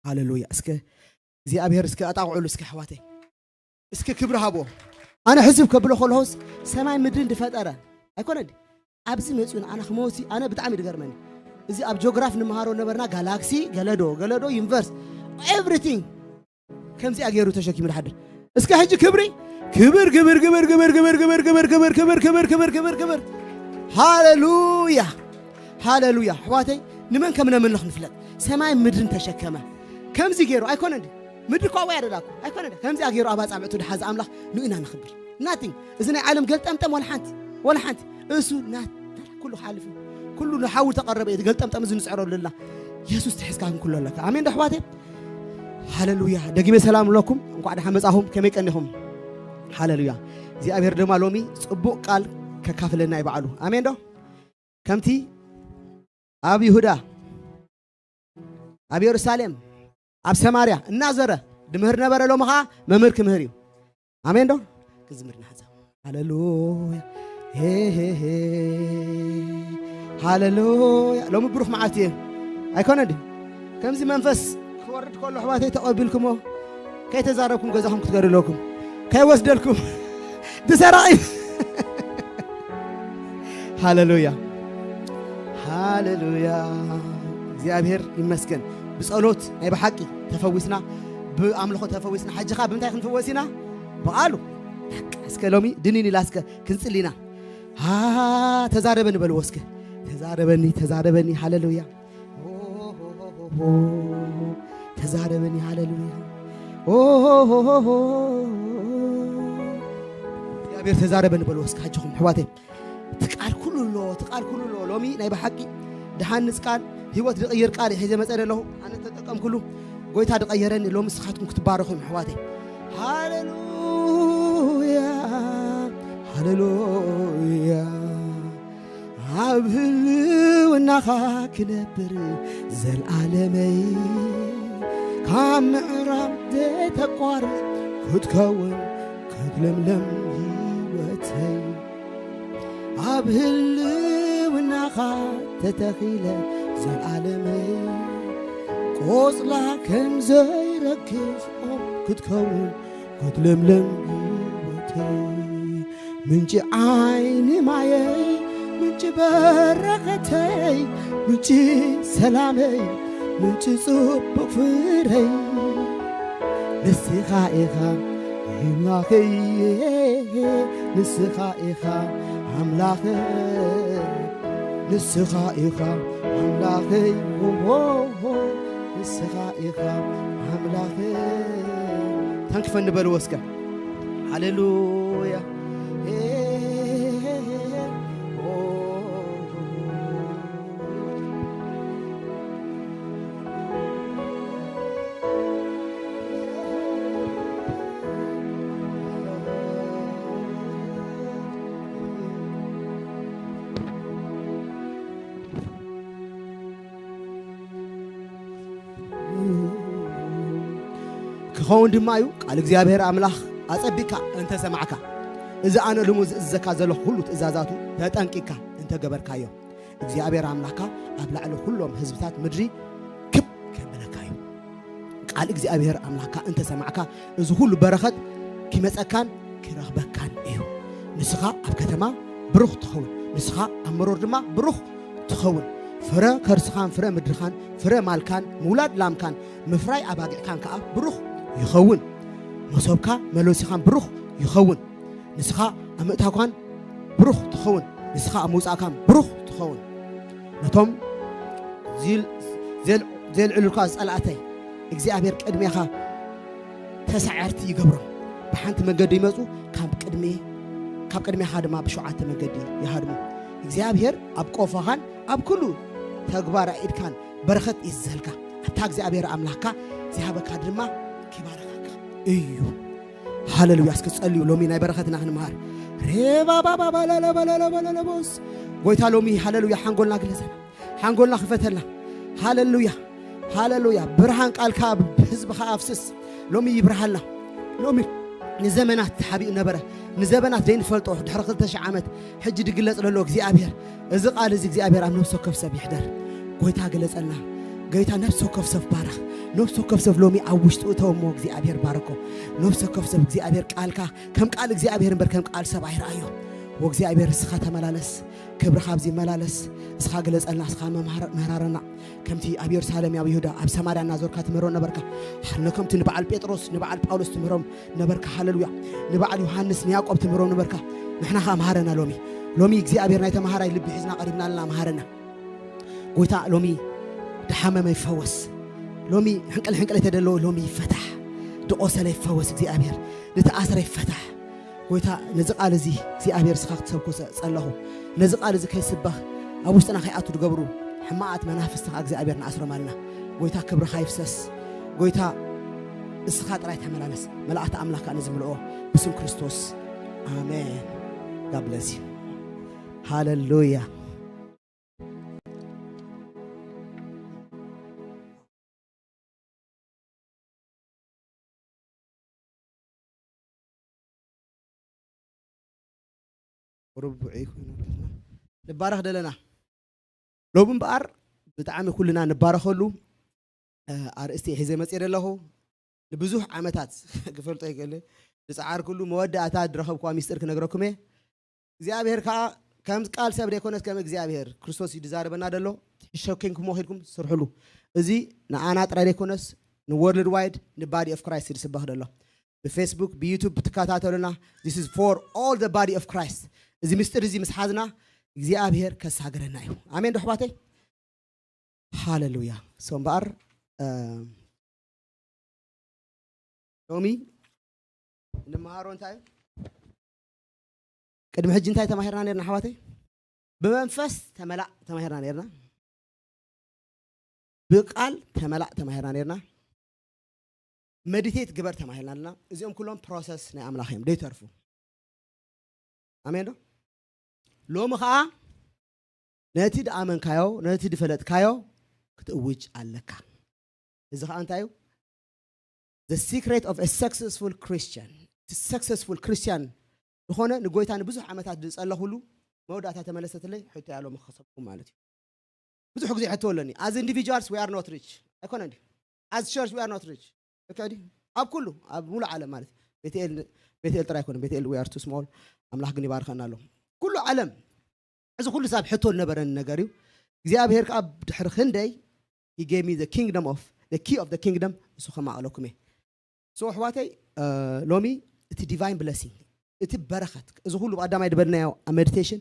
ሃሌሉያ። እስከ እግዚኣብሔር እስከ ኣጣቕዑሉ እስከ ኣሕዋተይ። እስከ ክብሪ ሃብዎ። ኣነ ሕዝብ ከብሎ ከለሆስ ሰማይ ምድርን ዝፈጠረ ኣይኮነ ድዩ? ኣብዚ መጺኡ ኣነ ክመውሲ ኣነ ብጣዕሚ ድገርመኒ። እዚ ኣብ ጂኦግራፍ ንምሃሮ ነበርና ጋላክሲ ገለዶ ገለዶ ዩኒቨርስ ኤቭሪቲንግ ከምዚኣ ገይሩ ተሸኪሙ ድሓድር። እስከ ሕጂ ክብሪ ክብር ክብር ክብር ክብር ክብር ክብር ክብር ክብር ክብር ክብር ክብር ክብር ክብር ክብር ሃሌሉያ ሃሌሉያ። ኣሕዋተይ ንመን ከም ነምልኽ ንፍለጥ። ሰማይ ምድርን ተሸከመ። ከምዚ ገይሩ ኣይኮነ እንዲ ምድሪ እኳ ወይ ኣደላኩ ኣይኮነ እንዲ ከምዚኣ ገይሩ ኣብ ኣጻብዕቱ ድሓዘ ኣምላኽ ንኡ ኢና ነኽብር። ናቲንግ እዚ ናይ ዓለም ገልጠምጠም ወላ ሓንቲ ወላ ሓንቲ እሱ ናት ኩሉ ክሓልፍ እዩ። ኩሉ ንሓዊ ተቐረበ እዩ። ገልጠምጠም እዚ ንጽዕረሉ ኣለና። የሱስ ትሕዝካ ክንኩሎ ኣለካ። ኣሜን ዶ ኣሕዋተይ? ሃሌሉያ። ደጊመ ሰላም ኣለኩም። እንኳዕ ደሓን መጻኹም። ከመይ ቀኒኹም? ሃሌሉያ። እግዚኣብሔር ድማ ሎሚ ጽቡቕ ቃል ከካፍለና እዩ ባዕሉ። ኣሜን ዶ? ከምቲ ኣብ ይሁዳ፣ ኣብ የሩሳሌም፣ ኣብ ሰማርያ እናዘረ ድምህር ነበረ፣ ሎሚ ኸዓ መምህር ክምህር እዩ። ኣሜን ዶ? ክዝምር ንሓዛ። ሃሌሉያ። ሄ፣ ሄ፣ ሄ። ሃሌሉያ። ሎሚ ብሩኽ መዓልቲ እየ። ኣይኮነ ድዩ? ከምዚ መንፈስ ክወርድ ከሎ ኣሕዋተይ ተቐቢልኩሞ፣ ከይተዛረብኩም ገዛኹም ክትገሩ ኣለኩም። ከይወስደልኩም። ትሰራቒ። ሃሌሉያ። ሃሌሉያ። እግዚኣብሔር ይመስገን። ብጸሎት ናይ ብሓቂ ተፈዊስና፣ ብኣምልኾ ተፈዊስና። ሕጂ ኸዓ ብምንታይ ክንፍወስ ኢና? ብቓሉ። በቃ፣ እስከ ሎሚ ድንን ኢላ እስከ ክንጽሊ ኢና። ሃ፣ ተዛረበኒ በልዎ እስከ። ተዛረበኒ፣ ተዛረበኒ። ሃሌሉያ። ተዛረበኒ። ሃሌሉያ። እግዚኣብሔር ተዛረበኒ በልዎ እስከ። ሕጂኹም ኣሕዋተይ፣ እቲ ቃል ኩሉ ኣሎ፣ እቲ ቃል ኩሉ ኣሎ። ሎሚ ናይ ብሓቂ ድሃንጽ ቃል፣ ህይወት ዝቕይር ቃል ሒዘ መጸ ኣለኹ። ኣነ ተጠቀምኩሉ፣ ጎይታ ዝቐየረኒ። ሎሚ ንስኻትኩም ክትባረኹ እዮም ኣሕዋተይ። ሃሌሉያ፣ ሃሌሉያ። ኣብ ህልውናኻ ክነብር ዘልኣለመይ፣ ካብ ምዕራብ ዘይተቋርጽ ክትከውን ክትለምለም ህይወተይ። ኣብ ህልውናኻ ተተኺለ ዘልኣለመይ፣ ቆጽላ ከም ዘይረግፍ ኦም ክትከውን ክትለምለም ህይወተይ። ምንጪ ዓይኒ ማየይ፣ ምንጪ በረኸተይ፣ ምንጪ ሰላመይ፣ ምንጪ ጽቡቕ ፍረይ። ንስኻ ኢኻ ኣምላኸይ፣ ንስኻ ኢኻ ኣምላኸይ፣ ንስኻ ኢኻ ኣምላኸይ፣ ኦሆ፣ ንስኻ ኢኻ ኣምላኸይ። ተንክፈኒ በልዎ እስከ። ሃሌሉያ። ክኸውን ድማ እዩ። ቃል እግዚኣብሔር ኣምላኽ ኣጸቢቕካ እንተ ሰማዕካ፣ እዚ ኣነ ሎሚ ዝእዝዘካ ዘለኹ ኩሉ ትእዛዛቱ ተጠንቂቕካ እንተ ገበርካዮ፣ እግዚኣብሔር ኣምላኽካ ኣብ ላዕሊ ኩሎም ህዝብታት ምድሪ ክብ ከብለካ እዩ። ቃል እግዚኣብሔር ኣምላኽካ እንተ ሰማዕካ፣ እዚ ኩሉ በረኸት ኪመጸካን ኪረኽበካን እዩ። ንስኻ ኣብ ከተማ ብሩኽ ትኸውን፣ ንስኻ ኣብ መሮር ድማ ብሩኽ ትኸውን። ፍረ ከርስኻን ፍረ ምድርኻን፣ ፍረ ማልካን ምውላድ ላምካን፣ ምፍራይ ኣባጊዕካን ከኣ ብሩኽ ይኸውን። መሶብካ መሎሲኻን ብሩኽ ይኸውን። ንስኻ ኣብ ምእታውካን ብሩኽ ትኸውን፣ ንስኻ ኣብ ምውጻእካን ብሩኽ ትኸውን። ነቶም ዚል-፣ ዜል-፣ ዜልዕሉልካ ጸላእተይ እግዚኣብሔር ቅድሜኻ ተሳዓርቲ ይገብሮም። ብሓንቲ መንገዲ ይመጹ፣ ካብ ቅድሚ-፣ ካብ ቅድሜኻ ድማ ብሸውዓተ መንገዲ ይሃድሙ። እግዚኣብሔር ኣብ ቆፎኻን ኣብ ኩሉ ተግባር ኢድካን በረኸት ይዝዘልካ። ኣብታ እግዚኣብሔር ኣምላኽካ ዝሃበካ ድማ ኪባርኸካ እዩ። ሃሌሉያ። እስኪ ጸልዩ፣ ሎሚ ናይ በረኸትና ክንምሃር። ሬባባባባላላባላላባላላቦስ። ጎይታ ሎሚ ሃሌሉያ፣ ሓንጎልና ግለጸና፣ ሓንጎልና ክፈተልና። ሃሌሉያ፣ ሃሌሉያ። ብርሃን ቃልካ ኣብ ህዝብኻ ኣፍስስ። ሎሚ ይብርሃልና። ሎሚ ንዘመናት ተሓቢኡ ነበረ፣ ንዘመናት ዘይንፈልጦ ድሕሪ ክልተ ሽሕ ዓመት ሕጂ ድግለጽ ዘሎ እግዚኣብሔር፣ እዚ ቃል እዚ እግዚኣብሔር ኣብ ነፍሲ ወከፍ ሰብ ይሕደር። ጎይታ ግለጸልና። ጎይታ ነፍሲ ወከፍ ሰብ ባረኽ። ነፍሲ ወከፍ ሰብ ሎሚ ኣብ ውሽጡ እተወ እሞ እግዚኣብሔር ባርኮ። ነፍሲ ወከፍ ሰብ እግዚኣብሔር ቃልካ ከም ቃል እግዚኣብሔር እምበር ከም ቃል ሰብ ኣይረኣዮ። ወእግዚኣብሔር እስኻ ተመላለስ፣ ክብርኻ ኣብዚ ይመላለስ። እስኻ ግለጸልና፣ እስኻ መምሃር-፣ መህራረና። ከምቲ ኣብ የሩሳሌም፣ ኣብ ይሁዳ፣ ኣብ ሰማርያ እናዞርካ ትምህሮ ነበርካ። ነከምቲ ንበዓል ጴጥሮስ፣ ንበዓል ጳውሎስ ትምህሮም ነበርካ። ሃሌሉያ። ንበዓል ዮሃንስ፣ ንያዕቆብ ትምህሮም ነበርካ። ንሕና ኸኣ መሃረና ሎሚ። ሎሚ እግዚኣብሔር ናይ ተምሃራይ ልቢ ሒዝና ቀሪብና ኣለና፣ መሃረና። ጎይታ ሎሚ ድሓመመ ይፈወስ። ሎሚ ሕንቅል ሕንቅል የተደለወ ሎሚ ይፈታሕ። ድቆሰለ ይፈወስ እግዚኣብሔር። ድተኣስረ ይፈታሕ። ጎይታ ነዚ ቃል እዚ እግዚኣብሔር እስኻ ክትሰብኮ ሰ-፣ ጸለኹ። ነዚ ቃል እዚ ከይስበኽ ኣብ ውሽጥና ከይኣቱ ድገብሩ ሕማቓት መናፍስቲ ኸኣ እግዚኣብሔር ንኣስሮም ኣለና። ጎይታ ክብርኻ ይፍሰስ። ጎይታ እስኻ ጥራይ ተመላለስ። መላእኽቲ ኣምላኽ ከኣ ንዝምልኦ ብስም ክርስቶስ ኣሜን። God bless you። ሃሌሉያ። ርቡዕ ኮይኑ ንባረኽ ደለና። ሎሚ እምበኣር ብጣዕሚ ኩልና ንባረኸሉ፣ እ፣ ኣርእስቲ ሒዘ መፅእ ደለኹ። ንብዙሕ ዓመታት ክፈልጦ ይክእል ዝፀዓርኩሉ መወዳእታ ዝረኸብኩዋ ሚስጥር ክነግረኩም እየ። እግዚኣብሔር ከዓ ከም ቃል ሰብ ዘይኮነስ ከም እግዚኣብሔር ክርስቶስ እዩ ዝዛረበና ደሎ። ትሕሸኪንኩሞ ኺድኩም ስርሕሉ። እዚ ንኣና ጥራይ ዘይኮነስ ንወርልድ ዋይድ ንባዲ ኦፍ ክራይስት ዝስበኽ ደሎ። ብፌስቡክ ብዩቱብ ትከታተሉና፣ this is for all the body of Christ። እዚ ምስጢር እዚ ምስ ሓዝና እግዚኣብሔር ከሳግረና እዩ። ኣሜን ዶ ኣሕዋተይ? ሃሌሉያ። ሶ እምበኣር፣ እ፣ ሎሚ እንመሃሮ እንታይ እዩ? ቅድሚ ሕጂ እንታይ ተማሂርና ነርና ኣሕዋተይ? ብመንፈስ ተመላእ ተማሂርና ነርና። ብቃል ተመላእ ተማሂርና ነርና። መዲቴት ግበር ተማሂርና ኣለና። እዚኦም ኩሎም ፕሮሰስ ናይ ኣምላኽ እዮም፣ ደይተርፉ። ኣሜን ዶ? ሎሚ ኸኣ ነቲ ድኣመንካዮ፣ ነቲ ድፈለጥካዮ ክትእውጅ ኣለካ። እዚ ኸኣ እንታይ እዩ? The secret of a successful Christian። እቲ ሰክሰስፉል ክርስቲያን ዝኾነ ንጎይታ ንብዙሕ ዓመታት ዝጸለኹሉ መወዳእታ ተመለሰትለይ ሕቶ እያ ሎሚ ክኸሰብኩም ማለት እዩ። ብዙሕ ግዜ ሕቶ ኣለኒ። As individuals, we are not rich። ኣይኮነን ድዩ? As church, we are not rich። ልክዕ ድዩ? ኣብ ኩሉ፣ ኣብ ሙሉእ ዓለም ማለት እዩ። ቤተኤል፣ ቤተኤል ጥራይ ኣይኮነን። ቤተኤል, we are too small። ኣምላኽ ግን ይባርከና ኣሎ። ኩሉ ዓለም፣ እዚ ኩሉ ሰብ ሕቶ ዝነበረኒ ነገር እዩ። እግዚኣብሔር ከኣ ድሕሪ ክንደይ፣ he gave me the kingdom of, the key of the kingdom፣ ንሱ ከማቕለኩም እየ። So ኣሕዋተይ፣ እ፣ ሎሚ እቲ ዲቫይን ብለሲንግ፣ እቲ በረኸት፣ እዚ ኩሉ ብቐዳማይ ዝበልናዮ ኣብ ሜዲቴሽን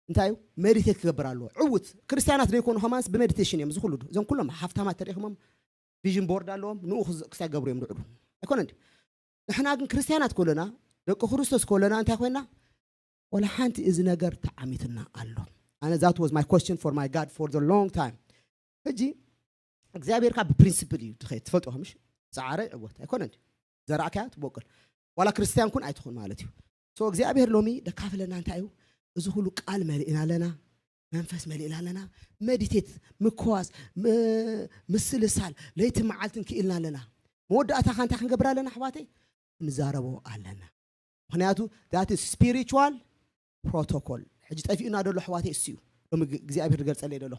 እንታይ እዩ? ሜዲቴት ክገብር ኣለዎ። ዕዉት ክርስትያናት ዘይኮኑ ከማንስ ብሜዲቴሽን እዮም። እዚ ኩሉ ዶ-፣ እዞም ኩሎም ሃፍታማት ተሪእኹሞም ቪዥን ቦርድ ኣለዎም፣ ንኡ ክዝ-፣ ክሳይ ገብሩ እዮም ዝውዕሉ። ኣይኮነን ድዩ? ንሕና ግን ክርስትያናት ከለና፣ ደቂ ክርስቶስ ከለና እንታይ ኮይና? ወላ ሓንቲ እዚ ነገር ተዓሚትና ኣሎ። ኣነ that was my question for my God for the long time። ሕጂ እግዚኣብሔር ካብ ብፕሪንሲፕል እዩ ትኸይድ፣ ትፈልጦ ምሽ? ጸዓረ ይዕወት ኣይኮነን ድዩ? ዘራእካያ ትቦቅል። ዋላ ክርስትያን ኩን ኣይትኹን ማለት እዩ። So እግዚኣብሔር ሎሚ ደካፍለና እንታይ እዩ? እዚ ኩሉ ቃል መሊእና ኣለና፣ መንፈስ መሊእና ኣለና፣ መዲቴት፣ ምክዋስ፣ ም-፣ ምስልሳል፣ ለይቲ መዓልትን ክኢልና ኣለና። መወዳእታ ኸ እንታይ ክንገብር ኣለና ኣሕዋተይ? ክንዛረቦ ኣለና። ምኽንያቱ that is spiritual protocol። ሕጂ ጠፊኡና ደሎ ኣሕዋተይ እሱ እዩ። ሎሚ ግ-፣ እግዚኣብሔር ዝገልጸለይ ደሎ።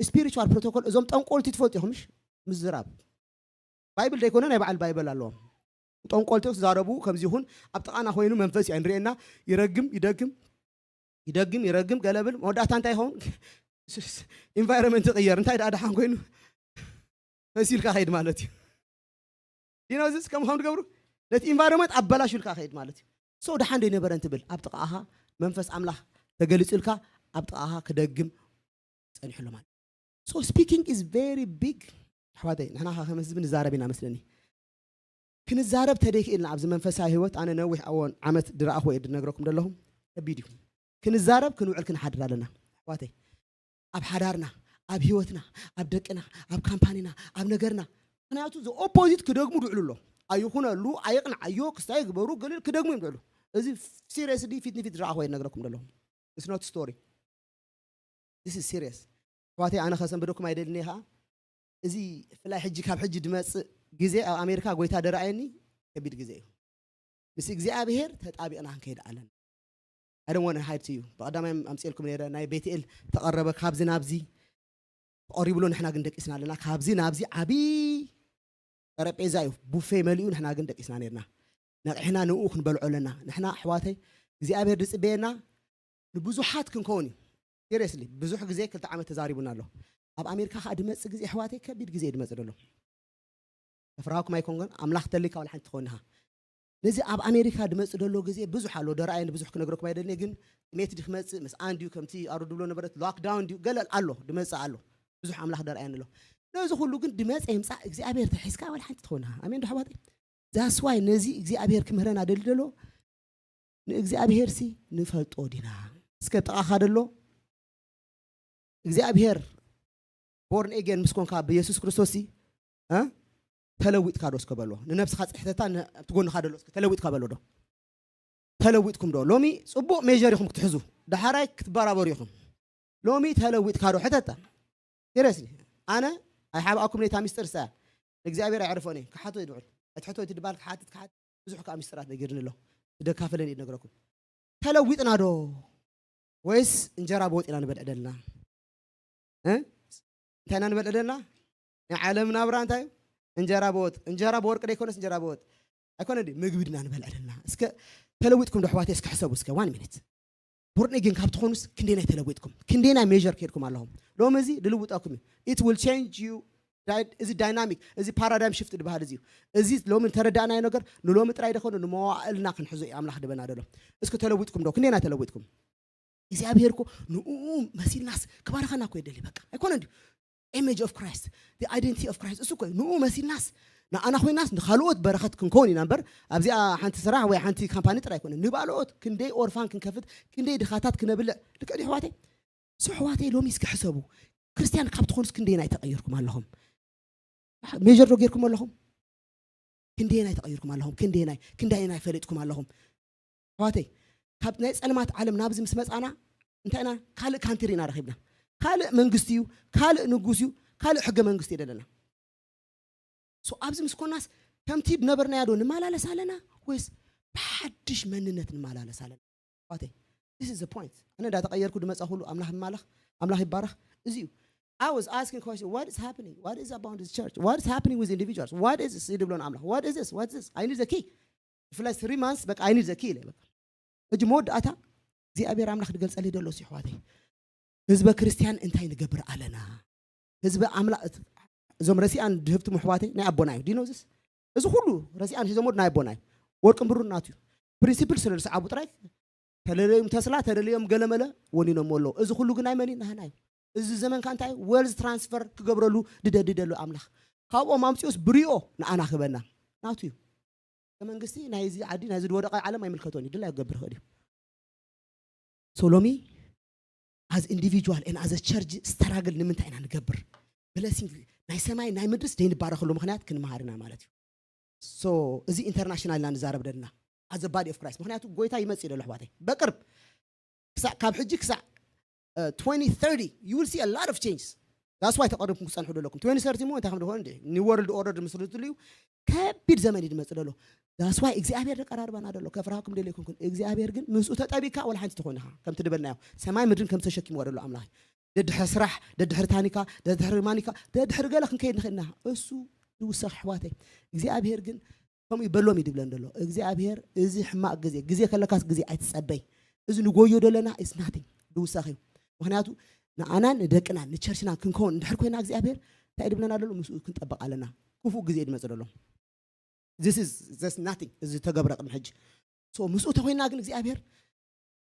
ስፒሪቹዋል ፕሮቶኮል፣ እዞም ጠንቆልቲ ትፈልጡ ኢኹም ምሽ? ምዝራብ። ባይብል ዘይኮነ ናይ በዓል ባይብል ኣለዎም። ጠንቆልቲ ክዛረቡ ከምዚ ይኹን ኣብ ጥቓና ኮይኑ መንፈስ እዩ ንርእየና፣ ይረግም፣ ይደግም፣ ይደግም፣ ይረግም፣ ገለ ብል፣ መወዳእታ እንታይ ይኸውን? ኢንቫይሮንመንት ይቕየር። እንታይ ደኣ ደሓን ኮይኑ? ፈሲልካ ከይድ ማለት እዩ። ዲኖ እዚስ ከም ከም ትገብሩ ነቲ ኢንቫይሮንመንት ኣበላሹልካ ከይድ ማለት እዩ። So ደሓን ዶ ይነበረ እንትብል ኣብ ጥቓኻ መንፈስ ኣምላኽ ተገሊጹልካ ኣብ ጥቓኻ ክደግም ጸኒሑ ኣሎ ማለት እዩ። So speaking is very big። ኣሕዋተይ፣ ንሕና ኸ ከም ህዝቢ ንዛረብ ኢና መስለኒ። ክንዛረብ ተደይክእልና ኣብዚ መንፈሳዊ ህይወት፣ ኣነ ነዊሕ ኣዎን ዓመት ድረኣኹ እየ ድነግረኩም ዘለኹም። ከቢድ እዩ። ክንዛረብ ክንውዕል ክንሓድር ኣለና። ኣሕዋተይ፣ ኣብ ሓዳርና፣ ኣብ ህይወትና፣ ኣብ ደቅና፣ ኣብ ካምፓኒና፣ ኣብ ነገርና። ምኽንያቱ the opposite ክደግሙ ድውዕሉ ኣሎ። ኣይኹነሉ፣ ኣይቕንዓዮ፣ ክስታይ ግበሩ፣ ገሊል ክደግሙ እዮም ድውዕሉ። እዚ ሲሪየስሊ ፊት ንፊት ዝረኣኹ እየ ድነግረኩም ዘለኹም። It's not story። This is serious። ኣሕዋተይ፣ ኣነ ከሰንብደኩም ኣይደልን እየ ኸዓ። እዚ ብፍላይ ሕጂ፣ ካብ ሕጂ ድመጽእ ግዜ ኣብ ኣሜሪካ ጎይታ ደረኣየኒ ከቢድ ግዜ እዩ። ምስ እግዚኣብሔር ተጣቢቕና ክንከይድ ኣለና። I don't want to hide to you። ብቐዳማይ ኣምጽኤልኩም ነይረ፣ ናይ ቤትኤል ተቐረበ፣ ካብዚ ናብዚ ተቐሪቡ ኣሎ፣ ንሕና ግን ደቂስና ኣለና። ካብዚ ናብዚ ዓቢ ጠረጴዛ እዩ ቡፌ መሊኡ፣ ንሕና ግን ደቂስና ነርና። ነቕሕና ንኡ ክንበልዖ ኣለና። ንሕና ኣሕዋተይ እግዚኣብሔር ዝጽበየና ንብዙሓት ክንከውን እዩ። ሲሪየስሊ ብዙሕ ግዜ ክልተ ዓመት ተዛሪቡና ኣሎ። ኣብ ኣሜሪካ ከዓ ድመጽእ ግዜ ኣሕዋተይ ከቢድ ግዜ እዩ ድመጽእ ዘሎ። ተፍራኩም ኣይኮንኩን ኣምላኽ ተልካ ወላ ሓንቲ ትኸውን ኢኻ። ነዚ ኣብ ኣሜሪካ ድመጽእ ዘሎ ግዜ ብዙሕ ኣሎ። ደረኣየ ብዙሕ ክነግረኩም ኣይደልን፣ ግን ጥሜት ድዩ ክመጽእ፣ ምስ ኣን ድዩ ከምቲ ኣሩ ድብሎ ነበረት ሎክዳውን ድዩ ገለ ኣሎ ድመጽእ ኣሎ። ብዙሕ ኣምላኽ ደረኣየን ኣሎ። ነዚ ኩሉ ግን ድመጽእ ይምጻእ እግዚኣብሔር ተሒዝካ ወላ ሓንቲ ትኸውን ኢኻ። ኣሜን ዶ ኣሕዋተይ? ዛስዋይ ነዚ እግዚኣብሔር ክምህረና ደሊ ደሎ ንእግዚኣብሔር ሲ ንፈልጦ ዲና? እስከ ጥቓኻ ደሎ እግዚኣብሔር ቦርን ኤጌን ምስ ኮንካ ብየሱስ ክርስቶስ ሲ እ? ተለዊጥካ ዶ እስከ በሎ። ንነብስኻ ጽሕተታ ነ- ኣብቲ ጎንኻ ደሎ እስከ ተለዊጥካ በሎ ዶ? ተለዊጥኩም ዶ? ሎሚ ጽቡቕ ሜጀር ኢኹም ክትሕዙ፣ ዳሕራይ ክትበራበሩ ኢኹም። ሎሚ ተለዊጥካ ዶ? ሕተታ። ሲሪየስሊ ኣነ ኣይሓብኣኩም ነታ ሚስጥር ሳ እግዚኣብሔር ኣይዕርፎን እየ። ክሓቶ ይድውል ኣይትሕቶ እቲ ድባል ክሓትት ክሓት ብዙሕ ከዓ ሚስጥራት ነጊርኒ ኣሎ። ደካፈለን እዩ ነግረኩም። ተለዊጥና ዶ ወይስ እንጀራ ብወጥ ኢና ንበልዕ ደልና? እ? እንታይ ኢና ንበልዕ ደልና? ናይ ዓለም ናብራ እንታይ እዩ? እንጀራ ብወጥ። እንጀራ ብወርቂ ደይኮነስ እንጀራ ብወጥ ኣይኮነ ድዩ? ምግቢ ድና ንበልዕ ደልና? እስከ ተለዊጥኩም ዶ ኣሕዋተይ? እስከ ሕሰቡ እስከ ዋን ሚኒት። ቦርን ኤጌን ካብ ትኾኑስ ክንደይ ናይ ተለዊጥኩም? ክንደይ ናይ ሜጀር ከይድኩም ኣለኹም? ሎሚ እዚ ድልውጠኩም እዩ። It will change you. ዳይ- እዚ ዳይናሚክ፣ እዚ ፓራዳይም ሽፍት ድበሃል እዚ እዩ። እዚ ሎሚ ተረዳእናዮ ነገር ንሎሚ ጥራይ ደኾነ ንመዋእልና ክንሕዞ እዩ ኣምላኽ ድበና ደሎ። እስኪ ተለዊጥኩም ዶ? ክንደይ ናይ ተለዊጥኩም? እግዚኣብሔር እኮ ንኡ መሲልናስ ክባርኸና እኮ የደሊ። በቃ ኣይኮነ እንዲ ኢሜጅ ኦፍ ክራይስት፣ the identity of Christ እሱ እኮ እዩ። ንኡ መሲልናስ ንኣና ኮይናስ ንኻልኦት በረኸት ክንከውን ኢና እምበር ኣብዚኣ ሓንቲ ስራሕ ወይ ሓንቲ ካምፓኒ ጥራይ ኣይኮነ ንባልኦት ክንደይ ኦርፋን ክንከፍት ክንደይ ድኻታት ክነብልዕ ልክዕ ድዩ ኣሕዋተይ? እሱ ኣሕዋተይ ሎሚ እስኪ ሕሰቡ። ክርስትያን ካብ ትኾኑስ ክንደይ ናይ ተቐይርኩም ኣለኹም? ሜጀር ዶ ጌርኩም ኣለኹም? ክንደይ ናይ ተቐይርኩም ኣለኹም? ክንደይ ናይ ክንደይ ናይ ፈለጥኩም ኣለኹም? ኣሕዋተይ ካብ ናይ ጸልማት ዓለም ናብዚ ምስ መጻና እንታይ ኢና ካልእ ካንትሪ ኢና ረኺብና። ካልእ መንግስቲ እዩ፣ ካልእ ንጉስ እዩ፣ ካልእ ሕገ መንግስቲ እዩ ዘለና። ሶ ኣብዚ ምስ ኮናስ ከምቲ ዝነበርናዮ ዶ ንመላለስ ኣለና ወይስ ብሓድሽ መንነት ንመላለስ ኣለና? ኣሕዋተይ this is the point። ኣነ እንዳተቐየርኩ ድመጻ ኩሉ ኣምላኽ ይማለኽ ኣምላኽ ይባረኽ። እዚ እዩ I was asking question, what is happening? What is about this church? What is happening with individuals? What is this? ይድብሎ ንኣምላኽ what is this? What is this? I need the key. ብፍላይ three months በቃ I need the key ኢለ በቃ ሕጂ መወዳእታ እግዚኣብሔር ኣምላኽ ድገልጸለይ ደሎ ሲ ኣሕዋተይ ህዝበ ክርስትያን እንታይ ንገብር ኣለና? ህዝበ ኣምላኽ እዞም ረሲኣን ድህብቲ ምሕዋተይ ናይ ኣቦና እዩ ዲኖ ዝስ እዚ ኩሉ ረሲኣን ሒዞሞ ናይ ኣቦና እዩ። ወርቅን ብሩን ናቱ እዩ። ፕሪንሲፕል ስለ ዝሰዓቡ ጥራይ ተደለዮም ተስላ ተደለዮም ገለመለ ወኒኖሞ ኣለዉ። እዚ ኩሉ ግን ናይ መን እዩ? ናህና እዩ። እዚ ዘመንካ እንታይ ዌልዝ ትራንስፈር ክገብረሉ ድደዲ ደሎ ኣምላኽ ካብኦም ኣምፅኦስ ብሪኦ ንኣና ክበና ናቱ እዩ። መንግስቲ ናይዚ ዓዲ ናይዚ ዝወደቐ ዓለም ኣይምልከቶን እዩ። ድላይ ክገብር ይኽእል እዩ። ሶ ሎሚ as individual and as a church ስተራግል ንምንታይ ኢና ንገብር? ብለሲንግ ናይ ሰማይ ናይ ምድርስ ዘይንባረኸሉ ምክንያት ክንመሃር ኢና ማለት እዩ። ሶ እዚ ኢንተርናሽናል ኢና ንዛረብ ደልና as a body of Christ ምክንያቱ ጎይታ ይመጽእ ደሎ ኣሕዋተይ በቅርብ ክሳዕ ካብ ሕጂ ክሳዕ uh, twenty thirty you will see a lot of changes. That's why ተቐሪብኩም ክጸንሑ ደለኩም twenty thirty ሞ እንታይ ከም ዝኾነ new world order ምስርትሉ እዩ። ከቢድ ዘመን እዩ ድመጽእ ደሎ። That's why እግዚኣብሔር ደቀራርባና ደሎ። ከፍርሃኩም ደለ ይኮንኩን እግዚኣብሔር ግን ምስኡ ተጠቢካ ወላ ሓንቲ ትኾን ኢኻ ከምቲ ድበልናዮ ሰማይ ምድርን ከም ተሸኪምዋ ደሎ ኣምላኽ ደድሕሪ ስራሕ ደድሕሪ ታኒካ ደድሕሪ ማኒካ ደድሕሪ ገለ ክንከይድ ንኽእልና እሱ ይውሰኽ ኣሕዋተይ እግዚኣብሔር ግን ከምኡ ይበሎም እዩ ድብለን ደሎ እግዚኣብሔር እዚ ሕማቕ ግዜ ግዜ ከለካስ ግዜ ኣይትጸበይ እዚ ንጎዮ ደለና is nothing ድውሳኽ እዩ ምክንያቱ ንኣናን ንደቅናን ንቸርችናን ክንከውን እንድሕር ኮይና እግዚኣብሔር እንታይ ድብለና ደሎ ምስኡ ክንጠበቕ ኣለና ክፉእ ግዜ ድመጽእ ደሎ this is just nothing እዚ ተገብረ ቅድሚ ሕጂ so ምስኡ ተኮይና ግን እግዚኣብሔር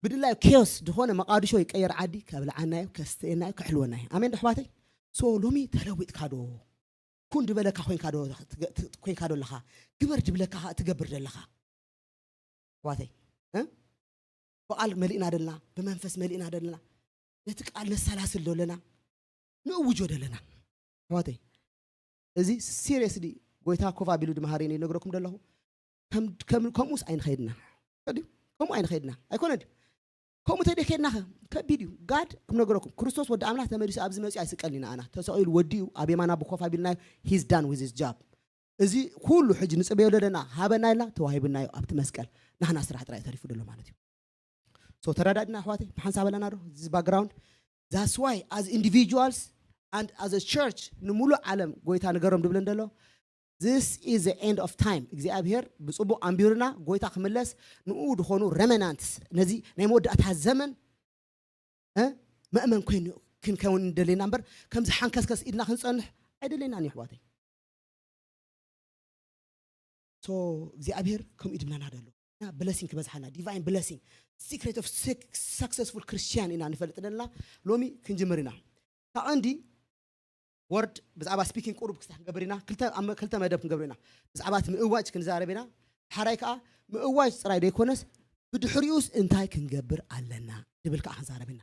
ብድላዩ ኬዮስ ዝኾነ መቃድሾ ይቀየር ዓዲ ከብልዓናዮ ከስተየናዮ ከሕልወናዮ ኣሜን ዶ ኣሕዋተይ so ሎሚ ተለዊጥካ ዶ ኩን ድበለካ ኮይንካ ዶ ኣለኻ ግበር ድብለካ ትገብር ዘለኻ ኣሕዋተይ ብቃል መሊእና ደለና ብመንፈስ መሊእና ደለና ነቲ ቃል ነሰላስል ደለና ንእውጆ ደለና ኣሕዋተይ እዚ ሲሪየስሊ ጎይታ ኮፍ ኣቢሉ ድመሃረኒ ይነግረኩም ደለኹ ከምኡስ ኣይንኸይድና ከምኡ ኣይንኸይድና ኣይኮነ ከምኡ ተደይ ከድናኸ ከቢድ እዩ ጋድ ክነገረኩም ክርስቶስ ወዲ ኣምላኽ ተመሊሱ ኣብዚ መፅኡ ኣይስቀልን ኢና ኣና ተሰቒሉ ወዲኡ ኣብ የማና ብኮፍ ኣቢልናዮ he's done with his job እዚ ኩሉ ሕጂ ንፅበዮ ዘለና ሃበና ኢልና ተዋሂብናዮ ኣብቲ መስቀል ናህና ስራሕ ጥራይ ተሪፉ ደሎ ማለት እዩ so ተረዳድና ኣሕዋተይ ብሓንሳብ ኣለና ዶ እዚ background that's why as individuals and as a church ንሙሉእ ዓለም ጎይታ ንገሮም ድብለን ደሎ This is the end of time. እግዚኣብሔር ብጽቡቕ ኣንቢሩና፣ ጎይታ ክምለስ፣ ንኡ ዝኾኑ remnants፣ ነዚ ናይ መወዳእታ ዘመን፣ እ፣ መእመን ኮይኑ ክንከውን እንደሌና እምበር፣ ከምዚ ሓንከስከስ ኢድና ክንጸንሕ ኣይደሌናን እዩ፣ ኣሕዋተይ። So እግዚኣብሔር ከምኡ እዩ ድብለና ደሎ። እና blessing ክበዝሓና፣ divine blessing፣ secret of suc-፣ successful Christian ኢና ንፈልጥ ዘለና። ሎሚ ክንጅምር ኢና። ካብ ቀንዲ word ብዛዕባ speaking ቁሩብ ክስታይ ክንገብር ኢና። ክልተ፣ ኣብ ክልተ መደብ ክንገብር ኢና። ብዛዕባ እቲ ምእዋጅ ክንዛረብ ኢና። ሓራይ ከዓ ምእዋጅ ጥራይ ዘይኮነስ፣ ብድሕሪኡስ እንታይ ክንገብር ኣለና ድብል ከዓ ክንዛረብ ኢና።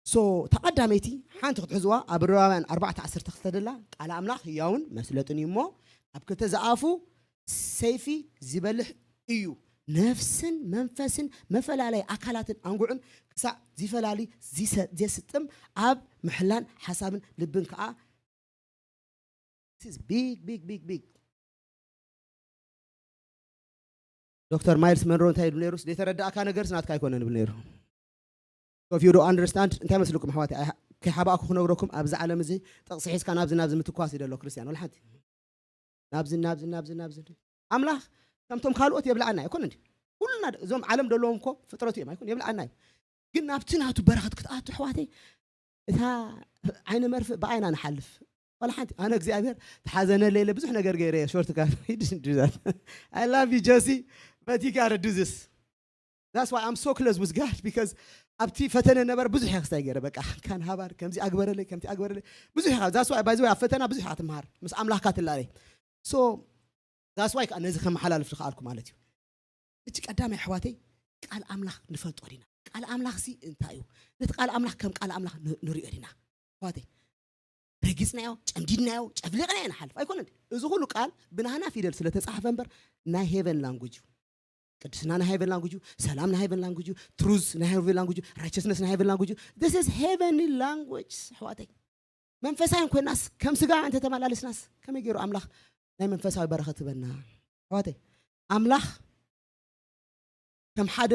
So፣ ተቐዳመይቲ ሓንቲ ክትሕዝዋ፣ ኣብ ዕብራውያን ኣርባዕተ ዓሰርተ ክልተ ደላ፣ ቃል ኣምላኽ ህያውን መስለጥን እዩ እሞ፣ ኣብ ክልተ ዝኣፉ ሰይፊ ዝበልሕ እዩ፣ ነፍስን መንፈስን መፈላለይ ኣካላትን ኣንጉዕን ክሳዕ ዝፈላሊ፣ ዚሰ-፣ ዜስጥም፣ ኣብ ምሕላን ሓሳብን ልብን ከዓ። This is big, big, big, big. ዶክተር ማይልስ መንሮ እንታይ ይብል ነይሩ? ዘይተረዳእካ ነገርስ ናትካ ኣይኮነን ይብል ነይሩ። So if you don't understand፣ እንታይ መስልኩም ኣሕዋተይ? ኣይ-፣ ከይሓባእኩ ክነግረኩም፣ ኣብዚ ዓለም እዚ ጥቕሲ ሒዝካ ናብዚ ናብዚ ምትኳስ እዩ ዘሎ ክርስትያን። ወላ ሓንቲ ናብዚ ናብዚ ናብዚ ናብዚ። ኣምላኽ ከምቶም ካልኦት የብልዓና ኣይኮነ እንዲ። ኩልና ደ-፣ እዞም ዓለም ዘለዎም እኮ ፍጥረቱ እዮም ኣይኮን፣ የብልዓና እዩ። ግን ናብቲ ናቱ በረኸት ክትኣቱ ኣሕዋተይ፣ እታ ዓይኒ መርፍእ ብኣይና ንሓልፍ። ወላ ሓንቲ፣ ኣነ እግዚኣብሔር ተሓዘነለይ ኢለ ብዙሕ ነገር ገይረ እየ፣ short cut፣ he didn't do that. I love you, Josie, but you gotta do this. That's why I'm so close with God, because ኣብቲ ፈተነ ነበረ ብዙሕ እየ ክስታይ ገይረ፣ በቃ፣ ካን ሃባር ከምዚ ኣግበረለይ፣ ከምቲ ኣግበረለይ፣ ብዙሕ እየ። That's why፣ by the way፣ ኣብ ፈተና ብዙሕ እያ ትምሃር፣ ምስ ኣምላኽካ ትላለይ። So that's why ከዓ ነዚ ከመሓላልፍ ዝኸኣልኩ ማለት እዩ። እቲ ቀዳማይ ኣሕዋተይ፣ ቃል ኣምላኽ ንፈልጦ ዲና? ቃል ኣምላኽሲ እንታይ እዩ? ነቲ ቃል ኣምላኽ ከም ቃል ኣምላኽ ን-፣ ንሪኦ ዲና? ኣሕዋተይ፣ ረጊጽናዮ፣ ጨምዲድናዮ፣ ጨፍሊቕናዮ ንሓልፍ ኣይኮነን። እዚ ኩሉ ቃል ብናህና ፊደል ስለ ተጻሕፈ እምበር፣ ናይ ሄቨን ላንጉጅ እዩ። ቅድስና ናይ ሄቨን ላንጉጅ እዩ። ሰላም ናይ ሄቨን ላንጉጅ እዩ። ትሩዝ ናይ ሄቨን ላንጉጅ እዩ። ራይቸስነስ ናይ ሄቨን ላንጉጅ እዩ። This is heavenly language፣ ኣሕዋተይ። መንፈሳውያን ኮይናስ፣ ከም ስጋ እንተተመላለስናስ፣ ከመይ ገይሩ ኣምላኽ ናይ መንፈሳዊ በረኸት ህበና? ኣሕዋተይ፣ ኣምላኽ ከም ሓደ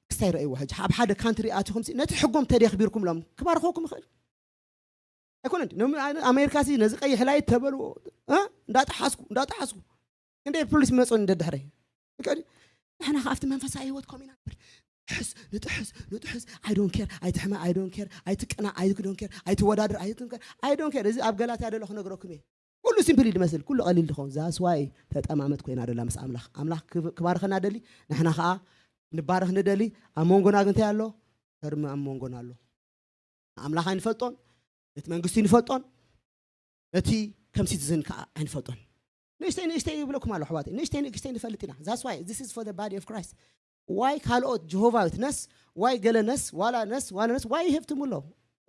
ክስታይ ረእይዎ። ሕጂ ኣብ ሓደ ካንትሪ ኣቲኹም ሲ፣ ነቲ ሕጎም ተደኽቢርኩምሎም ክባርኸኩም ይኽእል ኣይኮነን። ኖም-፣ ኣነ ኣሜሪካ ሲ ነዚ ቀይሕ ላይት ተበልዎ፣ እ? እንዳጠሓስኩ፣ እንዳጠሓስኩ። ክንደይ ፖሊስ መጹን ደድሕረይ። ይከዲ። ንሕና ከኣ ኣብቲ መንፈሳዊ ህይወት ኮሚና ንጥሕስ፣ ንጥሕስ፣ ንጥሕስ። I don't care፣ ኣይትሕመ፣ I don't care፣ ኣይትቀና፣ I don't care፣ ኣይትወዳደር፣ I don't care፣ I don't care። እዚ ኣብ ገላትያ ደሎ ክነግረኩም እየ። ኩሉ ሲምፕል እዩ ዝመስል፣ ኩሉ ቀሊል ዝኸውን። That's why ተጠማመት ኮይና ደላ ምስ ኣምላኽ። ኣምላኽ ክብ-፣ ክባርኸና ደሊ፣ ንሕና ከኣ ንባረኽ ንደሊ። ኣብ መንጎና ግን እንታይ ኣሎ? ሕርሚ ኣብ መንጎና ኣሎ። ንኣምላኽ ኣይንፈልጦን፣ ነቲ መንግስቲ ኣይንፈልጦን፣ ነቲ ከም ሲቲዝን ከኣ ኣይንፈልጦን። ንእሽተይ ንእሽተይ ይብለኩም ኣሎ ኣሕዋተይ፣ ንእሽተይ ንእሽተይ ንፈልጥ ኢና። That's why this is for the body of Christ። Why ካልኦት ጀሆቫ ዊትነስ፣ why ገለ ነስ፣ ዋላ ነስ፣ ዋላ ነስ፣ why you have to ሙሎ?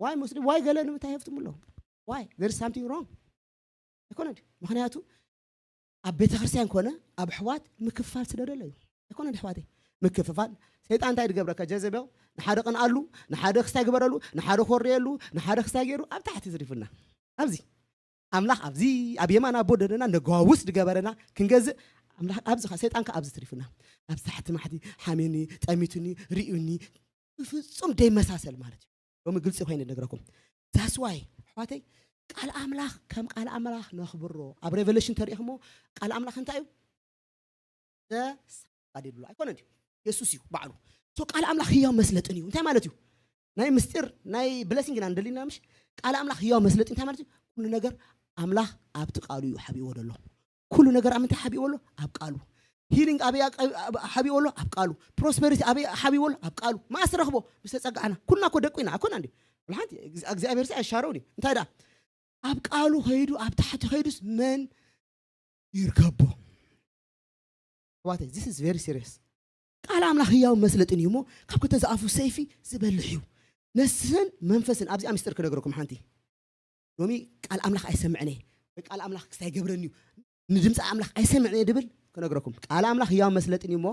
Why ሙስሊም? Why ገለ ንምንታይ have to ሙሎ? Why? There is something wrong። ኣይኮነን ድዩ? ምኽንያቱ ኣብ ቤተ ክርስቲያን ኮነ ኣብ ኣሕዋት ምክፍፋል ስለ ደሎ እዩ። ኣይኮነን ድዩ ኣሕዋተይ? ምክፍፋል። ሰይጣን እንታይ ዝገብረካ? ጀዘቤል ንሓደ ቅንኣሉ፣ ንሓደ ክስታይ ግበረሉ፣ ንሓደ ኮርየሉ፣ ንሓደ ክስታይ ገይሩ ኣብ ታሕቲ ዝሪፉና። ኣብዚ ኣምላኽ ኣብዚ ኣብ የማን ኣቦ ደለና ነጓውስ ዝገበረና ክንገዝእ ኣምላኽ ኣብዚ ኸ-፣ ሰይጣን ከ ኣብዚ ትሪፉና። ኣብ ታሕቲ ማሕቲ ሓሜኒ፣ ጠሚቱኒ፣ ሪኡኒ፣ ብፍጹም ደይመሳሰል ማለት እዩ። ሎሚ ግልጺ ኮይነ ዝነግረኩም። That's why ኣሕዋተይ፣ ቃል ኣምላኽ ከም ቃል ኣምላኽ ነኽብሮ። ኣብ ሬቨሌሽን ተሪእኹሞ ቃል ኣምላኽ እንታይ እዩ? ዘሳድ ይብሉ ኣይኮነን ድዩ? የሱስ እዩ ባዕሉ። So ቃል ኣምላኽ ህያው መስለጥን እዩ። እንታይ ማለት እዩ? ናይ ምስጢር ናይ ብለሲንግ ኢና ንደሊና ምሽ? ቃል ኣምላኽ ህያው መስለጥ እንታይ ማለት እዩ? ኩሉ ነገር ኣምላኽ ኣብቲ ቃሉ እዩ ሓቢእዎ ዘሎ። ኩሉ ነገር ኣብ ምንታይ ሓቢእዎ ኣሎ? ኣብ ቃሉ። ሂሊንግ ኣበይ ኣቀ-፣ ኣብ-፣ ሓቢእዎ ኣሎ? ኣብ ቃሉ። ፕሮስፐሪቲ ኣበይ ሓቢእዎ ኣሎ? ኣብ ቃሉ። መኣስ ረኽቦ? ምስ ተጸጋዕና። ኩልና እኮ ደቁ ኢና፣ ኣይኮና እንዴ? ወላ ሓንቲ፣ እግዝ-፣ እግዚኣብሔር ሲ ኣይሻረውን እዩ። እንታይ ደኣ? ኣብ ቃሉ ኸይዱ፣ ኣብ ታሕቲ ኸይዱስ መን ይርከቦ? ኣሕዋተይ፣ this is very serious። ቃል ኣምላኽ ህያው መስለጥን እዩ እሞ፣ ካብ ክልተ ዝኣፉ ሰይፊ ዝበልሕ እዩ። ነስን መንፈስን፣ ኣብዚኣ ምስጢር ክነግረኩም ሓንቲ። ሎሚ ቃል ኣምላኽ ኣይሰምዕን እየ፣ ወይ ቃል ኣምላኽ ክስታይ ገብረኒ እዩ፣ ንድምፂ ኣምላኽ ኣይሰምዕን እየ ድብል ክነግረኩም። ቃል ኣምላኽ ህያው መስለጥን እዩ እሞ፣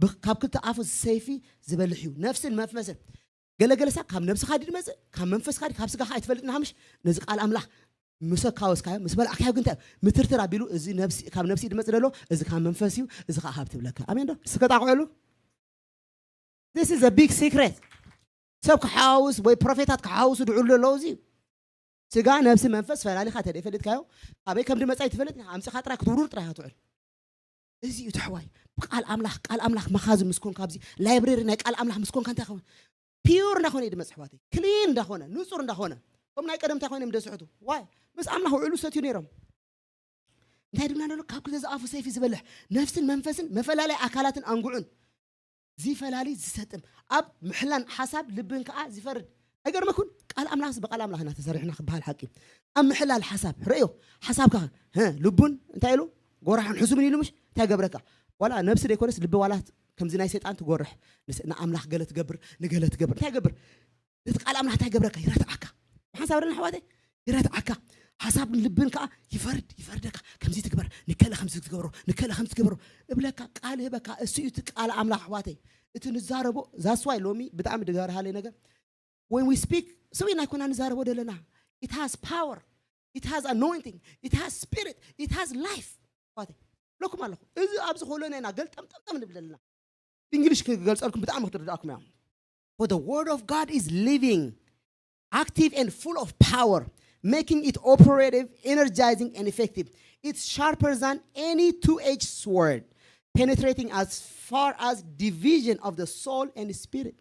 ብ-፣ ካብ ክልተ ኣፉ ሰይፊ ዝበልሕ እዩ፣ ነፍስን መንፈስን። ገለገለ ሰብ ካብ ነብስኻ ድዩ ዝመጽእ፣ ካብ መንፈስካ ድዩ፣ ካብ ስጋኻ ኣይትፈልጥን ሃምሽ። ነዚ ቃል ኣምላኽ ምስ ኣካወስካዮ፣ ምስ በላዕካዮ ግን እንታይ እዩ? ምትርትር ኣቢሉ፣ እዚ ነብሲ፣ ካብ ነብሲ ድመጽእ ደሎ፣ እዚ ካብ መንፈስ እዩ፣ እዚ ኸዓ ሃብቲ ይብለካ። ኣሜን ዶ? እስከ ጣቕዑሉ። This is a big secret። ሰብ ክሓዋውስ ወይ ፕሮፌታት ክሓዋውሱ ድዑሉ ዘለዉ እዚ እዩ። ስጋ፣ ነብሲ፣ መንፈስ ፈላሊኻ ተደ ፈለጥካዮ ኣበይ ከም ድመጻ ይትፈለጥ። ኣምጺኻ ጥራይ ክትውሩር ጥራይ ትውዕል። እዚ እዩ ተሕዋይ። ቃል ኣምላኽ፣ ቃል ኣምላኽ መኻዝን ምስ ኮንካ፣ ኣብዚ ላይብረሪ ናይ ቃል ኣምላኽ ምስ ኮንካ እንታይ ኸውን? ፒዩር እንዳኾነ እዩ ድመጽ ኣሕዋተይ። ክሊን እንዳኾነ፣ ንጹር እንዳኾነ። ከም ናይ ቀደምታ ኮይኖም ደስሕቱ ዋይ ምስ ኣምላኽ ውዕሉ ሰትዩ ነይሮም። እንታይ ድብና ነሎ? ካብ ክልተ ዝኣፉ ሰይፊ ዝበልሕ፣ ነፍስን መንፈስን መፈላለይ ኣካላትን ኣንጉዑን ዝፈላሊ ዝሰጥም፣ ኣብ ምሕላን ሓሳብ ልብን ከዓ ዝፈርድ። ኣይገርመኩን? ቃል ኣምላኽስ ብቃል ኣምላኽ ኢና ተሰሪሕና ክበሃል ሓቂ። ኣብ ምሕላል ሓሳብ ርእዮ፣ ሓሳብካ ህ ልቡን እንታይ ኢሉ ጎራሕን ሕሱምን ኢሉ ምሽ እንታይ ገብረካ? ዋላ ነብሲ ደይኮነስ ልቢ ዋላ ከምዚ ናይ ሰይጣን ትጎርሕ። ንስ- ንኣምላኽ ገለ ትገብር፣ ንገለ ትገብር። እንታይ ገብር? ነቲ ቃል ኣምላኽ እንታይ ገብረካ? ይረትዓካ። ብሓንሳብ ረና ኣሕዋተይ ይረትዓካ። ሓሳብን ልብን ከዓ ይፈርድ፣ ይፈርደካ። ከምዚ ትግበር፣ ንከለ ከምዚ ትገብሮ፣ ንከለ ከምዚ ትገብሮ እብለካ። ቃል ህበካ። እሱ እዩ እቲ ቃል ኣምላኽ ኣሕዋተይ። እቲ ንዛረቦ ዛስዋይ ሎሚ ብጣዕሚ ድገርሃለይ ነገር፣ when we speak ስዊና ኣይኮና ንዛረቦ ደለና። It has power, it has anointing, it has spirit, it has life. ኣሕዋተይ ብለኩም ኣለኹ። እዚ ኣብዚ ኮሎና ኢና ገልጠምጠምጠም ንብል ዘለና። ብእንግሊሽ ክገልጸልኩም ብጣዕሚ ክትርዳእኩም እያ። For the word of God is living, active and full of power, making it operative, energizing and effective. It's sharper than any two-edged sword, penetrating as far as division of the soul and spirit.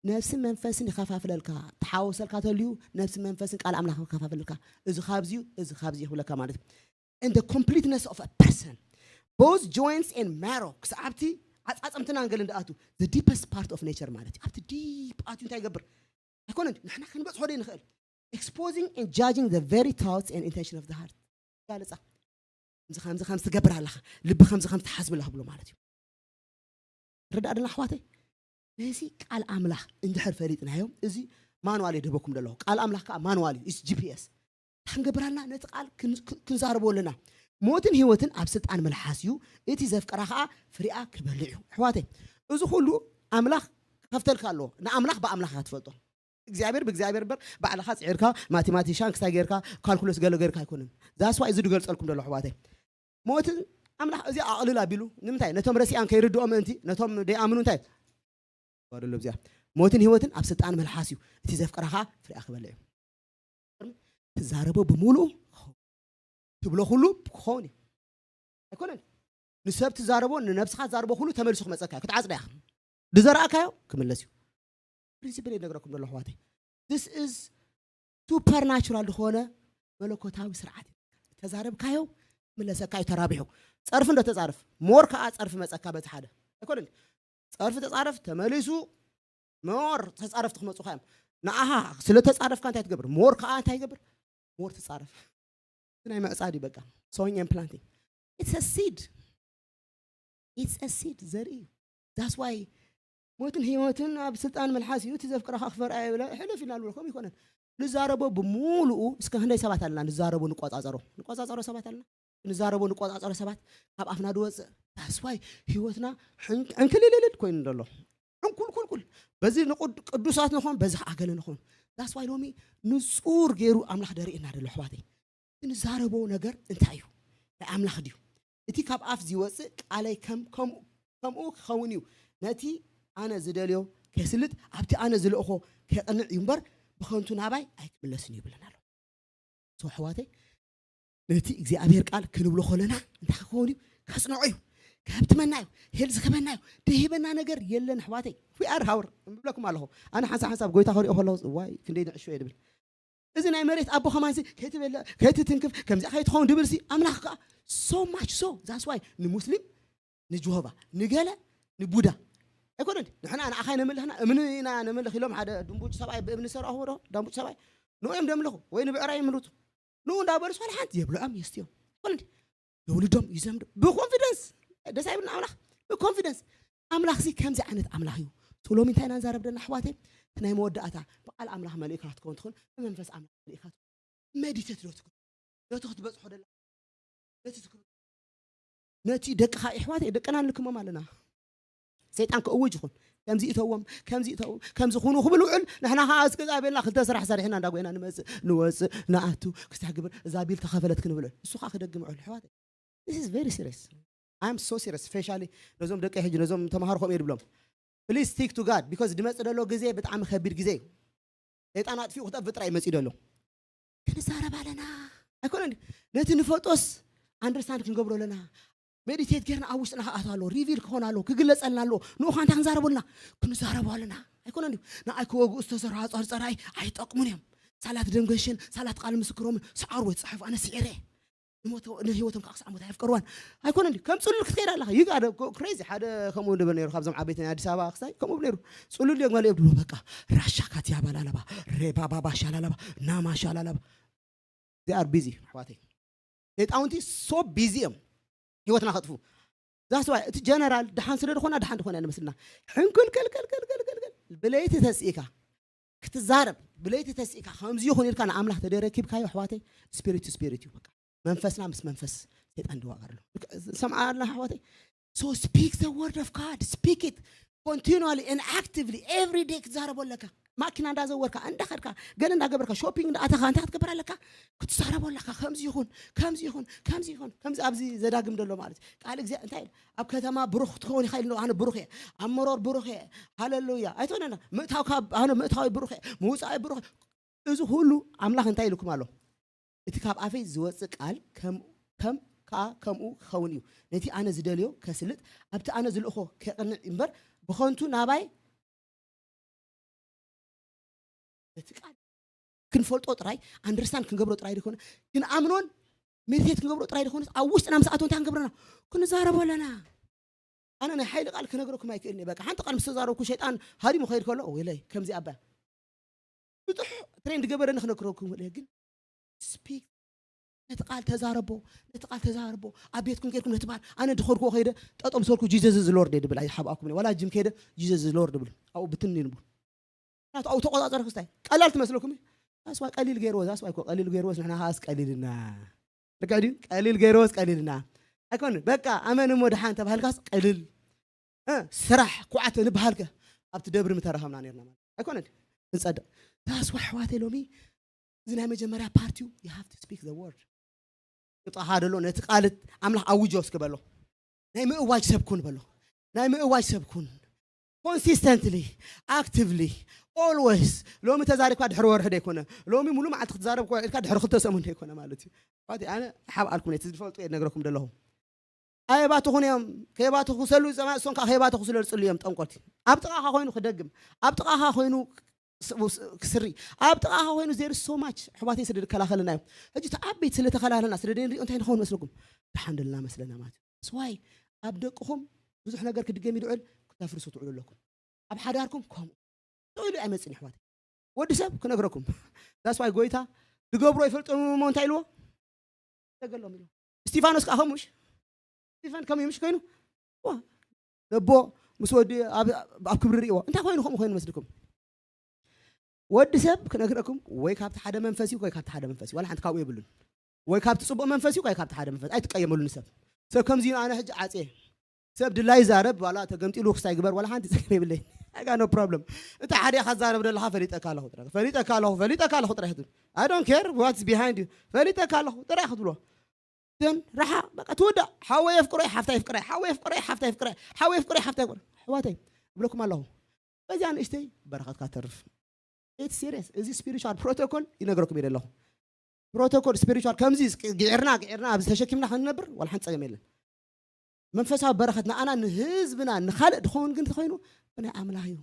ነፍስን መንፈስን ይኸፋፍለልካ። ተሓወሰልካ ተልዩ ነፍስን መንፈስን ቃል ኣምላኽ ይኸፋፍለልካ። እዚ ካብዚዩ፣ እዚ ካብዚዩ ይኽብለካ ማለት እዩ። And the completeness of a person, both joints and marrow, ክሳብ ኣብቲ ዓጻጽምትና እንገለ እንዳኣቱ፣ the deepest part of nature ማለት እዩ። ኣብቲ ዲፕ ኣትዩ እንታይ ይገብር ኣይኮነን፣ ንሕና ክንበጽሖ ደይ ንኽእል። Exposing and judging the very thoughts and intention of the heart። ጋልጻ ከምዚ ከምዚ ከምዚ ትገብር ኣለኻ፣ ልቢ ከምዚ ከምዚ ትሓስብ ኣለኻ ብሎ ማለት እዩ። ርዳእ ደና ኣሕዋተይ፣ ነዚ ቃል ኣምላኽ እንድሕር ፈሊጥናዮ፣ እዚ ማንዋል የድህበኩም ደለኹ። ቃል ኣምላኽ ከዓ ማንዋል እዩ፣ ጂፒኤስ። ክንገብራልና ነቲ ቃል ክን- ክን- ክንዛረቦ ኣለና። ሞትን ህይወትን ኣብ ስልጣን መልሓስ እዩ፣ እቲ ዘፍቀራ ከዓ ፍሪኣ ክበልዕ እዩ። ኣሕዋተይ፣ እዚ ኩሉ ኣምላኽ ክኸፍተልካ ኣለዎ። ንኣምላኽ ብኣምላኽ ኢኻ ትፈልጦ። እግዚኣብሔር ብእግዚኣብሔር እምበር ባዕልኻ ፅዒርካ ማቴማቲሻን ክስታይ ጌርካ ካልኩለስ ገለ ጌርካ ኣይኮነን። ዛስዋ እዚ ድገልፀልኩም ደሎ ኣሕዋተይ። ሞትን ኣምላኽ እዚ ኣቕልል ኣቢሉ ንምንታይ ነቶም ረሲኣን ከይርድኦ ምእንቲ ነቶም ደይኣምኑ እንታይ ባደሎ እዚኣ ሞትን ህይወትን ኣብ ስልጣን መልሓስ እዩ። እቲ ዘፍቀራ ከዓ ፍሪኣ ክበልዕ እዩ። ትዛረቦ ብምሉኡ ክኸውን። ትብሎ ኩሉ ክኸውን እዩ። ኣይኮነን? ንሰብ ትዛረቦ ንነብስኻ ትዛረቦ ኩሉ ተመልሱ ክመፀካ እዩ። ክትዓፅዳ ኢኻ። ድዘራእካዮ ክምለስ እዩ። ፕሪንሲፕል ይነግረኩም ዘሎ ኣሕዋተይ። This is supernatural ዝኾነ መለኮታዊ ስርዓት እዩ። ተዛረብካዮ ምለሰካ እዩ። ተራቢሑ ፀርፊ እንዶ ተፃርፍ ሞር ከዓ ፀርፊ መፀካ በቲ ሓደ ኣይኮነን? ፀርፊ ተፃረፍ ተመሊሱ ሞር ተፃረፍቲ ክመፁኻ እዮም። ንኣኻ ስለ ተፃረፍካ እንታይ ትገብር? ሞር ከዓ እንታይ ይገብር? ሞር ትፃረፍ። ናይ ምዕፃድ እዩ በቃ። Sowing and planting, it's a seed, it's a seed፣ ዘርኢ እዩ። That's why ሞትን ህይወትን ኣብ ስልጣን መልሓስ እዩ፣ እቲ ዘፍቅረኻ ክፈርኣ የብለ ሕልፍ ኢና ንብሎ። ከምኡ ይኮነን። ንዛረቦ ብምሉኡ እስከ ክንደይ ሰባት ኣለና ንዛረቦ ንቆፃፀሮ ንቆፃፀሮ ሰባት ኣለና። ንዛረቦ ንቆፃፀሮ ሰባት ካብ ኣፍና ድወፅእ። That's why ህይወትና ዕንክልልልል ኮይኑ ዘሎ። ዕንኩልኩልኩል በዚ ንቅዱሳት ንኾን በዚ ከዓ ገለ ንኾን። That's why ሎሚ ንፁር ገይሩ ኣምላኽ ደርእና ደሎ ኣሕዋተይ። ንዛረቦ ነገር እንታይ እዩ? ናይ ኣምላኽ ድዩ? እቲ ካብ ኣፍ ዝወፅእ ቃለይ ከም ከምኡ ከምኡ ክኸውን እዩ። ነቲ ኣነ ዝደልዮ ከስልጥ ኣብቲ ኣነ ዝልእኾ ከቕንዕ እዩ እምበር ብኸንቱ ናባይ ኣይክምለስን እዩ ይብለና ኣሎ። So ኣሕዋተይ ነቲ እግዚኣብሔር ቃል ክንብሎ ከለና እንታይ ክኸውን እዩ? ከጽንዖ እዩ። ከህብትመና እዩ። ሄል ዝከበና እዩ። ደሂበና ነገር የለን ኣሕዋተይ። We are hour እብለኩም ኣለኹ። ኣነ ሓንሳብ ሓንሳብ ጎይታ ከሪኦ ከለኹ ዋይ ክንደይ ንዕሾ እየ ድብል። እዚ ናይ መሬት ኣቦ ከማንሲ ከይትበለ ከይትትንክፍ ከምዚኣ ከይትኸውን ድብል ሲ ኣምላኽ ከዓ so much so that's why ንሙስሊም ንጅሆቫ ንገለ ንቡዳ ኣይኮነን። ንሕና ንኣኻ ነምልኽና እምኒ ኢና ነምልኽ ኢሎም ሓደ ድንቡጭ ሰብኣይ ብእምኒ ዝሰርሖ ዶ ዳንቡጭ ሰብኣይ ንኡ እዮም ደምልኹ ወይ ንብዕራይ የምልቱ ንኡ እንዳበሉ ስለ ሓንቲ የብልዖም የስትዮም ኣይኮነን። የውልዶም ይዘምዱ ብኮንፊደንስ። ደስ ኣይብልና ኣምላኽ ብኮንፊደንስ። ኣምላኽ ሲ ከምዚ ዓይነት ኣምላኽ እዩ። ሎሚ እንታይ ኢና ንዛረብ ደና ኣሕዋተይ? እቲ ናይ መወዳእታ ብቃል ኣምላኽ መሊእካ ክትከውን ትኽእል ብመንፈስ ኣምላኽ መሊእካ ሜዲቴት ዶ ትገብር ነቲ ክትበፅሖ ደላ ነቲ ትክብ ነቲ ደቅኻ ኣሕዋተይ ደቅና ንልክሞም ኣለና። ሰይጣን ክእውጅ ይኹን ከምዚ እተዎም ከምዚ እተዎም ከምዚ ኩኑ ክብል ውዕል ንሕና ከዓ እስከ ዛቤልና ክልተ ስራሕ ሰሪሕና እንዳጎይና ንመፅእ ንወፅእ ንኣቱ ክስታ ግብር እዛ ቢል ተኸፈለት ክንብል እሱ ከዓ ክደግም ውዕል ኣሕዋተይ። This is very serious. I am so serious, especially ነዞም ደቂ ሕጂ ነዞም ተምሃሮ ከምኡ እየ ድብሎም። Please stick to God because ድመፅእ ደሎ ግዜ ብጣዕሚ ከቢድ ግዜ እዩ። ሰይጣን ኣጥፊኡ ክጠፍእ ጥራይ መፅኡ ደሎ። ክንዛረብ ኣለና ኣይኮነ። ነቲ ንፈልጦስ ኣንደርስታንድ ክንገብሮ ኣለና። ሜዲቴት ጌርና ኣብ ውሽጥና ክኣት ኣሎ፣ ሪቪል ክኾን ኣሎ፣ ክግለጸልና ኣሎ። ንኡኻ እንታይ ክንዛረበልና? ክንዛረቡ ኣለና ኣይኮነ። ንኣይ ክወግኡ ዝተሰርሑ ኣጻር ጸራይ ኣይጠቅሙን እዮም። ሳላት ደምገሽን ሳላት ቃል ምስክሮምን ሰዓሩ ወይ ጸሓፉ ኣነ ስዒረ ንህይወቶም ከዓ ክሳዕ ሞት ኣየፍቀርዋን ኣይኮነ። እንዲ ከም ጽሉል ክትከይድ ኣለኻ። ይጋደ ክሬዚ ሓደ ከምኡ ንብል ነይሩ ካብዞም ዓበይቲ ናይ ኣዲስ ኣበባ ክስታይ ከምኡ ነይሩ። ጽሉል እዮም ገለ የብሉ። በቃ ራሻ ካትያ ባላለባ ሬባባባ ሻላለባ ናማ ሻላለባ they are busy ኣሕዋተይ። ጣውንቲ so busy እዮም ህይወትና ከጥፉ። ዛስዋይ እቲ ጀነራል ደሓን ስለ ዝኾና ደሓን ዝኾና ንመስልና ሕንክልክልክልክልክልክል ብለይቲ ተስኢካ ክትዛረብ ብለይቲ ተስኢካ ከምዚ ይኹን ኢልካ ንኣምላኽ ተደረኪብካዮ ኣሕዋተይ ስፒሪት ስፒሪት እዩ። በቃ መንፈስና ምስ መንፈስ ሰይጣን ድዋጋር ኣሎ። ሰምዓ ኣላ ኣሕዋተይ። So speak the word of God, speak it continually and actively every day ክትዛረቦ ኣለካ። ማኪና እንዳዘወርካ እንዳኸድካ ገለ እንዳገበርካ ሾፒንግ እንዳኣተኻ እንታይ ክትገብር ኣለካ? ክትዛረቦ ኣለካ። ከምዚ ይኹን ከምዚ ይኹን ከምዚ ይኹን ከምዚ ኣብዚ ዘዳግም ደሎ ማለት እዩ። ቃል እግዚኣብሔር እንታይ ኢሉ? ኣብ ከተማ ብሩኽ ክትኸውን ኢኻ ኢሉ። ኣነ ብሩኽ እየ፣ ኣብ መሮር ብሩኽ እየ። ሃለሉያ ኣይትበለና። ምእታው ካብ ኣነ ምእታዊ ብሩኽ እየ፣ ምውፃኢ ብሩኽ እየ። እዚ ኩሉ ኣምላኽ እንታይ ኢልኩም ኣሎ? እቲ ካብ ኣፈይ ዝወፅእ ቃል ከም ከም ከኣ ከምኡ ክኸውን እዩ። ነቲ ኣነ ዝደልዮ ከስልጥ ኣብቲ ኣነ ዝልእኾ ከቕንዕ እምበር ብኸንቱ ናባይ ነቲ ቃል ክንፈልጦ ጥራይ ኣንደርስታንድ ክንገብሮ ጥራይ ደይኮነ ክንኣምኖን ሜዲቴት ክንገብሮ ጥራይ ደይኮነ ኣብ ውሽጥና ምስ ኣቶ እንታይ ክንገብረና ክንዛረቦ ኣለና። ኣነ ናይ ሓይሊ ቃል ክነግረኩም ኣይክእልን እየ። በቃ ሓንቲ ቃል ምስ ተዛረብኩ ሸይጣን ሃዲሙ ከይድ ከሎ ወይለይ ከምዚ ኣባ ብጥሕ ትሬንድ ገበረኒ ክነግረኩም እየ። ግን ስፒክ ነቲ ቃል ተዛረቦ ነቲ ቃል ተዛረቦ ኣብ ቤትኩም ጌርኩም ነቲ በዓል ኣነ ድኸድኩዎ ከይደ ጠጦም ሰርኩ ጂዘስ ዝሎርድ ድብል ኣይሓብኣኩም ዋላ ጅም ከይደ ጂዘስ ዝሎርድ ድብል ኣብኡ ብትን ንቡ ናቱ ኣብኡ ተቆጻጸረ ክስታይ ቀላል ትመስለኩም እዩ። ዛስዋይ ቀሊል ገይርዎ ዛስዋይ እኮ ቀሊል ገይርዎስ ንሕና ከኣስ ቀሊልና ርግዕ ድዩ ቀሊል ገይርዎስ ቀሊልና ኣይኮን በቃ ኣመን እሞ ድሓን ተባህልካስ ቀልል እ፣ ስራሕ ኩዓተ ንበሃልከ ኣብቲ ደብሪ ምተረኸብና ነርና ማለት ኣይኮነን ክንጸድቕ ዛስዋ ኣሕዋተይ ሎሚ እዚ ናይ መጀመርያ ፓርቲዩ you have to speak the word ጥቓኻ ደሎ ነቲ ቃል ኣምላኽ ኣውጆ እስኪ በሎ ናይ ምእዋጅ ሰብ ኩን በሎ ናይ ምእዋጅ ሰብ ኩን ኮንሲስተንትሊ ኣክቲቭሊ ኦልዌይስ ሎሚ ተዛሪብካ ድሕሪ ወርሒ ደይኮነ ሎሚ ሙሉ መዓልቲ ክትዛረብ እኳ ኢልካ ድሕሪ ክልተ ሰሙን ደይኮነ ማለት እዩ ኣነ ሓብ ኣልኩም ነቲ ዝፈልጡ እየ ነግረኩም ደለኹ ኣየባትኹን እዮም ከየባትኹ ሰሉ ዝፀማ እሶም ከዓ ከየባትኹ ስለ ዝፅሉ እዮም ጠንቆልቲ ኣብ ጥቓኻ ኮይኑ ክደግም ኣብ ጥቓኻ ኮይኑ ክስሪ ኣብ ጥቓኻ ኮይኑ there is so much ኣሕዋተይ ስለ ዝከላኸልና እዮም ሕጂ እቲ ዓበይቲ ስለ ተኸላኸለና ስለ ደንሪኦ እንታይ ንኸውን መስለኩም ደሓን ደለና መስለና ማለት እዩ ስዋይ ኣብ ደቅኹም ብዙሕ ነገር ክድገም ይድዕል ክተፍርሱ ትውዕሉ ኣለኩም ኣብ ሓዳርኩም ከምኡ ኢሉ ኣይመፅን ኣሕዋተይ ወዲ ሰብ ክነግረኩም that's why ጎይታ ዝገብሮ ይፈልጦም እሞ እንታይ ኢልዎ ተገሎም ኢልዎ እስቲፋኖስ ከዓ ከምኡሽ ስቲፋን ከምኡ ምሽ ኮይኑ ነቦ ምስ ወዲ ኣብ ክብሪ ርእዎ እንታይ ኮይኑ ከምኡ ኮይኑ መስልኩም ወዲ ሰብ ክነግረኩም ወይ ካብቲ ሓደ መንፈስ እዩ ወይ ካብቲ ሓደ መንፈስ እዩ ዋላ ሓንቲ ካብኡ የብሉን ወይ ካብቲ ፅቡቅ መንፈስ እዩ ወይ ካብቲ ሓደ መንፈስ ኣይትቀየመሉ ንሰብ ሰብ ከምዚ ኣነ ሕጂ ዓፅየ ሰብ ድላይ ዛረብ ዋላ ተገምጢሉ ክስታይ ግበር ዋላ ሓንቲ ፀገም የብለይ I got no problem እንተ ሓደ ኢኻ ዛረብ ደለኻ ፈሊጠካ ኣለኹ ጥራይ ፈሊጠካ ኣለኹ ፈሊጠካ ኣለኹ ጥራይ ትብል I don't care what's behind you ፈሊጠካ ኣለኹ ጥራይ ክትብሎ ግን ራሓ በቃ ትውዳእ ሓወይ የፍቅሮ ሓፍታ የፍቅረ ሓወይ የፍቅሮ ሓፍታ የፍቅረ ሓወይ የፍቅሮ ሓፍታ የፍቅረ ኣሕዋተይ እብለኩም ኣለኹ በዚኣ ንእሽተይ በረኸትካ ተርፍ It's serious እዚ spiritual protocol ይነግረኩም እየ ዘለኹ protocol spiritual ከምዚ ግዕርና ግዕርና ኣብዚ ተሸኪምና ክንነብር ዋላ ሓንቲ ፀገም የለን መንፈሳዊ በረኸት ንኣና ንህዝብና ንኻልእ ድኸውን ግን ተኾይኑ ብናይ ኣምላኽ እዩ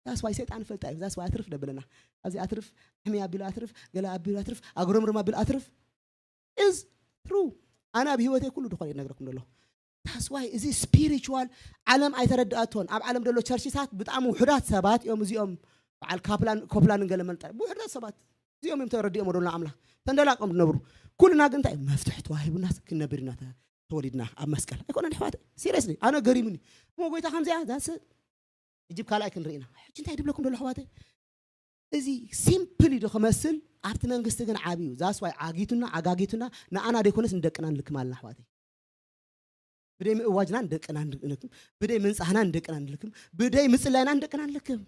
that's why ሰይጣን ፈልጣ እዩ that's why ኣትርፍ ደብለና ኣብዚ ኣትርፍ ሕሚ ኣቢሉ ኣትርፍ ገለ ኣቢሉ ኣትርፍ ኣጉረምርም ኣቢሉ ኣትርፍ is true ኣነ ኣብ ህይወተይ ኩሉ ድኾነ እየ ነግረኩም ደለኹ that's why እዚ spiritual ዓለም ኣይተረድኣቶን ኣብ ዓለም ደሎ ቸርችታት ብጣዕሚ ውሑዳት ሰባት እዮም እዚኦም በዓል ካፕላን ኮፕላንን ገለ መልጣ ውሑዳት ሰባት እዚኦም እዮም ተረዲኦም ወደሎ ኣምላኽ ተንደላቆም ዝነብሩ ኩልና ግን እንታይ መፍትሒ ተዋሂቡና ክንነብር ኢና ተወሊድና ኣብ መስቀል ኣይኮነን ኣሕዋተይ seriously ኣነ ገሪሙኒ እሞ ጎይታ ከምዚኣ that's it ሕጂ ካልኣይ ክንርኢ ኢና ሕጂ እንታይ ድብለኩም ደሎ ኣሕዋተይ እዚ simple ዩ ዶ ክመስል ኣብቲ መንግስቲ ግን ዓብዩ that's why ዓጊቱና ዓጋጊቱና ንኣና ደይኮነስ ንደቅና ንልክም ኣለና ኣሕዋተይ ብደይ ምእዋጅና ንደቅና ንልክም ብደይ ምንጻህና ንደቅና ንልክም ብደይ ምጽላይና ንደቅና ንልክም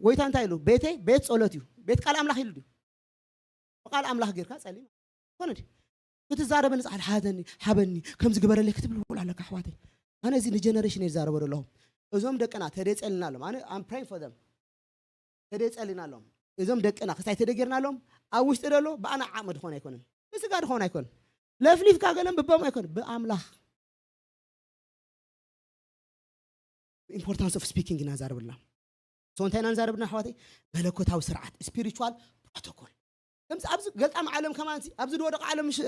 ጎይታ እንታይ ኢሉ ቤተይ ቤት ጸሎት እዩ ቤት ቃል ኣምላኽ ኢሉ ድዩ ብቃል ኣምላኽ ጌርካ ጸሊ ኮነ ድዩ ክትዛረበኒ ጻሕል ሓተኒ ሓበኒ ከምዚ ግበረለይ ክትብል ውል ኣለካ ኣሕዋተይ ኣነ እዚ ንጀነሬሽን እየ ዝዛረበ ዘለኹ እዞም ደቅና ተደይ ጸልና ኣሎም ኣነ I'm praying for them ተደይ ጸልና ኣሎም እዞም ደቅና ክሳይ ተደጊርናሎም ኣብ ውሽጢ ደሎ ብኣና ዓቕሚ ድኾን ኣይኮነን፣ ብስጋ ድኾን ኣይኮን፣ ለፍሊፍካ ገለን ብቦም ኣይኮን፣ ብኣምላኽ። Importance of speaking ኢና ንዛረብልና። So እንታይ ኢና ንዛረብና ኣሕዋተይ? መለኮታዊ ስርዓት፣ spiritual protocol። ከምዚ ኣብዚ ገልጣም ዓለም ከማን ኣብዚ ዝወደቐ ዓለም ምሽ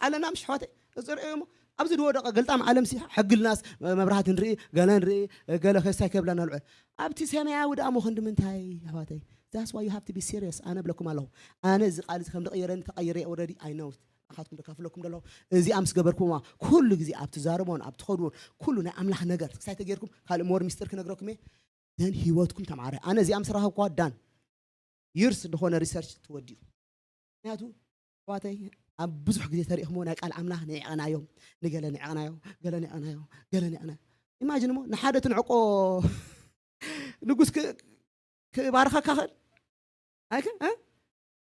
ኣለና ምሽ ኣሕዋተይ? ዝርእዩ እሞ ኣብዚ ዝወደቐ ገልጣም ዓለም ሲ ሕግልናስ መብራህቲ ንርኢ፣ ገለ ንርኢ፣ ገለ ከሳይ ከብላና ንውዕል። ኣብቲ ሰማያዊ ደኣ እሞ ክንዲ ምንታይ ኣሕዋተይ? That's why you have to be serious። ኣነ ብለኩም ኣለኹ፣ ኣነ እዚ ቃል እዚ ከም ዝቕየረኒ ተቐይረ already፣ I know it። ንኻትኩም ደካፍለኩም ደለኹ። እዚኣ ምስ ገበርኩማ ኩሉ ግዜ ኣብ ትዛረቦን ኣብ ትኸድዎን ኩሉ ናይ ኣምላኽ ነገር ክሳይ ተጌርኩም ካልእ more ሚስጥር ክነግረኩም እየ። Then ህይወትኩም ተማዕረ። ኣነ እዚኣ ምስ ረኸብኳ ዳን፣ years ዝኾነ research ተወዲኡ። ምክንያቱ ኣሕዋተይ ኣብ ብዙሕ ግዜ ተሪእኹሞ ናይ ቃል ኣምላኽ ንዕቐናዮ፣ ንገለ ንዕቐናዮ፣ ገለ ንዕቐናዮ፣ ገለ ንዕቐናዮ። Imagine እሞ ንሓደ ትንዕቆ ንጉስ ክ- ክባርኸካ ኽእል ኣይከ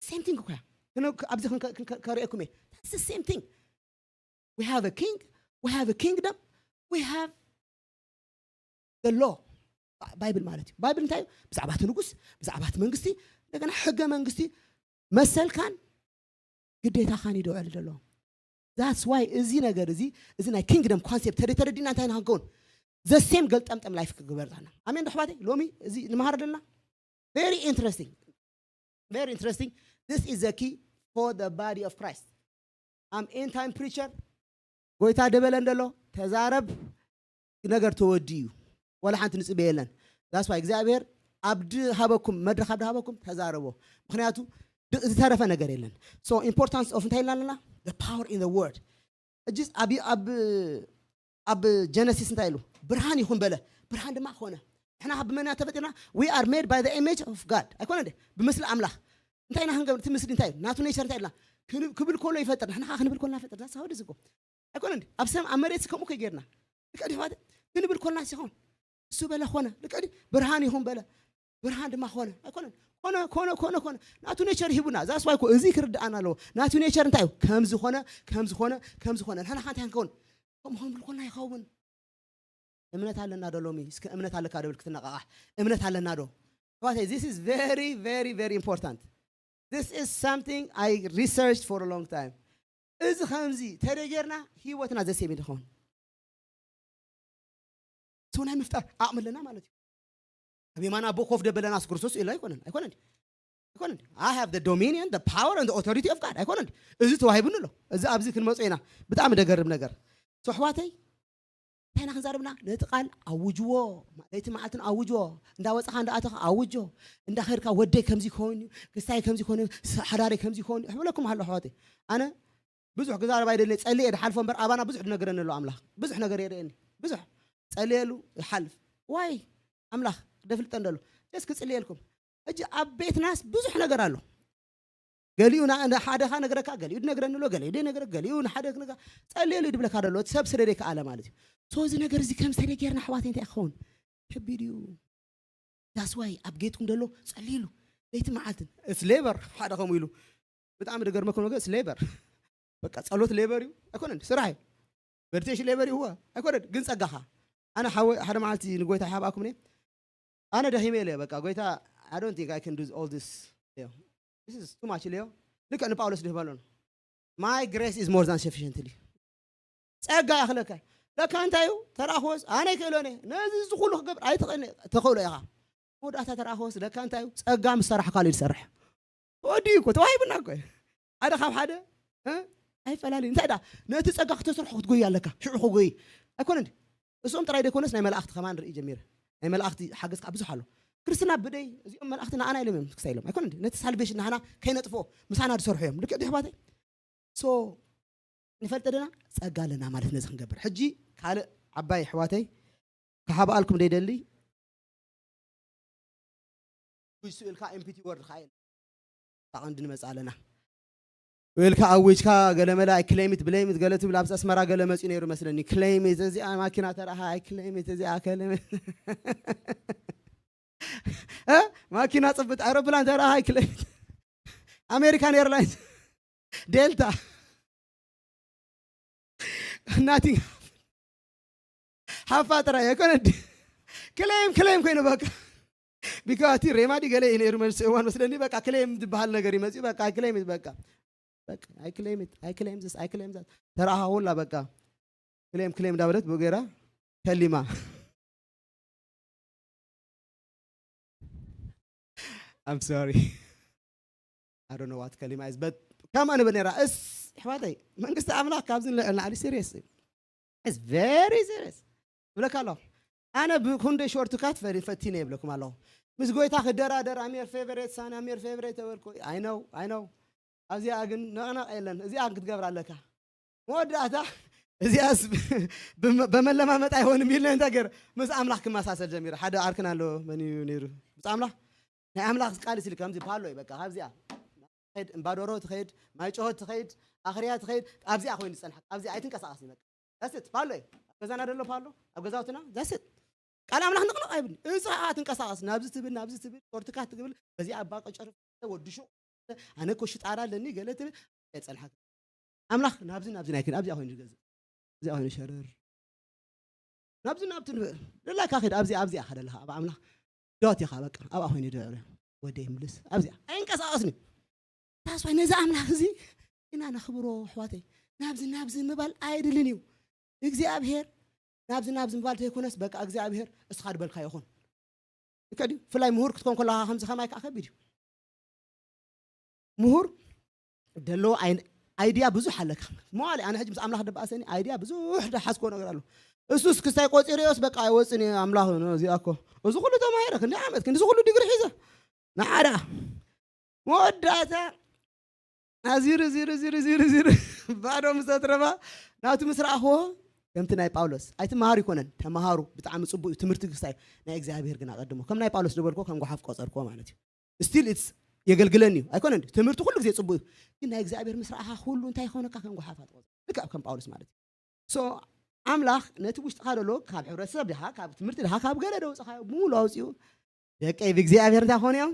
same thing እኮ እያ። ክነ- ክ- ኣብዚ ክንከ- ክንከ- ከርእየኩም እየ። That's the same thing. We have a king, we have a kingdom, we have the law. ባይብል ማለት እዩ። ባይብል እንታይ እዩ? ብዛዕባ እቲ ንጉስ፣ ብዛዕባ እቲ መንግስቲ፣ እንደገና ሕገ መንግስቲ መሰልካን ግዴታኻን እዩ ደውዕል ዘሎ። That's why እዚ ነገር እዚ፣ እዚ ናይ kingdom concept ተደ ተረዲና እንታይ ንክንከውን? The same ገልጠምጠም life ክግበር ዛና። ኣሜን ዶ ኣሕዋተይ? ሎሚ እዚ ንመሃር ዘለና። Very interesting. Very interesting. This is the key for the body of Christ. I'm end time preacher. ጎይታ ደበለ እንደሎ ተዛረብ፣ ነገር ተወዲኡ እዩ። ወላ ሓንቲ ንጽበ የለን። That's why እግዚኣብሔር ኣብ ድሃበኩም መድረኽ ኣብ ድሃበኩም ተዛረቦ። ምክንያቱ ድ- ዝተረፈ ነገር የለን። So importance of እንታይ ኢልና ኣለና? The power in the word. እጅስ ኣብ ኣብ ኣብ ጀነሲስ እንታይ ኢሉ? ብርሃን ይኹን በለ፣ ብርሃን ድማ ኾነ። ንሕና ካብ ብመና ተፈጢርና? We are made by the image of God። ኣይኮነ እንዴ? ብምስሊ ኣምላኽ። እንታይ ኢና ክንገብር? እቲ ምስሊ እንታይ እዩ? ናቱ ኔቸር እንታይ ኢልና? ክን- ክብል ከሎ ይፈጥር፣ ንሕና ከዓ ክንብል ከልና ይፈጥር። That's how it is እኮ። ኣይኮነ እንዴ? ኣብ ሰም ኣብ መሬት ከምኡ ከይጌርና ልክዕ ድሕዋት ክንብል ኮልና ሲኾን እሱ በለ ኾነ። ልክዕ ድዩ? ብርሃን ይኹን በለ፣ ብርሃን ድማ ኾነ። ኣይኮነን? ኮነ ኮነ ኮነ ኮነ። ናቱ ኔቸር ሂቡና። That's why እኮ እዚ ክርድኣና ኣለዎ። ናቱ ኔቸር እንታይ እዩ? ከም ዝኾነ ከም ዝኾነ ከም ዝኾነ ንሕና ከ እንታይ ክንከውን? ከምኡ ክንብል ኮልና ይኸውን። እምነት ኣለና ዶ ሎሚ? እስከ እምነት ኣለካ ዶ ብል ክትነቃቃሕ? እምነት ኣለና ዶ? ኣሕዋተይ፣ this is very very very important. This is something I researched for a long time. እዚ ከምዚ ተደጌርና ህይወትና ዘሴም ይኸውን። ሰው ናይ ምፍጣር ዓቕሚ ኣለና ማለት እዩ። ኣብ የማን ኣቦ ኮፍ ደበለናስ ክርስቶስ ኢሉ ኣይኮነን? ኣይኮነን? ኣይኮነን? I have the dominion, the power and the authority of God። ኣይኮነን? እዚ ተዋሂቡኒ ኣሎ። እዚ ኣብዚ ክንመጾ ኢና። ብጣዕሚ ደገርም ነገር። So ኣሕዋተይ፣ እንታይ ኢና ክንዛረብና? ነቲ ቃል ኣውጅዎ፣ ለይቲ መዓልትን ኣውጅዎ። እንዳወጻኻ እንዳኣተኻ ኣውጆ። እንዳኸድካ ወደይ ከምዚ ክኸውን እዩ፣ ክስታይ ከምዚ ክኸውን እዩ፣ ስ- ሓዳረይ ከምዚ ክኸውን እዩ። እሕብለኩም ኣሎ ኣሕዋተይ። ኣነ ብዙሕ ክዛረብ ኣይደልን፣ ጸልየ ድሓልፎ እምበር ኣባና ብዙሕ ዝነግረኒ ኣሎ ኣምላኽ። ብዙሕ ነገር የርእየኒ። ብዙሕ ጸልየሉ ይሓልፍ። ዋይ ኣምላኽ ደፍልጠ እንደሎ ደስ ክጽልየልኩም። ሕጂ ኣብ ቤትናስ ብዙሕ ነገር ኣሎ። ገሊኡ ና- ንሓደኻ ነግረካ፣ ገሊኡ ድነግረኒ ኣሎ፣ ገሊኡ ደይነግረ፣ ገሊኡ ንሓደ ክነጋ ጸልየሉ ድብለካ ደሎ። እቲ ሰብ ስለ ደይከኣለ ማለት እዩ። So እዚ ነገር እዚ ከም ሰደ ጌርና ኣሕዋተይ እንታይ ክኸውን? ከቢድ እዩ። That's why ኣብ ጌትኩም ደሎ ጸልይሉ ለይቲ መዓልትን። It's labor ሓደ ከምኡ ኢሉ ብጣዕሚ ደገርመኩም ነገር it's labor። በቃ ጸሎት ሌበር እዩ ኣይኮነን? ስራሕ እዩ። መዲቴሽን ሌበር እዩ። እወ ኣይኮነን? ግን ጸጋኻ ኣነ ሓወ ሓደ መዓልቲ ንጎይታ ይሓብኣኩም እየ። ኣነ ደኺመ ኢለ በቃ ጎይታ I don't think I can do all this ኢዮ። This is too much ኢዮ። ልክዕ ንጳውሎስ ድህበሎ ነው። My grace is more than sufficient ኢሉ። ጸጋ ያኽለካ። ለካ እንታይ እዩ? ተራኽቦስ ኣነ ይክእሎን እየ። ነዚ እዚ ኩሉ ክገብር ኣይትኽእልን እየ። ተኽእሎ ኢኻ። መወዳእታ ተራኽቦስ ለካ እንታይ እዩ? ጸጋ ምስ ሰራሕካሉ እዩ ዝሰርሕ። ተወዲኡ እኮ ተዋሂቡና እኮ እዩ። ሓደ ካብ ሓደ እ? ኣይፈላለዩ። እንታይ ደኣ ነቲ ጸጋ ክተስርሖ ክትጎይ ኣለካ። ሽዑ ክጎይ ኣይኮነን ድዩ? እሶም ጥራይ ደይኮነስ ናይ መላእኽቲ ከማን ርኢ ጀሚረ። ናይ መላእኽቲ ሓገዝ ከዓ ብዙሕ ኣሎ። ክርስትና ብደይ እዚኦም መላእኽቲ ንኣና ኢሎም እዮም ክሳይ ኢሎም ኣይኮነን ድዩ? ነቲ ሳልቬሽን ናህና ከይነጥፍኦ ምሳና ዝሰርሑ እዮም። ልክዕ ድዩ ኣሕዋተይ? So ንፈልጠ ደና ጸጋ ኣለና ማለት ነዚ ክንገብር። ሕጂ ካልእ ዓባይ ኣሕዋተይ ክሓብኣልኩም ደይደሊ ጉጅ ስእልካ ኤምፒቲ ወርድ ካይል ታቐንዲ ንመጽእ ኣለና። ወይልካ ኣዊጅካ ገለ መለ ኣይ ክሌሚት ብሌሚት ገለ ትብል ኣብዚ ኣስመራ ገለ መጺኡ ነይሩ መስለኒ። ክሌሚት እዚኣ ማኪና ተረሃ ኣይ ክሌሚት እዚኣ ከለመ እ? ማኪና ጽብት ኣውሮፕላን ተረሃ ኣይ ክሌሚት ኣሜሪካን ኤርላይንስ ዴልታ ናቲንግ ሓፋ ጥራይ ኣይኮነ ክሌም ክሌም ኮይኑ በቃ ቢካቲ ሬማ ድዩ ገለ እዩ ነይሩ መልሲ እዋን መስለኒ። በቃ ክሌም ዝበሃል ነገር ይመፅእ። በቃ ክሌም በቃ በቃ I claim it, I claim this, I claim that። ተረኣኻ ሁላ በቃ ክሌም ክሌም እንዳበለት ብኡ ገይራ ከሊማ። I'm sorry, I don't know what ከሊማ is, but ከም ኣነ በነራ እስ ኣሕዋተይ፣ መንግስቲ ኣምላኽ ካብዚ ንላዕሊ serious እዩ። It's very serious። ይብለካ ኣለኹ። ኣነ ብኩንደይ ሾርት ካት ፈሪ-፣ ፈቲነ ይብለኩም ኣለኹ። ምስ ጎይታ ክደራደር፣ I'm your favorite son, I'm your favorite ተበልኩ። I know, I know። ኣብዚኣ ግን ነቕነቕ የለን። እዚኣ ክትገብር ኣለካ። መወዳእታ እዚኣስ ብመ-፣ በመለማመጥ ኣይሆንም ኢለ እንታይ ገይረ፣ ምስ ኣምላኽ ክመሳሰል ጀሚረ። ሓደ ዓርክና ኣሎ፣ መን እዩ ነይሩ? ምስ ኣምላኽ፣ ናይ ኣምላኽ ቃል ሲል ከምዚ ፓሎ እዩ በቃ። ካብዚኣ ትኸይድ፣ እምባዶሮ ትኸይድ፣ ማይ ጨሆት ትኸይድ፣ ኣኽርያ ትኸይድ፣ ኣብዚኣ ኮይኑ ዝጸንሓ። ኣብዚኣ ኣይትንቀሳቐስ በቃ። That's it፣ ፓሎ እዩ። ኣብ ገዛና ደሎ ፓሎ፣ ኣብ ገዛውትና፣ that's it። ቃል ኣምላኽ ንቕንቕ ኣይብል። እዚ ኸኣ ትንቀሳቐስ፣ ናብዚ ትብል፣ ናብዚ ትብል፣ ሾርትካት ትብል፣ በዚኣ ኣባ ቀጨር ወዲ ሹቕ፣ ኣነ እኮ ሽጣራ ኣለኒ ገለ ትብል፣ የጸንሓካ። ኣምላኽ ናብዚ ናብዚ ናይ ክን ኣብዚኣ ኮይኑ ዝገዝእ። ኣብዚኣ ኮይኑ ሸረር። ናብዚ ናብቲ ንበ-፣ ደላካ ኺድ፣ ኣብዚኣ፣ ኣብዚኣ ኸደለኻ፣ ኣብ ኣምላኽ ዶት ኢኻ በቃ፣ ኣብኣ ኮይኑ ድዕረ ወደ ይምልስ። ኣብዚኣ ኣይንቀሳቐስን እዩ። ታስዋይ ነዚ ኣምላኽ እዚ ኢና ነኽብሮ ኣሕዋተይ። ናብዚ ናብዚ ምባል ኣይድልን እዩ። እግዚኣብሔር ናብዚ ናብዚ ምባል ዘይኮነስ በቃ እግዚኣብሔር እስኻ ድበልካ ይኹን። ከዲ ፍላይ ምሁር ክትኮን ከለኻ ከምዚ ከማይ ከዓ ከቢድ እዩ። ምሁር ደሎ ኣይ-፣ ኣይድያ ብዙሕ ኣለካ። መዋሊ ኣነ ሕጂ ምስ ኣምላኽ ደባእሰኒ ኣይድያ ብዙሕ ደሓዝኮ ነገር ኣሎ። እሱስ ክስታይ ቆፂርዮስ በቃ ኣይወፅን እዩ ኣምላኽ ነው እዚኣ እኮ። እዚ ኩሉ ተማሂረ ክንደይ ዓመት ክንዲ ኩሉ ዲግሪ ሒዘ ንሓዳ መወዳእታ ኣዚሩ ዚሩ ዚሩ ዚሩ ዚሩ ባዶ ምስ ኣትረፋ ናቱ ምስ ረኣኽዎ ከምቲ ናይ ጳውሎስ ኣይትመሃሩ ይኮነን ተመሃሩ። ብጣዕሚ ፅቡቅ እዩ ትምህርቲ ክስታይ ናይ እግዚኣብሔር ግን ኣቀድሞ ከም ናይ ጳውሎስ ዝበልኮ ከም ጓሓፍ ቆፀርኮ ማለት እዩ። ስቲል ኢትስ የገልግለኒ እዩ ኣይኮነን። ትምህርቲ ኩሉ ግዜ ፅቡቅ እዩ ግን ናይ እግዚኣብሔር ምስ ረኣኻ ኩሉ እንታይ ይኾነካ ከም ጓሓፍ ኣትቆፅር ልክዕ ከም ጳውሎስ ማለት እዩ። ሶ ኣምላኽ ነቲ ውሽጥኻ ደሎ ካብ ሕብረተሰብ ድኻ ካብ ትምህርቲ ድኻ ካብ ገለ ደውፅኻ ሙሉ ኣውፅኡ ደቀይ ብእግዚኣብሔር እንታይ ክኾኑ እዮም?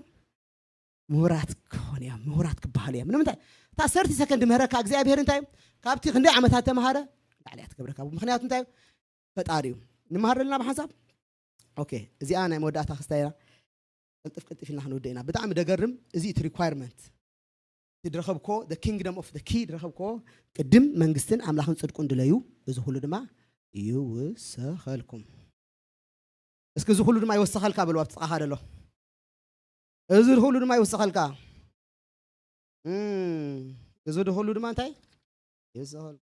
ምሁራት ክኾኑ እዮም። ምሁራት ክበሃሉ እዮም። ንምንታይ እታ ሰርቲ ሰከንድ ምህረካ እግዚኣብሔር እንታይ እዩ? ካብቲ ክንደይ ዓመታት ተምሃረ ላዕሊ እያ ትገብረካ። ምክንያቱ እንታይ እዩ? ፈጣሪ እዩ። ንመሃር ዘለና ብሓንሳብ ኦኬ። እዚኣ ናይ መወዳእታ ክስታይ እያ። ቅልጥፍ ቅልጥፍ ኢልና ክንውደ ኢና። ብጣዕሚ ደገርም። እዚ እቲ ሪኳርመንት ድረኸብኮ the kingdom of the key ድረኸብኮ ቅድም መንግስትን ኣምላኽን ፅድቁን ድለዩ፣ እዚ ኩሉ ድማ ይውሰኸልኩም። እስኪ እዚ ኩሉ ድማ ይወሰኸልካ በሉ ኣብ ጥቓኻ ደሎ። እዚ ኩሉ ድማ ይውሰኸልካ። እም፣ እዚ ኩሉ ድማ እንታይ ይውሰኸልካ?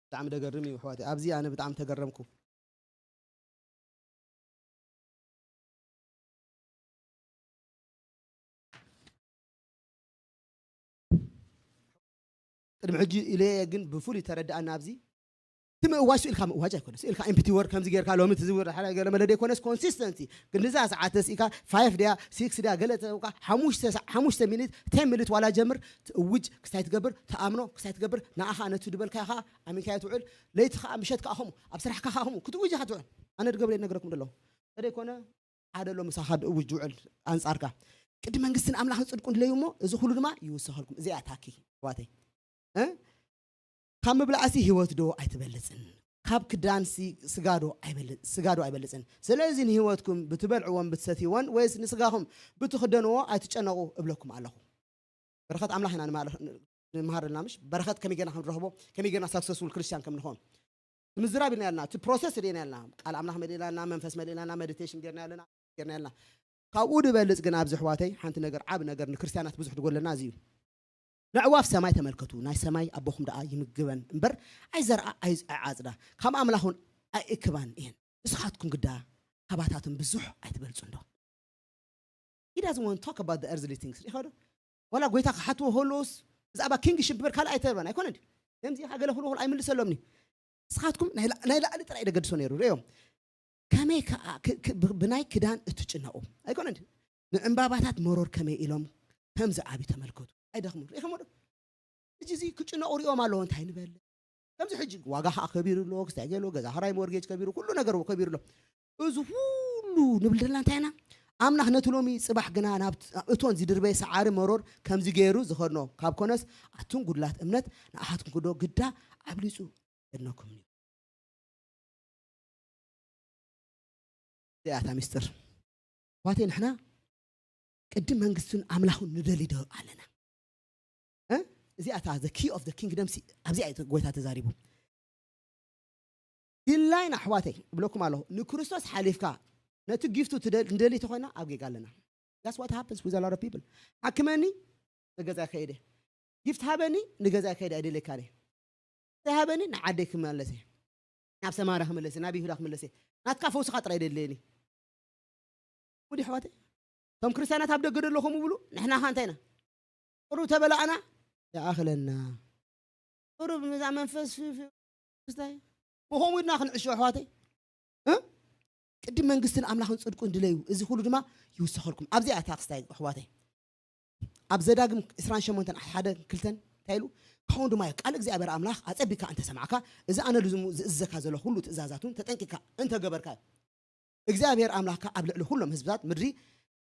ብጣዕሚ ደገርም እዩ ኣሕዋተይ። ኣብዚ ኣነ ብጣዕሚ ተገረምኩ። ቅድሚ ሕጂ ኢለየ ግን ብፍሉይ ተረድኣና ኣብዚ እቲ ምእዋጅ ስኢልካ ምእዋጅ ኣይኮነ ስኢልካ ኤምፒቲ ወር ከምዚ ጌርካ ሎሚ ትዝውር ሓደ ገለ መለ ደይኮነስ ኮንሲስተንሲ ክንዲዛ ሰዓት ተስኢካ ፋይፍ ድያ ሲክስ ድያ ገለ ተውካ ሓሙሽተ ሰዓ- ሓሙሽተ ሚኒት ቴን ሚኒት ዋላ ጀምር ትእውጅ ክስታይ ትገብር ትኣምኖ ክስታይ ትገብር ንኣኻ ነቲ ድበልካዮ ኸዓ ኣሚንካዮ ትውዕል ለይቲ ኸዓ ምሸት ከኣ ኸምኡ ኣብ ስራሕካ ኸዓ ኸምኡ ክትውጅ ኢኻ ትውዕል ኣነ ድገብረ ይነግረኩም ደለኹ ተደይኮነ ሓደ ኣሎ ምሳኻ ድእውጅ ዝውዕል ኣንጻርካ ቅዲ መንግስትን ኣምላኽን ጽድቁን ድለዩ እሞ እዚ ኩሉ ድማ ይውሰኸልኩም እዚኣ ታኪ ኣሕዋተይ እ ካብ ምብላዕሲ ህይወት ዶ ኣይትበልጽን ካብ ክዳንሲ ስጋ ዶ ኣይበል- ስጋ ዶ ኣይበልጽን ስለዚ ንህይወትኩም ብትበልዕዎን ብትሰትይዎን ወይስ ንስጋኹም ብትኽደንዎ ኣይትጨነቑ እብለኩም ኣለኹ በረኸት ኣምላኽ ኢና ንማለ- ንምሃር ኣለና ምሽ በረኸት ከመይ ጌርና ከም ንረኽቦ ከመይ ጌርና ሳክሰስፉል ክርስቲያን ከም ንኾን ምዝራብ ኢና ያልና እቲ ፕሮሰስ ርኢና ያልና ቃል ኣምላኽ መሊእና ያልና መንፈስ መሊእና ያልና ሜዲቴሽን ጌርና ያለና ጌርና ያልና ካብኡ ድበልጽ ግን ኣብዚ ኣሕዋተይ ሓንቲ ነገር ዓቢ ነገር ንክርስትያናት ብዙሕ ድጎለና እዚ እዩ ንዕዋፍ ሰማይ ተመልከቱ ናይ ሰማይ ኣቦኹም ደኣ ይምግበን እምበር ኣይዘርኣ ኣይዓጽዳ ካብ ኣምላኽ እውን ኣይእክባን እየን ንስኻትኩም ግዳ ካባታቶም ብዙሕ ኣይትበልጹ እንዶ He doesn't want to talk about the earthly things ሪኢኻ ዶ ዋላ ጎይታ ክሓትዎ ከለውስ ብዛዕባ ኪንግሽፕ በር ካልእ ኣይተርበን ኣይኮነን ከምዚ ኢኻ ገለ ክልኹል ኣይምልሰሎምኒ ንስኻትኩም ናይ ላ- ናይ ላዕሊ ጥራይ ደገድሶ ነይሩ ርእዮም ከመይ ከዓ ክ- ክ- ብ- ብናይ ክዳን እትጭነቑ ኣይኮነን ንዕምባባታት መሮር ከመይ ኢሎም ከም ዝዓብዩ ተመልከቱ ኣይደኽሙን ርኢኸሞ ዶ ሕጂ እዚ ክጭነቑ ሪኦም ኣለዎ እንታይ ንበል ከምዚ ሕጂ ዋጋ ከዓ ከቢሩ ኣሎ ክስታይ ገሎ ገዛ ክራይ ሞርጌጅ ከቢሩ ኩሉ ነገር ከቢሩ ኣሎ እዚ ኩሉ ንብል ዘለና እንታይ ኢና ኣምላኽ ነቲ ሎሚ ፅባሕ ግና ናብ እቶን ዝድርበየ ሰዓሪ መሮር ከምዚ ገይሩ ዝኸድኖ ካብ ኮነስ ኣቱም ጉድላት እምነት ንኣኻትኩም ክዶ ግዳ ኣብሊፁ የድነኩም እዩ እዚኣታ ሚስጥር ኣሕዋተይ፣ ንሕና ቅድም መንግስትን ኣምላኽን ንደሊ ዶ ኣለና? እ? እዚኣ እታ the key of the kingdom ሲ ኣብዚኣ እዩ ጎይታ ተዛሪቡ። ድላይና ኣሕዋተይ እብለኩም ኣለኹ፣ ንክርስቶስ ሓሊፍካ ነቲ ጊፍቱ ትደ- ንደሊ ተኾይና ኣብ ጌጋ ኣለና። That's what happens with a lot of people. ሓክመኒ፣ ንገዛ ከይደ። ጊፍት ሃበኒ፣ ንገዛ ከይደ ኣይደለካኒ። ተሃበኒ፣ ንዓደይ ክመለሰ፣ ናብ ሰማርያ ክመለሰ፣ ናብ ይሁዳ ክመለሰ። ናትካ ፈውስኻ ጥራይ ደለየኒ። ውዲ ኣሕዋተይ፣ እቶም ክርስቲያናት ኣብ ደገ ደለኹም ይብሉ፣ ንሕና ኸ እንታይ ኢና? ቁሩብ ተበላዕና፣ ይኣኽለና። ቁሩብ ምዛ መንፈስ ፍ- ፍ- ክስታይ፣ ብኸምኡ ኢድና ክንዕሾ ኣሕዋተይ። እ? ቅድም መንግስትን ኣምላኽን ጽድቁን ድለዩ፣ እዚ ኩሉ ድማ ይውሰኸልኩም። ኣብዚኣ እታ ክስታይ ኣሕዋተይ። ኣብ ዘዳግም ዕስራን ሸሞንተን ሓደ ክልተን እንታይ ኢሉ? ካብኡ ድማ እዩ፣ ቃል እግዚኣብሔር ኣምላኽ ኣጸቢካ እንተሰማዕካ፣ እዚ ኣነ ልዝሙ ዝእዘካ ዘሎ ኩሉ ትእዛዛቱን ተጠንቂካ እንተገበርካ፣ እግዚኣብሔር ኣምላኽካ ኣብ ልዕሊ ኩሎም ህዝብታት ምድሪ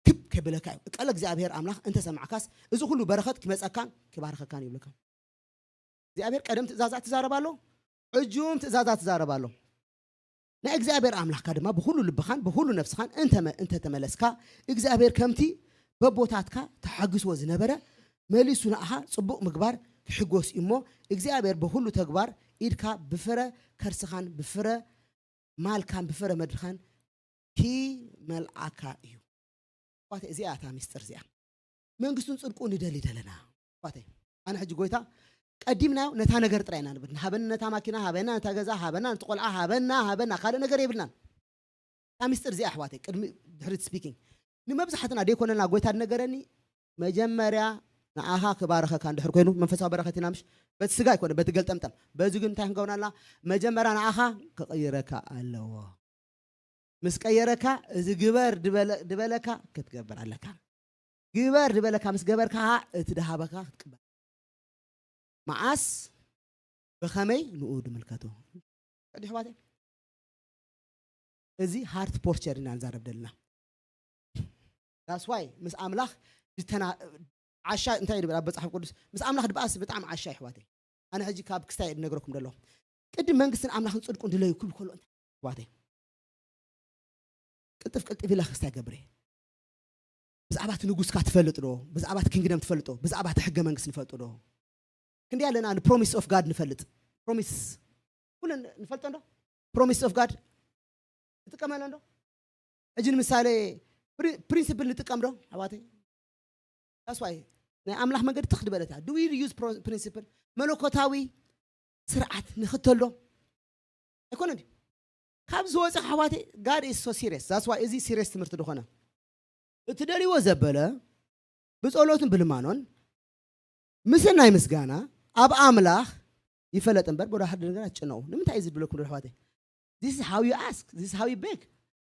ክብ ከብለካ እዩ። ቃል እግዚኣብሔር ኣምላኽ እንተሰማዕካስ፣ እዚ ኩሉ በረኸት ክመጸካን ክባርኸካን ይብለካ። እግዚኣብሔር ቀደም ትእዛዛት ትዛረብ ኣሎ፣ ሕጁም ትእዛዛት ትዛረብ ኣሎ። ናይ እግዚኣብሔር ኣምላኽካ ድማ ብኹሉ ልብኻን ብኹሉ ነፍስኻን እንተመ- እንተተመለስካ፣ እግዚኣብሔር ከምቲ በቦታትካ ተሓግስዎ ዝነበረ መሊሱ ንኣኻ ጽቡቕ ምግባር ክሕጎስ እዩ እሞ፣ እግዚኣብሔር ብኹሉ ተግባር ኢድካ ብፍረ ከርስኻን ብፍረ ማልካን ብፍረ መድርኻን ኪመልኣካ እዩ። ኣሕዋተይ፣ እዚኣ እታ ሚስጥር እዚኣ። መንግስቱን ጽድቁ ንደሊ ደለና። ኣሕዋተይ፣ ኣነ ሕጂ ጎይታ ቀዲምናዮ ነታ ነገር ጥራይ ኢና ንብል። ሃበና ነታ ማኪና፣ ሃበና ነታ ገዛ፣ ሃበና ነቲ ቆልዓ፣ ሃበና፣ ሃበና፣ ካልእ ነገር የብልናን። እታ ሚስጥር እዚኣ ኣሕዋተይ፣ ቅድሚ ድሕሪት ስፒኪንግ ንመብዛሕትና ደይኮነና ጎይታ ዝነገረኒ፣ መጀመርያ ንኣኻ ክባረኸካ እንድሕር ኮይኑ፣ መንፈሳዊ በረኸት ኢና ምሽ፣ በቲ ስጋ ኣይኮነ፣ በቲ ገልጠምጠም። በዚ ግን እንታይ ክንገብር ኣለና? መጀመርያ ንኣኻ ክቕይረካ ኣለዎ። ምስ ቀየረካ፣ እዚ ግበር ድበለ- ድበለካ ክትገብር ኣለካ። ግበር ድበለካ ምስ ገበርካ፣ እቲ ድሃበካ ክትቅበል። መዓስ ብኸመይ ንኡ ድምልከቶ። ቀዲ ኣሕዋተይ፣ እዚ ሃርት ፖርቸር ኢና ንዛረብ ደልና። That's why ምስ ኣምላኽ ዝተና- ዓሻ እንታይ ይብል ኣብ መጽሓፍ ቅዱስ? ምስ ኣምላኽ ድበኣስ ብጣዕሚ ዓሻ ኣሕዋተይ። ኣነ ሕጂ ካብ ክስታይ እነግረኩም ደለኹ። ቅድም መንግስትን ኣምላኽን ጽድቁን ድለዩ ክብል ከሎ እንታይ ኣሕዋተይ? ቅልጥፍ ቅልጥፍ ኢላ ክስታይ ገብረ። ብዛዕባ እቲ ንጉስካ ትፈልጥ ዶ? ብዛዕባ እቲ ኪንግደም ትፈልጥ ዶ? ብዛዕባ እቲ ሕገ መንግስቲ ንፈልጥ ዶ? ክንደይ ኣለና ንፕሮሚስ ኦፍ ጋድ ንፈልጥ? ፕሮሚስ ኩለን ንፈልጦ እንዶ? ፕሮሚስ ኦፍ ጋድ ንጥቀመለን ዶ? ሕጂ ንምሳሌ ፕሪ- ፕሪንሲፕል ንጥቀም ዶ ኣሕዋተይ? That's why ናይ ኣምላኽ መንገዲ ትኽ ዝበለት እያ። Do we use pro- principle? መለኮታዊ ስርዓት ንኽተል ዶ? ኣይኮነን ድዩ? ካብ ዝወፀ ኣሕዋተይ፣ God is so serious. That's why እዚ ሲሪየስ ትምህርቲ ዝኾነ፣ እቲ ደልዎ ዘበለ ብጸሎትን ብልማኖን ምስናይ ምስጋና ኣብ ኣምላኽ ይፈለጥ እምበር፣ ብወዳ ሓደ ነገር ኣትጨነቑ። ንምንታይ እዩ ዝብለኩም ዶ ኣሕዋተይ? This is how you ask, this is how you beg.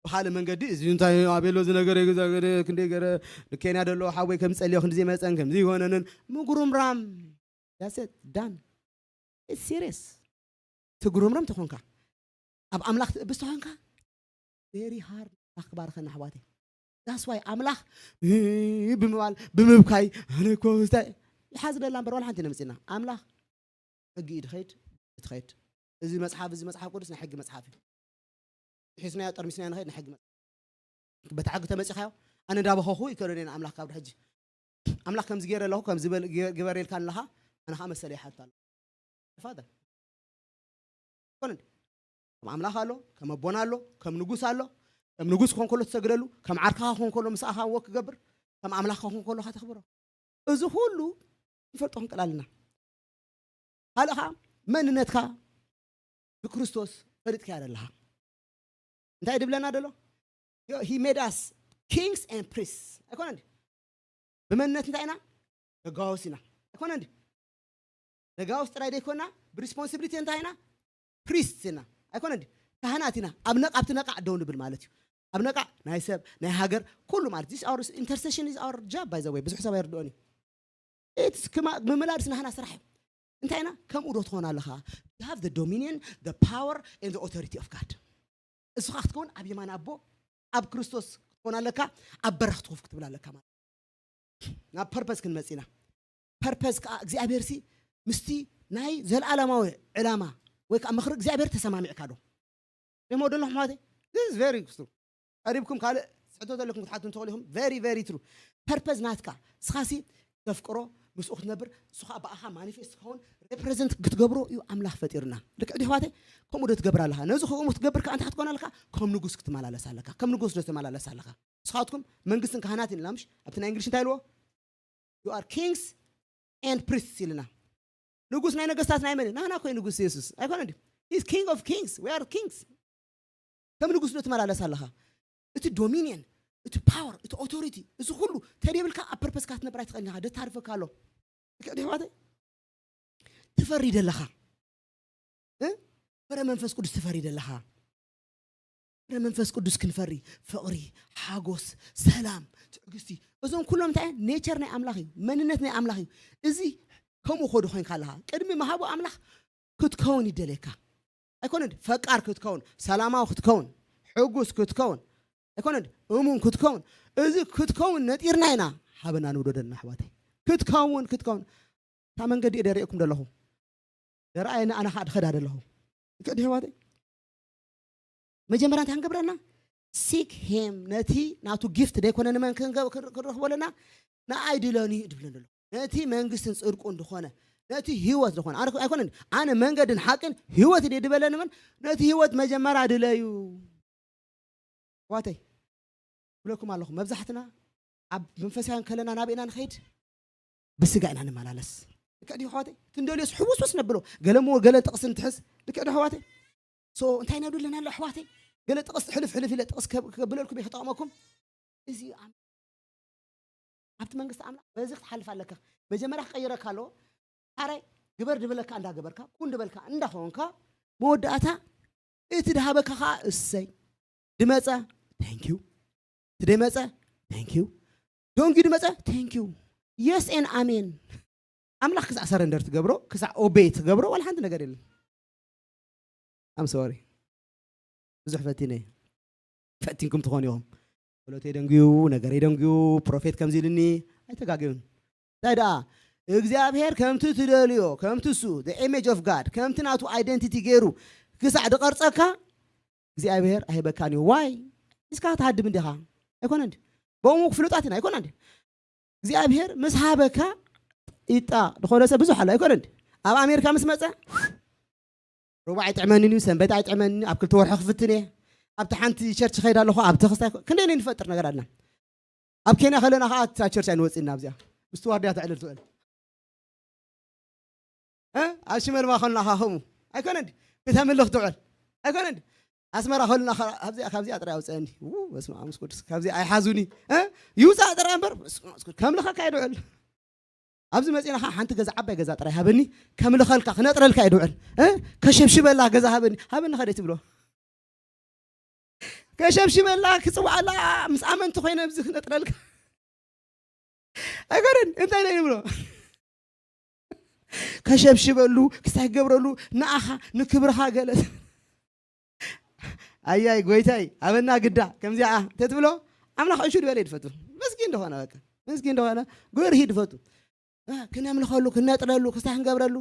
ብኻልእ መንገዲ፣ እዚ እንታይ ኣቤሎ ዝነገረ፣ ገዛ ገረ፣ ክንደይ ገረ፣ ንኬንያ ደሎ ሓወይ ከም ጸልዮ ክንዲ ዘይመጸን ከም ዘይሆነንን ምጉርምራም። That's it, done. It's serious. ትጉርምርም ተኾንካ፣ ኣብ ኣምላኽ ትእብስ ተኾንካ፣ very hard ኣምላኽ ክባርኸና ኣሕዋተይ። That's why ኣምላኽ እ- ብምባል ብምብካይ፣ ኣነ እኮ እንታይ ይሓዝለላ እምበር ዋላ ሓንቲ ነምፅና። ኣምላኽ ሕጊ እዩ ድኸይድ፣ ትኸይድ። እዚ መጽሓፍ፣ እዚ መጽሓፍ ቅዱስ ናይ ሕጊ መጽሓፍ እዩ። ሒዝናዮ፣ ጠርሚስናዮ ንኸይድ ናይ ሕጊ መጽሓፍ። በቲ ሕጊ ተመጺኻዮ፣ ኣነ እንዳበኸኹ ይከደኒ ንኣምላኽ ካብ ሕጂ። ኣምላኽ ከምዚ ገይረ ኣለኹ፣ ከምዚ በል- ገ- ግበር ኢልካ ኣለኻ፣ ኣነ ኸዓ መሰለ ይሓትት ኣሎ። ፋዘር። ኮነ እንዲ? ከም ኣምላኽ ኣሎ፣ ከም ኣቦና ኣሎ፣ ከም ንጉስ ኣሎ። ከም ንጉስ ክኾን ከሎ ትሰግደሉ፣ ከም ዓርክኻ ክኾን ከሎ ምሳኻ ወክ ክገብር፣ ከም ኣምላኽ ክኾን ከሎ ከተኽብሮ። እዚ ኩሉ ንፈልጦ ክንቀላልና። ካልእ ኸዓ መንነትካ ብክርስቶስ ፈሊጥካዮ ኣለኻ። እንታይ ድብለና ደሎ? He made us kings and priests ኣይኮነ እንዲ? ብመንነት እንታይ ኢና? ደጋውስ ኢና ኣይኮነ እንዲ? ደጋውስ ጥራይ ደይኮና፣ ብሪስፖንሲቢሊቲ እንታይ ኢና? ፕሪስት ኢና ኣይኮነ እንዲ? ካህናት ኢና። ኣብ ነቃ ኣብቲ ነቃዕ ደው ንብል ማለት እዩ። ኣብ ነቃዕ ናይ ሰብ ናይ ሃገር ኩሉ ማለት። This our intercession is our job, by the way. ብዙሕ ሰብ ኣይርድኦን እዩ። It's ምምላድ ስናህና ስራሕ እዩ። እንታይ ኢና? ከምኡ ዶ ትኾን ኣለኻ? You have the dominion, the power and the authority of God. እስኻ ክትከውን ኣብ የማን ኣቦ ኣብ ክርስቶስ ክትኮን ኣለካ። ኣብ በረኽቲ ኮፍ ክትብል ኣለካ ማለት ናብ ፐርፐስ ክንመጽእ ኢና። ፐርፐስ ከዓ እግዚኣብሔር ሲ ምስቲ ናይ ዘለኣለማዊ ዕላማ ወይ ከዓ ምኽሪ እግዚኣብሔር ተሰማሚዕካ ዶ? ደሞ ደሎ ኣሕዋተይ? This is very true. ቀሪብኩም ካልእ ሕቶ ዘለኩም ክትሓቱ ትኽእሉ ኢኹም። Very very true። Purpose ናትካ ንስኻሲ ተፍቅሮ፣ ምስኡ ክትነብር፣ ንሱ ከዓ ብኣኻ ማኒፌስት ክኸውን፣ ሬፕሬዘንት ክትገብሮ እዩ ኣምላኽ ፈጢሩና። ልክዕ ድዩ ኣሕዋተይ? ከምኡ ዶ ትገብር ኣለኻ? ነዚ ከምኡ ክትገብር ከዓ እንታይ ክትኮን ኣለካ? ከም ንጉስ ክትመላለስ ኣለካ። ከም ንጉስ ዶ ትመላለስ ኣለኻ? ንስኻትኩም መንግስትን ካህናትን ኢልና ምሽ ኣብቲ ናይ እንግሊሽ እንታይ ኢልዎ? You are kings and priests ኢልና። ንጉስ ናይ ነገስታት ናይ መን? ናህና ኮይ ንጉስ የሱስ ኣይኮነ ድዩ? He's king of kings. We are kings። ከም ንጉስ ዶ ትመላለስ ኣለኻ? እቲ ዶሚኒየን፣ እቲ ፓወር፣ እቲ ኦቶሪቲ፣ እዚ ኩሉ ተደይብልካ ኣብ ፐርፐስካ ክትነብር ኣይትኽእልን ኢኻ። ደታርፈካ ኣሎ። ልክዕ ድዩ ኣሕዋተይ? ትፈሪ ደለኻ እ? ፍረ መንፈስ ቅዱስ ትፈሪ ደለኻ። ፍረ መንፈስ ቅዱስ ክንፈሪ፣ ፍቕሪ፣ ሓጎስ፣ ሰላም፣ ትዕግስቲ፣ እዞም ኩሎም እንታይ ኔቸር ናይ ኣምላኽ እዩ፣ መንነት ናይ ኣምላኽ እዩ። እዚ ከምኡ ኮዱ ኮይንካ ኣለኻ ቅድሚ ምሃቡ ኣምላኽ ክትከውን ይደልየካ። ኣይኮነን ፈቃር ክትከውን፣ ሰላማዊ ክትከውን፣ ሕጉስ ክትከውን፣ ኣይኮነን እሙን ክትከውን። እዚ ክትከውን ነጢርና ኢና። ሓበና ንውደደና ኣሕዋተይ። ክትከውን ክትከውን እታ መንገዲ እየ ደሪእኩም ደለኹ። ደረኣየና ኣነ ከዓ ድኸዳ ደለኹ። ልክዕ ድዩ ኣሕዋተይ? መጀመርያ እንታይ ክንገብረና? ሲክ ሂም። ነቲ ናቱ ጊፍት ደይኮነ ንመን ክንረኽቦ ኣለና? ንኣይ ድለኒ ድብለኒ ኣሎ። ነቲ መንግስትን ፅድቁን ዝኾነ፣ ነቲ ህይወት ዝኾነ ኣይኮነን። ኣነ መንገድን ሓቅን ህይወት ድየ ድበለኒ መን? ነቲ ህይወት መጀመርያ ድለዩ። ኣሕዋተይ ብለኩም ኣለኹ። መብዛሕትና ኣብ መንፈሳውያን ከለና ናበይ ኢና ንኸይድ? ብስጋ ኢና ንመላለስ። ልክዕ ድዩ ኣሕዋተይ? ክንደልዮስ ሕውስውስ ነብሎ። ገለ እሞ ገለ ጥቕሲ እንትሕዝ። ልክዕ ድዩ ኣሕዋተይ? ሶ እንታይ ነብሎ ኣለና ኣሎ ኣሕዋተይ? ገለ ጥቕስ ሕልፍ ሕልፍ ኢለ ጥቕስ ከብለልኩም እየ ክጠቕመኩም። እዚ ኣብቲ መንግስቲ ኣምላኽ በዚ ክትሓልፍ ኣለካ። መጀመርያ ክቀይረካ ኣለዎ። ሓራይ ግበር ድብለካ እንዳገበርካ፣ ኩን ድበልካ እንዳኾንካ፣ መወዳእታ እቲ ድሃበካ ከዓ እሰይ። ድመፀ፣ ታንኪዩ። እቲ ደይመፀ፣ ታንኪዩ። ደንጊ ድመፀ፣ ታንኪዩ። የስ ኤን ኣሜን። ኣምላኽ ክሳዕ ሰረንደር ትገብሮ፣ ክሳዕ ኦቤይ ትገብሮ ዋላ ሓንቲ ነገር የለን። ኣም ሶሪ ብዙሕ ፈቲነ። ፈቲንኩም ትኾኑ ኢኹም። ጸሎተይ ደንግዩ፣ ነገረይ ደንግዩ፣ ፕሮፌት ከምዚ ኢልኒ። ኣይተጋግዩን። እንታይ ደኣ እግዚኣብሔር ከምቲ ትደልዮ፣ ከምቲ እሱ ኢሜጅ ኦፍ ጋድ፣ ከምቲ ናቱ ኣይደንቲቲ ገይሩ ክሳዕ ድቐርጸካ እግዚኣብሔር ኣይህበካን እዩ። ዋይ እስካ ትሃድም እንዲኻ። ኣይኮነ እንዲ በሙ ፍሉጣት ኢና ኣይኮነ እንዲ እግዚኣብሔር ምስ ሃበካ ይጣ ዝኾነ ሰብ ብዙሕ ኣሎ ኣይኮነ እንዲ ኣብ ኣሜሪካ ምስ መፀ ሩባ ኣይጥዕመንን እዩ፣ ሰንበት ኣይጥዕመንን እዩ፣ ኣብ ክልተ ወርሒ ክፍትን እየ፣ ኣብቲ ሓንቲ ቸርች ኸይድ ኣለኹ፣ ኣብቲ ክስታይ ክንደይ ናይ ንፈጥር ነገር ኣለና። ኣብ ኬንያ ከለና ከዓ ኣብታ ቸርች ኣይንወፅእና ኣብዚኣ ምስቲ ዋርድያ ተዕልል ትውዕል እ ኣብ ሽመልባ ከለና ከዓ ከምኡ ኣይኮነ እንዲ ክተምልኽ ትውዕል ኣይኮነ እንዲ ኣስመራ ከለና ከዓ ኣብዚኣ ካብዚኣ ጥራይ ኣውፅአኒ ው በስመ ኣብ መንፈስ ቅዱስ ካብዚኣ ኣይሓዙኒ እ ይውፃእ ጥራይ እምበር በስመ ኣብ መንፈስ ቅዱስ ከምልኸካ እየ ድውዕል ኣብዚ መፂና ከዓ ሓንቲ ገዛ ዓባይ ገዛ ጥራይ ሃበኒ ከምልኸልካ ክነጥረልካ እየ ድውዕል እ ከሸብሽበላ ገዛ ሃበኒ ሃበኒ ከደ ትብሎ ከሸብሽበላ ክፅውዓላ ምስ ኣመንቲ ኮይነ ኣብዚ ክነጥረልካ ኣይኮነን እንታይ ናይ ንብሎ ከሸብሽበሉ ክስታይ ክገብረሉ ንኣኻ ንክብርኻ ገለ ኣያይ ጎይታይ ኣበና ግዳ ከምዚኣ ተትብሎ ኣምላኽ ዕሹ ድበለ ይድፈቱ ምስኪን እንደኾነ በቃ ምስኪን እንደኾነ ጎርሂ ድፈቱ ክነምልኸሉ ክነጥረሉ ክስታይ ክንገብረሉ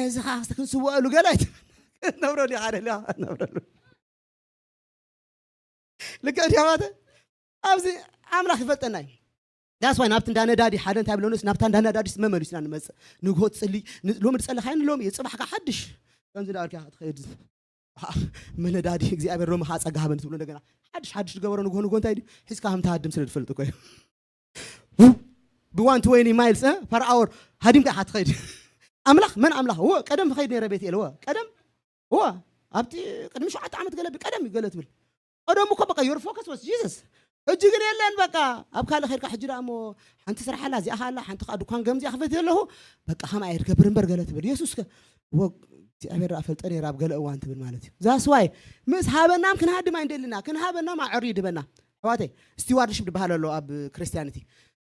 እዚ ከዓ ክንስወአሉ ገለ ኣይትብል ክትነብሮ ዲኻ ደሊኻ ክትነብረሉ ልክዕ ድያ ማተ ኣብዚ ኣምላኽ ይፈልጠና እዩ ዳስ ዋይ ናብቲ እንዳ ነዳዲ ሓደ እንታይ ብለኑስ ናብታ እንዳ ነዳዲስ መመሊስና ንመፅእ ንግሆ ትፅሊ ሎሚ ድፀለኻዮ ንሎሚ እዩ ፅባሕ ከዓ ሓድሽ ከምዚ ዳበልካ ክትኸይድ መነዳዲ እግዚኣብሔር ሎሚ ከዓ ፀጋ ሃበኒ ትብሎ እንደገና ሓድሽ ሓድሽ ዝገበሮ ንግሆ ንግሆ እንታይ ድዩ ሒዝካ ከም ትሃድም ስለ ዝፈልጥ እኮ እዩ ብዋን ትወኒ ማይልስ ፐር ኣወር ሃዲምካ ኢኻ ትኸይድ ኣምላኽ መን ኣምላኽ እወ ቀደም ትኸይድ ነይረ ቤት የለ እወ ቀደም እወ ኣብቲ ቅድሚ ሸዓተ ዓመት ገለ ብቀደም እዩ ገለ ትብል ቀደም እኮ በቃ your focus was Jesus ሕጂ ግን የለን በቃ ኣብ ካልእ ኸድካ ሕጂ ደኣ እሞ ሓንቲ ስራሕ ኣላ እዚኣ ኸኣ ኣላ ሓንቲ ከዓ ድኳን ገምዚኣ ክፈት ዘለኹ በቃ ከምኣ እየ ድገብር እምበር ገለ ትብል የሱስ ከ እግዚኣብሔር ደኣ ፈልጠ ነይረ ኣብ ገለ እዋን ትብል ማለት እዩ ዛስ ዋይ ምስ ሃበናም ክንሃድም ኣይንደልና ክንሃበናም ኣዕር ይድበና ኣሕዋተይ ስቲዋርድሽፕ ዝበሃል ኣሎ ኣብ ክርስቲያኒቲ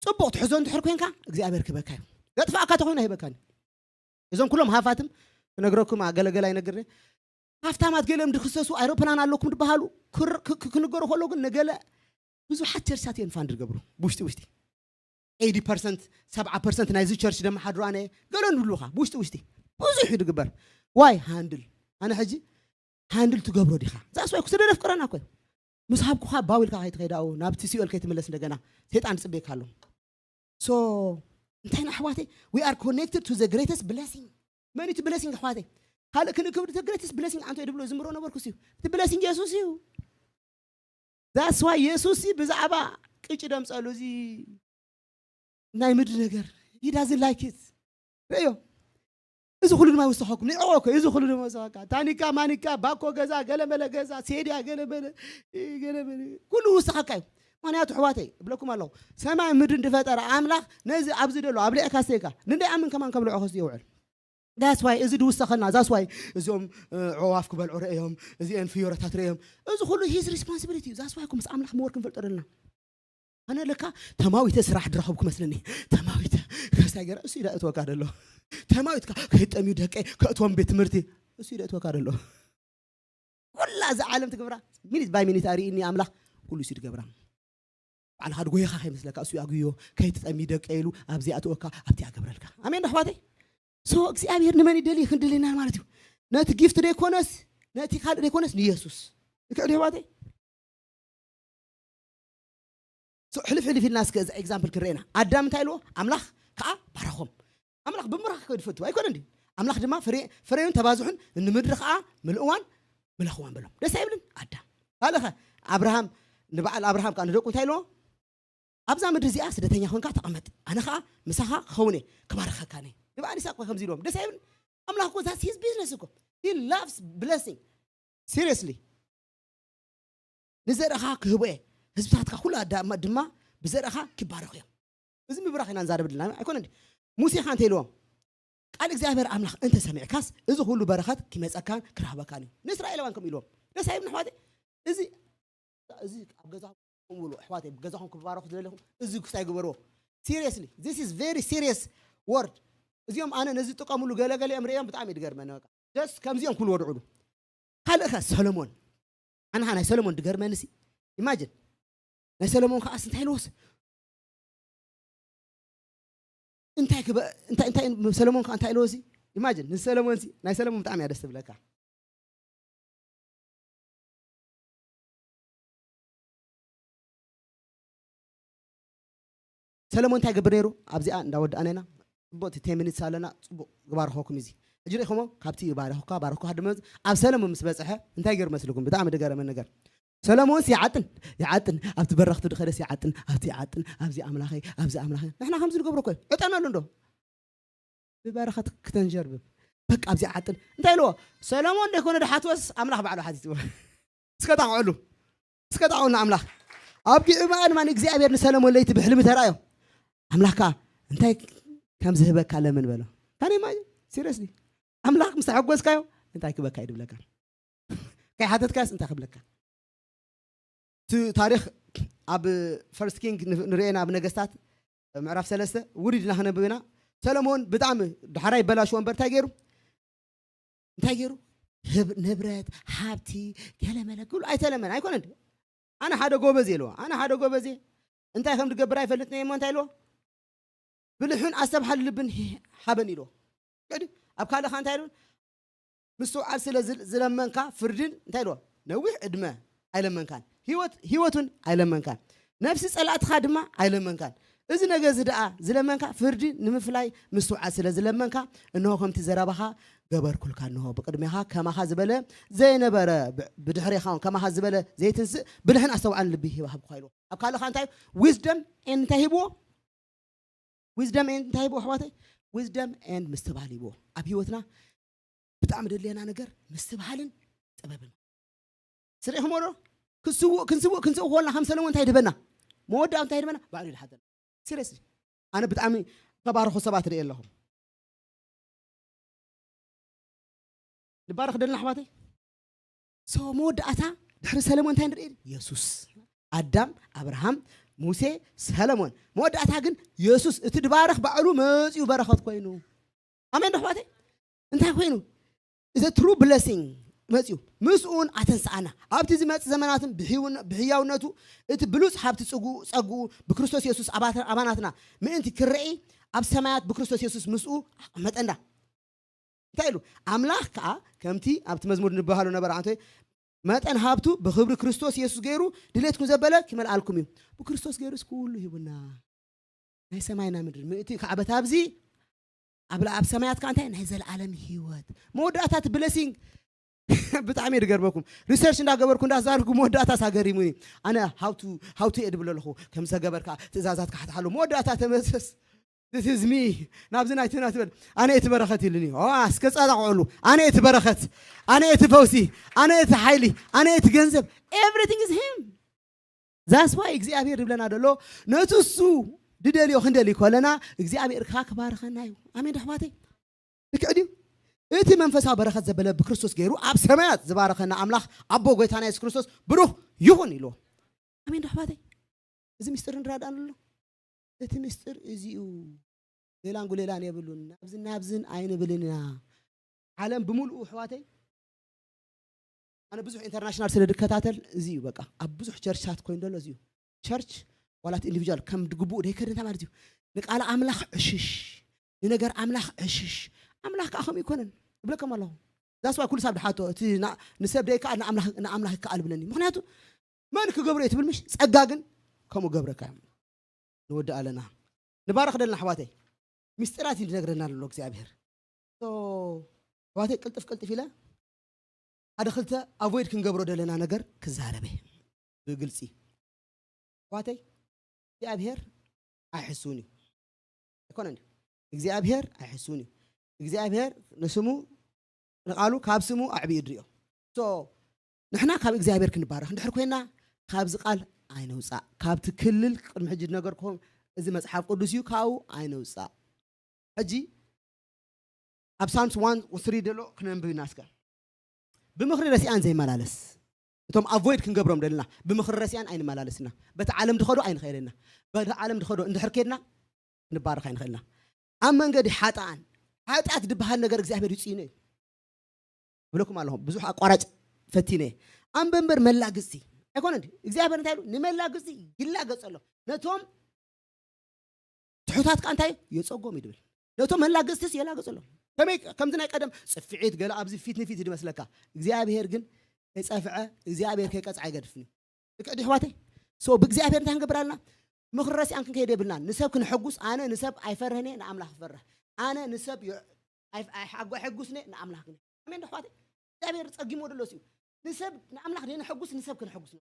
ፅቡቕ ትሕዞ እንድሕር ኮንካ እግዚኣብሔር ክበካ እዩ ዘጥፋእካ ተኮይኑ ኣይህበካን እዞም ኩሎም ሃፋትም ክነግረኩም ኣገለገል ኣይነግር ሃፍታማት ገሊኦም ድክሰሱ ኣይሮፕላን ኣለኩም ዝበሃሉ ክንገሩ ከሎ ግን ንገለ ብዙሓት ቸርቻት እዮም ፋንድ ዝገብሩ ብውሽጢ ውሽጢ ኤዲ ፐርሰንት ሰብዓ ፐርሰንት ናይዚ ቸርች ደመሓድሩ ኣነ ገለ ንብሉኻ ብውሽጢ ውሽጢ ብዙሕ እዩ ድግበር ዋይ ሃንድል ኣነ ሕጂ ሃንድል ትገብሮ ዲኻ ዛስ ዋይ ክስደድ ኣፍቅረና ኮ ምስ ሃብኩኻ ባው ኢልካ ከይትኸይድ ኣብኡ ናብቲ ሲኦል ከይትምለስ እንደገና ሰይጣን ዝጽበየካ ኣሎ። So እንታይ ና ኣሕዋተይ? We are connected to the greatest blessing. መን እቲ blessing ኣሕዋተይ? ካልእ ክንክብር፣ the greatest blessing ኣንተ ድብሎ ዝምሮ ነበርኩ እዩ። እቲ blessing የሱስ እዩ። That's why የሱስ ብዛዕባ ቅጭ ደምፀሉ እዚ ናይ ምድሪ ነገር he doesn't like it። ርእዮ፣ እዚ ኩሉ ድማ ይውስኸኩም። ንዕቆ እኮ እዚ ኩሉ ድማ ይውስኸካ። ታኒካ ማኒካ፣ ባኮ ገዛ፣ ገለመለ ገዛ፣ ሴድያ ገለመለ ገለመለ ኩሉ ይውስኸካ እዩ። ምክንያቱ ኣሕዋተይ እብለኩም ኣለኹ፣ ሰማይ ምድሪ ዝፈጠረ ኣምላኽ ነዚ ኣብዚ ደሎ ኣብሊዕካ ስተይካ ንደይ ኣምን ከማን ከብልዖ ከስ የውዕል። That's why እዚ ድውሰኸልና። That's why እዚኦም እ፣ ዕዋፍ ክበልዑ ረእዮም፣ እዚአን ፍዮረታት ረእዮም። እዚ ኩሉ his responsibility እዩ። That's why ምስ ኣምላኽ ምወር ክንፈልጦ ደለና። ኣነ ለካ ተማዊተ ስራሕ ድረኸብኩ መስለኒ። ተማዊተ ከሳይ ገራ እሱ ኢዳ እትወካ ደሎ። ተማዊትካ ከይጠምዩ ደቀይ ከእትዎም ቤት ትምህርቲ እሱ ኢዳ እትወካ ደሎ። ኩላ እዛ ዓለም ትገብራ ሚኒት ባይ ሚኒት ኣርእኒ ኣምላኽ። ኩሉ እሱ ትገብራ። ባዕልኻ ድጎየኻ ከይመስለካ እሱ ኣጉዮ። ከይትጠሚ ደቀ ኢሉ ኣብዚኣ ትወካ ኣብቲ ኣገብረልካ። ኣሜን ዶ ኣሕዋተይ? So እግዚኣብሔር ንመን ይደሊ ክንድልና ማለት እዩ። ነቲ ጊፍት ደይኮነስ ነቲ ካልእ ደይኮነስ ንየሱስ። ልክዕ ዶ ኣሕዋተይ? So ሕልፍ ሕልፍ ኢልና እስከ እዚ ኤግዛምፕል ክርኤና። ኣዳም እንታይ ኢልዎ? ኣምላኽ ከዓ ባረኾም። ኣምላኽ ብምራኽ ከድፈቱ ኣይኮነ እንዲ? ኣምላኽ ድማ ፍሬ- ፍሬውን ተባዝሑን ንምድሪ ከዓ ምልእዋን ምለኽዋን በሎም። ደስ ኣይብልን? ኣዳም ካልእኸ? ኣብርሃም፣ ንበዓል ኣብርሃም ከዓ ንደቁ እንታይ ኢልዎ? ኣብዛ ምድሪ እዚኣ ስደተኛ ኮንካ ተቐመጥ፣ ኣነ ከዓ ምሳኻ ክኸውን እየ፣ ክባርኸካ እየ። ንበዓል ይስሐቅ ከምዚ ኢልዎም። ደስ ኣይብልን? ኣምላኽ እኮ that's his business እኮ። He loves blessing. Seriously ንዘርእኻ ክህቦ እየ፣ ህዝብታትካ ኩሉ ኣዳማ ድማ ብዘርእኻ ክባረኹ እዮም። እዚ ምብራኽ ኢና ንዛረብ ድልና ኣይኮነ እንዲ? ሙሴ ኸ እንታይ ኢልዎም? ቃል እግዚኣብሔር ኣምላኽ እንተ ሰሚዕካስ እዚ ኩሉ በረኸት ክመጸካን ክረኽበካን እዩ። ንእስራኤላውያን ከም ኢልዎም። ደስ ኣይብልን ኣሕዋተይ? እዚ እዚ ኣብ ገዛኹም ብሉ ኣሕዋተይ፣ ኣብ ገዛኹም ክባረኹ ዝደለኹም እዚ ክስታይ ግበርዎ። Seriously this is very serious word። እዚኦም ኣነ ነዚ ዝጥቀምሉ ገለገለ እዮም ርእዮም ብጣዕሚ እዩ ድገርመኒ። በቃ just ከምዚኦም ኩሉ ወድዑሉ። ካልእኸ ሰሎሞን፣ ኣንኻ ናይ ሰሎሞን ድገርመንሲ። ኢማጅን ናይ ሰሎሞን ከዓስ እንታይ ኢልዎስ? እንታይ ክበ- እንታይ እንታይ ሰሎሞን ከ እንታይ ኢልዎሲ? ኢማጅን ንሰሎሞንሲ ናይ ሰሎሞን ብጣዕሚ እያ ደስ ትብለካ። ሰለሞን እንታይ ይገብር ነይሩ? ኣብዚኣ እንዳወዳእና ኢና። ጽቡቕ እቲ ቴን ሚኒትስ ኣለና። ጽቡቕ ግባርኸኩም እዚ ሕጂ ርኢኹሞ ካብቲ ይባረኽኳ ባረኽኳ ድመ ኣብ ሰለሞን ምስ በጽሐ እንታይ ገይሩ መስልኩም? ብጣዕሚ ድገረመ ነገር ሰለሞንስ ይዓጥን ይዓጥን ኣብቲ በረኽቲ ድኸደስ ይዓጥን ኣብቲ ይዓጥን ኣብዚ ኣምላኸይ ኣብዚ ኣምላኸይ ንሕና ከምዚ ንገብሮ እኮ እዩ። ዕጠን ኣሎ እንዶ ብበረኸት ክተንጀርብብ በቃ ኣብዚ ዓጥን እንታይ ኢልዎ ሰለሞን ደይኮነ ድሓትወስ ኣምላኽ ባዕሉ ሓቲትዎ። እስከ ጣቕዕሉ እስከ ጣቕዑ ንኣምላኽ። ኣብ ጊዕማን ማን እግዚኣብሔር ንሰለሞን ለይቲ ብሕልሚ ተራእዮ ኣምላኽካ እንታይ ከም ዝህበካ ለምን በሎ። ካን ኢማጅን ሲሪየስሊ ኣምላኽ ምስ ተሐጎስካዮ እንታይ ክበካ እዩ ድብለካ። ከይሓተትካስ እንታይ ክብለካ? እቲ ታሪኽ ኣብ ፈርስት ኪንግ ንርእየና ኣብ ነገስታት ምዕራፍ ሰለስተ ውሪድ ኢና ክነብብ ኢና። ሰለሞን ብጣዕሚ ዳሕራይ ይበላሽዎ እምበር እንታይ ገይሩ እንታይ ገይሩ ንብረት ሃብቲ ገለመለ ክብሉ ኣይተለመን ኣይኮነን። ኣነ ሓደ ጎበዝ የለዎ ኣነ ሓደ ጎበዝ እንታይ ከም ዝገብር ኣይፈልጥን እሞ እንታይ ኢልዎ ብልሕን ኣስተብሃል ልብን ሃበን ኢልዎ። ኣብ ካልእኻ እንታይ ኢልዎ ምስትውዓል ስለ ዝለመንካ ፍርድን እንታይ ኢልዎ ነዊሕ ዕድመ ኣይለመንካን ህይወት እውን ኣይለመንካን ነፍሲ ጸላእትኻ ድማ ኣይለመንካን። እዚ ነገር እዚ ደኣ ዝለመንካ ፍርዲ ንምፍላይ ምስትውዓል ስለ ዝለመንካ እንሆ ከምቲ ዘረባኻ ገበርኩልካ። እንሆ ብቅድሜኻ ከማኻ ዝበለ ዘይነበረ ብድሕሬኻ ከማኻ ዝበለ ዘይትንስእ ብልሕን ኣስተውዓልን ልቢ ሂባሃብኩኻ ኢልዎ። ኣብ ካልእኻ እንታይ ዊዝደም እንታይ ሂብዎ ዊዝደም እንታይ ሂብዎ ኣሕዋተይ? ዊዝደም ኤንድ ምስትብሃል ሂብዎ። ኣብ ህይወትና ብጣዕሚ ደድልየና ነገር ምስትብሃልን ጥበብን ስሪሕሞ ዶ? ክንስውእ ክንስውእ ክንስውእ ከለና ከም ሰለሞን እንታይ ድበና መወዳእታ እንታይ ድበና ባዕሉ ይድሓተና። ሲሪየስሊ ኣነ ብጣዕሚ ተባረኹ ሰባት ርኢ ኣለኹም። ንባረኽ ደልና ኣሕዋተይ። So መወዳእታ ድሕሪ ሰለሞን እንታይ ንርኢ? የሱስ፣ ኣዳም፣ ኣብርሃም፣ ሙሴ፣ ሰለሞን። መወዳእታ ግን የሱስ እቲ ድባረኽ ባዕሉ መፂኡ በረኸት ኮይኑ። ኣሜን ዶ ኣሕዋተይ? እንታይ ኮይኑ? እዚ ትሩ ብለሲንግ መፂኡ ምስኡን ኣተንስኣና ኣብቲ ዝመፅ ዘመናትን ብሕያውነቱ እቲ ብሉፅ ሃብቲ ፀጉኡ ብክርስቶስ የሱስ ኣባናትና ምእንቲ ክረኢ ኣብ ሰማያት ብክርስቶስ የሱስ ምስኡ ኣቐመጠና። እንታይ ኢሉ ኣምላኽ ከዓ ከምቲ ኣብቲ መዝሙር ንበሃሉ ነበረ ኣንተ መጠን ሃብቱ ብክብሪ ክርስቶስ የሱስ ገይሩ ድሌትኩም ዘበለ ክመልኣልኩም እዩ። ብክርስቶስ ገይሩስ ኩሉ ሂቡና። ናይ ሰማይና ምድሪ ምእንቲ ካዕበት ኣብዚ ኣብ ኣብ ሰማያት ከኣ እንታይ ናይ ዘለኣለም ህይወት መወዳእታ እቲ ብለሲንግ ብጣዕሚ እየ ዝገርመኩም። ሪሰርች እንዳገበርኩ እንዳዛርኩ መወዳእታ ሳገሪሙኒ። ኣነ ሃውቱ ሃውቱ እየ ድብል ኣለኹ። ከም ዘገበርካ ትእዛዛት ካሕትሓሉ መወዳእታ ተመሰስ ትዝሚ ናብዚ ናይትና ትበል ኣነ እቲ በረኸት ኢሉኒ። ኦ ኣስከ ጻዳቕዕሉ ኣነ እቲ በረኸት ኣነ እቲ ፈውሲ ኣነ እቲ ሓይሊ ኣነ እቲ ገንዘብ everything is him። That's why እግዚኣብሔር ይብለና ዘሎ ነቲ እሱ ድደልዮ ክንደሊ ከለና እግዚኣብሔር ከኣ ክባርኸና እዩ። ኣሜን ዶ ኣሕዋተይ? ልክዕ ድዩ? እቲ መንፈሳዊ በረኸት ዘበለ ብክርስቶስ ገይሩ ኣብ ሰማያት ዝባረኸና ኣምላኽ ኣቦ ጎይታና የሱስ ክርስቶስ ብሩኽ ይኹን ኢልዎ። ኣሜን ዶ ኣሕዋተይ? እዚ ምስጢር ንራዳን ኣሎ። እቲ ምስጢር እዚኡ ሌላን ጉሌላን የብሉን። ናብዝን ናብዝን ኣይንብልን ኢና። ዓለም ብምልኡ ኣሕዋተይ ኣነ ብዙሕ ኢንተርናሽናል ስለ ድከታተል እዚ እዩ በቃ ኣብ ብዙሕ ቸርችታት ኮይኑ ዘሎ እዚ እዩ። ቸርች ዋላት ኢንዲቪጁዋል ከም ድግቡእ ደይከደንታ ማለት እዩ። ንቃል ኣምላኽ ዕሽሽ ንነገር ኣምላኽ ዕሽሽ ኣምላኽ ከዓ ከምኡ ይኮነን እብለከም ኣለኹ። ዛስዋ ኩሉ ሳብ ድሓቶ እቲ ንሰብ ደይከኣል ንኣምላኽ ይከኣል ብለኒ ምክንያቱ መን ክገብሮ እየ ትብል ምሽ ጸጋ ግን ከምኡ ገብረካ እዮም። ንወዲ ኣለና ንባረኽ ደልና ኣሕዋተይ ምስጢራት እዩ ዝነግረና ዘሎ እግዚኣብሔር። ኣሕዋተይ ቅልጥፍ ቅልጥፍ ኢለ ሓደ ክልተ ኣቮይድ ክንገብሮ ደለና ነገር ክዛረበ ብግልፂ ኣሕዋተይ እግዚኣብሔር ኣይሕስውን እዩ ኣይኮነን እግዚኣብሔር ኣይሕስውን እዩ። እግዚኣብሔር ንስሙ ንቃሉ ካብ ስሙ ኣዕብዩ ድሪኦ ንሕና ካብ እግዚኣብሔር ክንባረኽ እንድሕር ኮይና ካብዚ ቃል ኣይነውፃእ ካብቲ ክልል ቅድሚ ሕጂ ዝነገርኩም እዚ መፅሓፍ ቅዱስ እዩ ካብኡ ኣይነውፃእ። ሕጂ ኣብ ሳልምስ ዋን ስሪ ደሎ ክነንብብ ኢና እስከ። ብምኽሪ ረሲኣን ዘይመላለስ እቶም ኣቮይድ ክንገብሮም ደልና ብምኽሪ ረሲኣን ኣይንመላለስና። በቲ ዓለም ድኸዶ ኣይንኸይደና በቲ ዓለም ድኸዶ እንድሕር ከድና ክንባረኽ ኣይንኽእልና። ኣብ መንገዲ ሓጥኣን ሓጢኣት ዝበሃል ነገር እግዚኣብሔር ይፅይኖ እዩ። እብለኩም ኣለኹም ብዙሕ ኣቋራጭ ፈቲነ እየ። ኣንበንበር መላግፅቲ ኣይኮነ እግዚኣብሔር እንታይ ኢሉ ንመላግፅቲ ይላገፅ ኣሎ ነቶም ትሑታት ከዓ እንታይ የፀጎም እዩ ድብል ነቶም መላገፅትስ የላገፅ ኣሎ። ከመይ ከምዚ ናይ ቀደም ፅፍዒት ገለ ኣብዚ ፊት ንፊት ድመስለካ እግዚኣብሔር ግን ከይፀፍዐ እግዚኣብሔር ከይቀፅዓ ኣይገድፍን እዩ። ልክዕ ድሕዋተይ ብእግዚኣብሔር እንታይ ክንገብር ኣለና? ምኽሪ ረሲኣን ክንከይድ የብልናን። ንሰብ ክንሕጉስ ኣነ ንሰብ ኣይፈርህን እየ ንኣምላኽ ክፈርህ ኣነ ንሰብ ኣይሓጎ ሕጉስ ነ ንኣምላኽ ግን ኣሜን ዶ ኣሕዋተይ? እግዚኣብሔር ጸጊሞ ደሎ ሲዩ ንሰብ ንኣምላኽ ደይ ንሕጉስ ንሰብ ክንሕጉስ ነው።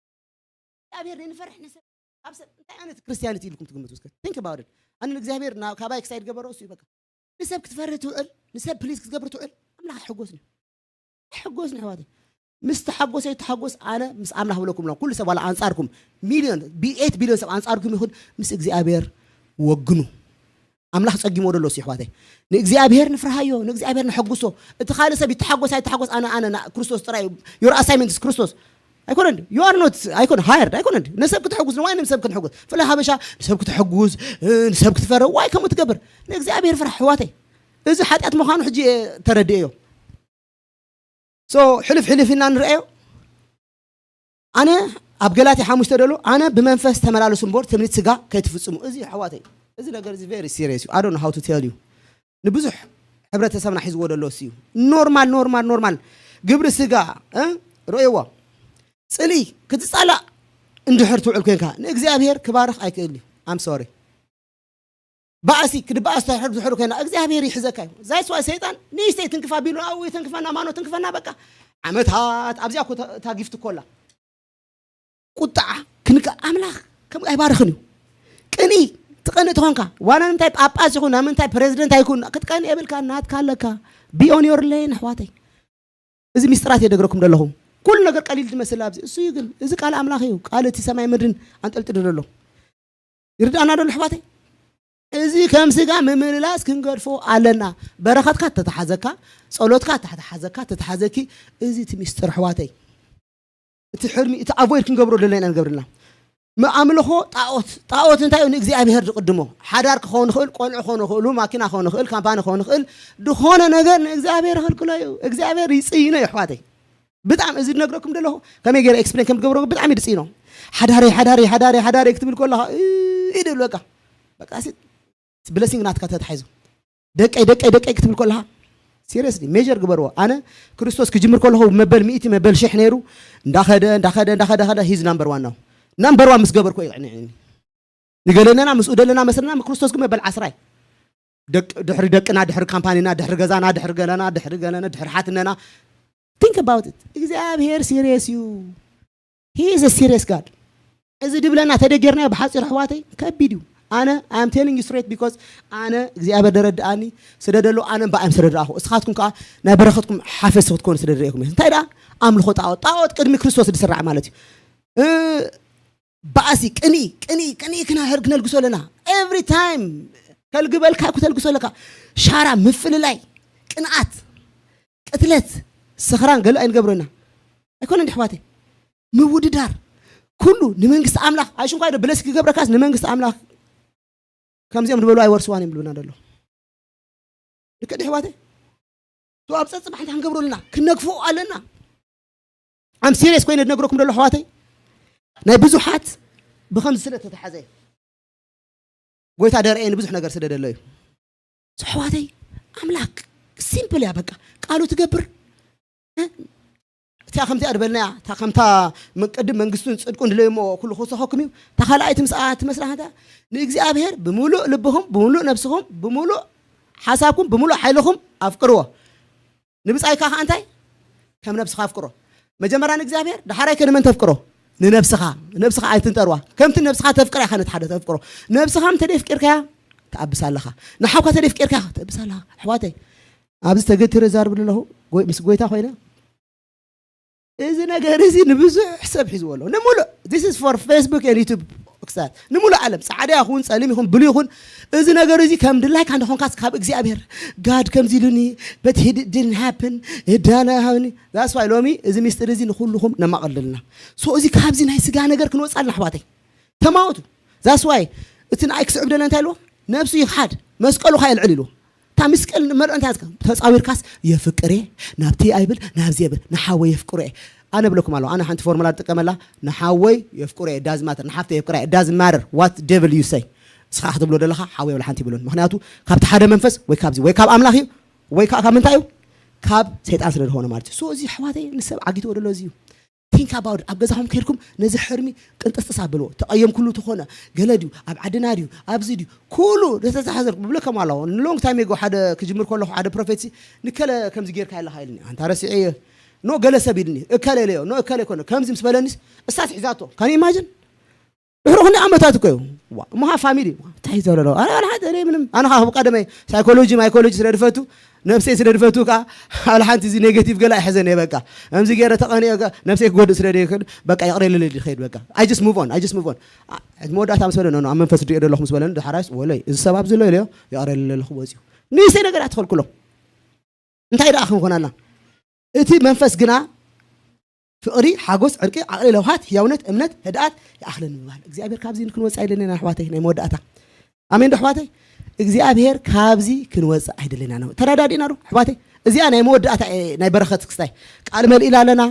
እግዚኣብሔር ደይ ንፈርሕ ንሰብ ኣብ ሰብ እንታይ ዓይነት ክርስቲያኒቲ ኢልኩም ትግምቱ እስከ think about it። ኣነ ንእግዚኣብሔር ካባይ ክሳይድ ገበሮ እሱ ይበቃ። ንሰብ ክትፈርህ ትውዕል ንሰብ ፕሊዝ ክትገብር ትውዕል ኣምላኽ ኣይሕጎስን እዩ። ኣይሕጎስን ኣሕዋተይ። ምስ ተሓጎሰ ይተሓጎስ ኣነ ምስ ኣምላኽ ብለኩም ሎም ኩሉ ሰብ ዋላ ኣንጻርኩም ሚልዮን ቢ8 ቢልዮን ሰብ ኣንጻርኩም ይኹን ምስ እግዚኣብሔር ወግኑ። ኣምላኽ ጸጊሞ ደሎ ሲ ኣሕዋተይ ንእግዚኣብሔር ንፍርሃዮ ንእግዚኣብሔር ንሐጉሶ። እቲ ካልእ ሰብ ይተሓጎስ ኣይተሓጎስ ኣነ ኣነ ክርስቶስ ጥራይ your assignment is ክርስቶስ ኣይኮነን you are not ኣይኮነ hired ኣይኮነን ንሰብ ክትሐጉስ ንዋይ ንሰብ ክንሐጉስ ፍለ ሃበሻ ንሰብ ክትሐጉስ ንሰብ ክትፈረ ዋይ ከምኡ ትገብር ንእግዚኣብሔር ፍራሕ ኣሕዋተይ። እዚ ሓጢኣት ምዃኑ ሕጂ ተረድእዮ። ሶ ሕልፍ ሕልፍ ኢና ንርአዮ። ኣነ ኣብ ገላትያ ሓሙሽተ ደሎ ኣነ ብመንፈስ ተመላለሱ እምበር ትምኒት ስጋ ከይትፍጽሙ። እዚ ኣሕዋተይ እዚ ነገር እዚ very serious እዩ። I don't know how to tell you። ንብዙሕ ሕብረተሰብና ሒዝዎ ደሎ እሱ እዩ። ኖርማል ኖርማል ኖርማል ግብሪ ስጋ እ ርእይዎ ጽልኢ ክትጻላእ እንድሕር ትውዕል ኮንካ ንእግዚኣብሔር ክባርኽ ኣይክእል እዩ። I'm sorry። ባእሲ ክድባእስ ተሕር ዝሕር ኮይና እግዚኣብሔር ይሕዘካ እዩ። ዛይስ ዋይ ሰይጣን ንእሽተይ ትንክፋ ቢሉ ኣብኡ ይተንክፈና ማኖ ትንክፈና በቃ ዓመታት ኣብዚኣ እኮ ታጊፍት ኮላ ቁጣዓ ክንከ ኣምላኽ ከም ኣይባርኽን እዩ። ቅኒ ትቐንእ ተኾንካ ዋላ ንምንታይ ጳጳስ ይኹን ናብ ምንታይ ፕሬዚደንት ኣይኩን ክትቀንእ የብልካ ናትካ ኣለካ። ቢኦን ዮር ሌን ኣሕዋተይ። እዚ ሚስጥራት የደግረኩም ዘለኹ። ኩሉ ነገር ቀሊል ዝመስል ኣብዚ እሱ እዩ ግን እዚ ቃል ኣምላኽ እዩ። ቃል እቲ ሰማይ ምድርን ኣንጠልጥሉ ዘሎ ይርዳእና ዶ ኣሕዋተይ? እዚ ከም ስጋ ምምልላስ ክንገድፎ ኣለና። በረኸትካ ተተሓዘካ፣ ጸሎትካ ተተሓዘካ፣ ተተሓዘኪ፣ እዚ እቲ ሚስጥር ኣሕዋተይ። እቲ ሕልሚ እቲ ኣቮይድ ክንገብሮ ዘለና ኢና ንገብርልና። ኣምልኾ ጣኦት ጣኦት እንታይ እዩ? ንእግዚኣብሔር ዝቕድሞ ሓዳር ክኸውን ይኽእል፣ ቆልዑ ክኸውን ይኽእሉ፣ ማኪና ክኸውን ይኽእል፣ ካምፓኒ ክኸውን ይኽእል፣ ዝኾነ ነገር ንእግዚኣብሔር ይኽልክሎ እዩ። እግዚኣብሔር ይጽይኖ እዩ ኣሕዋተይ። ብጣዕሚ እዚ ዝነግረኩም ዘለኹ ከመይ ገይረ ኤክስፕሌን ከም ዝገብሮ ብጣዕሚ ድፅኢኖ። ሓዳረይ ሓዳረይ ሓዳረይ ሓዳረይ ክትብል ከለኻ እዩ ድብል በቃ በቃ ሲ ብለሲንግ ናትካ ተታሒዙ ደቀይ ደቀይ ደቀይ ክትብል ከለኻ ሲሪየስሊ ሜጀር ግበርዎ። ኣነ ክርስቶስ ክጅምር ከለኹ መበል ሚእቲ መበል ሽሕ ነይሩ። እንዳኸደ እንዳኸደ እንዳኸደ ኸደ he's number one now። Number one ምስ ገበርኩ ይቕዕንዕኒ። ንገለነና ምስኡ ደለና መስለና፣ ክርስቶስ ግን መበል ዓስራይ። ድሕሪ ደቅና፣ ድሕሪ ካምፓኒና፣ ድሕሪ ገዛና፣ ድሕሪ ገለና፣ ድሕሪ ገለና፣ ድሕሪ ሓትነና። Think about it። እግዚኣብሔር serious እዩ። He is a serious God። እዚ ድብለና ተደጌርናዮ ብሓፂር ኣሕዋተይ ከቢድ እዩ። ኣነ I'm telling you straight because ኣነ እግዚኣብሔር ደረድኣኒ ስደደሎ ኣነ እምበኣዮም ስደድኣኹ እስኻትኩም ከዓ ናይ በረኸትኩም ሓፈስቲ ክትኮኑ ስደድረእኹም እየ። እንታይ ደኣ ኣምልኾ ጣዖት ጣዖት ቅድሚ ክርስቶስ ዝስራዕ ማለት እዩ። ባእሲ ቅኒ ቅኒ ቅኒ ክነህር ክነልግሶ ኣለና። Every time ከልግበልካ ክትልግሶ ኣለካ። ሻራ ምፍልላይ ቅንኣት ቅትለት ስኽራን ገለ ኣይንገብረና ኣይኮነ እንዲ ኣሕዋተይ ምውድዳር ኩሉ ንመንግስቲ ኣምላኽ ኣይሽንኳ ዶ ብለስ ክገብረካስ ንመንግስቲ ኣምላኽ ከምዚኦም ዝበሉ ኣይወርስዋን እዮም ብሉና ደሎ። ልክዕ ዲ ኣሕዋተይ? ኣብ ፀፅባሕ እንታይ ክንገብሮ ኣለና? ክነግፎ ኣለና። I'm serious ኮይነ ዝነግረኩም ደሎ ኣሕዋተይ። ናይ ብዙሓት ብኸምዚ ስለ ተተሓዘ ጎይታ ደርአየ ንብዙሕ ነገር ስደደሎ እዩ። ኣሕዋተይ ኣምላክ simple እያ በቃ ቃሉ ትገብር። እቲኣ ከምዚኣ ዝበልናያ እታ ከምታ ቅድም መንግስቱን ፅድቁን ድለይሞ ኩሉ ክወሰኸኩም እዩ። እታ ካልኣይቲ ምስኣ ትመስላ ንእግዚኣብሔር ብምሉእ ልብኹም ብምሉእ ነብስኹም ብምሉእ ሓሳብኩም ብምሉእ ሓይልኹም ኣፍቅርዎ። ንብጻይካ ከኣ እንታይ ከም ነብስኻ ኣፍቅሮ። መጀመርያ ንእግዚኣብሔር ድሓራይ ከ ንመን ተፍቅሮ? ንነብስኻ። ነብስኻ ኣይትንጠርዋ። ከምቲ ነብስኻ ተፍቅራ ኢኻ ነቲ ሓደ ተፍቅሮ። ነብስኻ እንተ ደፍቂርካያ ትኣብስ ኣለኻ። ንሓውካ ተደፍቂርካ ትኣብስ ኣለኻ። ኣሕዋተይ ኣብዚ ተገትረ ዛርብ ኣለኹ ምስ ጎይታ ኮይነ እዚ ነገር እዚ ንብዙሕ ሰብ ሒዝዎ ኣሎ። ንምሉእ this is for Facebook and YouTube ክሳት ንምሉእ ዓለም ጻዕዳ ይኹን ጸሊም ይኹን ብሉ ይኹን እዚ ነገር እዚ ከም ድላይካ እንደኾንካስ ካብ እግዚኣብሔር ጋድ ከምዚ ኢሉኒ but he didn't happen እዳና ሃብኒ that's why ሎሚ እዚ ሚስጥር እዚ ንኩልኹም ነማቐልልና። So እዚ ካብዚ ናይ ስጋ ነገር ክንወጻልና ኣሕዋተይ ተማወቱ። That's why እቲ ንኣይ ክስዕብ ደለ እንታይ ኢልዎ ነብሱ ይኽሓድ መስቀሉ ካ የልዕል ኢልዎ። እታ ምስቀል መልኦ እንታይ ተፃዊርካስ የፍቅሬ ናብቲ ኣይብል ናብዚ የብል ንሓወይ የፍቅሮ እየ። ኣነ ብለኩም ኣለኹ ኣነ ሓንቲ ፎርሙላ ትጥቀመላ ንሓወይ የፍቅሮ እየ doesn't matter ንሓፍተይ የፍቅራ እየ doesn't matter what devil you say እስኻ ክትብሎ ደለኻ ሓወይ ወላ ሓንቲ ይብሎን ምክንያቱ ካብቲ ሓደ መንፈስ ወይ ካብዚ ወይ ካብ ኣምላኽ እዩ ወይ ከዓ ካብ ምንታይ እዩ ካብ ሰይጣን ስለ ዝኾነ ማለት እዩ so እዚ ኣሕዋተይ ንሰብ ዓጊትዎ ደሎ እዚ እዩ think about ኣብ ገዛኹም ከይድኩም ነዚ ሕርሚ ቅንጥስጥስ ኣብልዎ ተቐየምኩሉ ተኾነ ገለ ድዩ ኣብ ዓድና ድዩ ኣብዚ ድዩ ኩሉ ተተሓዘር ብብለከም ኣለዎ long time ago ሓደ ክጅምር ከለኹ ሓደ prophecy ንከለ ከምዚ ጌርካ ኣለኻ ኢልኒ ኣንታ ረሲዐ እየ no ገለ ሰብ ኢልኒ እከለ ኢለዮ no እከለ ይኮነ ከምዚ ምስ በለኒስ እሳስ ሒዛቶ can you imagine ድሕሪ ክንደይ ዓመታት እኮ እዩ እሞ ካ family እንታይ ዘሎ ኣነ ሓደ ምንም ኣነ ካብ ቀደመይ psychology mycology ስለ ድፈቱ ነብሰይ ስለ ድፈቱ ከዓ ኣለ ሓንቲ እዚ negative ገላ ኣይሕዘን እየ በቃ ከምዚ ገይረ ተቐኒኦ ነብሰይ ክጎድእ ስለ ደይክእል በቃ ይቕረ ኢለ ልኸይድ በቃ I just move on I just move on መወዳእታ ምስ በለ ኖ ኣብ መንፈስ ድሪኦ ዘለኹ ምስ በለኒ ድሓራይስ ወለይ እዚ ሰብ ኣብዚ ኣሎ ኢለዮ ይቕረ ኢለ ኣለኹ ወፂኡ ንእሽተይ ነገር ኣትኸልኩሎ እንታይ ደኣ ክንኮናልና እቲ መንፈስ ግና ፍቕሪ ሓጎስ ዕርቂ ዓቕሊ ለውሃት ህያውነት እምነት ህድኣት ይኣኽለኒ ምባል እግዚኣብሔር ካብዚ ክንወፅእ ኣይደለና ኣሕዋተይ ናይ መወዳእታ ኣሜን ዶ ኣሕዋተይ እግዚኣብሔር ካብዚ ክንወፅእ ኣይደለና ነው ተረዳዲእና ዶ ኣሕዋተይ እዚኣ ናይ መወዳእታ ናይ በረኸት ክስታይ ቃል መልኢና ኣለና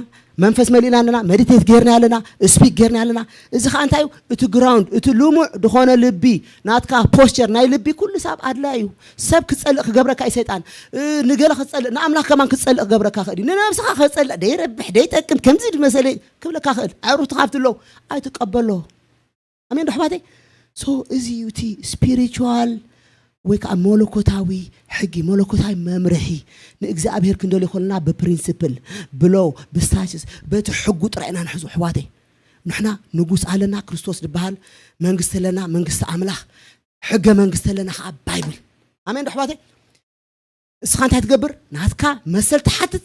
መንፈስ መሊእና ኣለና መዲቴት ጌርና ኣለና ስፒክ ጌርና ኣለና እዚ ከዓ እንታይ እዩ እቲ ግራውንድ እቲ ልሙዕ ዝኾነ ልቢ ናትካ ፖስቸር ናይ ልቢ ኩሉ ሰብ ኣድላይ እዩ ሰብ ክፀልእ ክገብረካ እዩ ሰይጣን ንገለ ክፀልእ ንኣምላኽ ከማን ክፀልእ ክገብረካ ክእል እዩ ንነብስኻ ክፀልእ ደይረብሕ ደይጠቅም ከምዚ ድመሰለ ክብለካ ክእል ኣዕሩትኻ ኣብቲ ኣለዉ ኣይትቀበሎ ኣሜን ዶ ኣሕዋተይ so እዚ እዩ እቲ ስፒሪቹዋል ወይ ከዓ መለኮታዊ ሕጊ መለኮታዊ መምርሒ ንእግዚኣብሔር ክንደልዮ ከለና ብፕሪንስፕል ብሎው ብስታትስ በቲ ሕጉ ጥራይ ኢና ንሕዞ ኣሕዋተይ ንሕና ንጉስ ኣለና ክርስቶስ ዝበሃል መንግስቲ ኣለና መንግስቲ ኣምላኽ ሕገ መንግስቲ ኣለና ከዓ ባይብል ኣሜን ዶ ኣሕዋተይ እስኻ እንታይ ትገብር ናትካ መሰል ትሓትት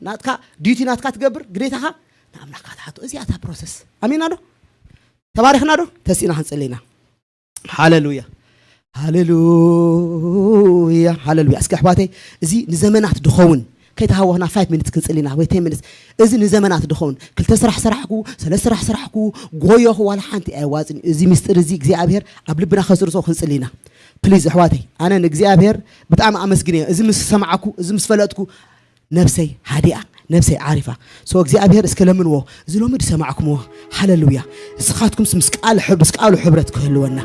ናትካ ዲዩቲ ናትካ ትገብር ግዴታኻ ንኣምላኽካ ትሓቶ እዚኣ እታ ፕሮሰስ ኣሜና ዶ ተባሪኽና ዶ ተሲእና ክንፅሊ ኢና ሃሌሉያ ሃሌሉያ ሃሌሉያ እስኪ ኣሕዋተይ እዚ ንዘመናት ድኸውን ከይተሃወኽና ፋይቭ ሚኒትስ ክንፅሊ ኢና ወይ ቴን ሚኒትስ እዚ ንዘመናት ድኸውን ክልተ ስራሕ ስራሕኩ ሰለስተ ስራሕ ስራሕኩ ጎዮኹ ዋላ ሓንቲ ኣይዋፅን እዚ ምስጢር እዚ እግዚኣብሔር ኣብ ልብና ከስርፆ ክንፅሊ ኢና ፕሊዝ ኣሕዋተይ ኣነ ንእግዚኣብሔር ብጣዕሚ ኣመስግን እየ እዚ ምስ ሰማዕኩ እዚ ምስ ፈለጥኩ ነብሰይ ሃዲኣ ነብሰይ ዓሪፋ so እግዚኣብሔር እስከ ለምንዎ እዚ ሎሚ ዝሰማዕኩምዎ ሃለሉያ እስኻትኩም ምስ ቃል ምስ ቃሉ ሕብረት ክህልወና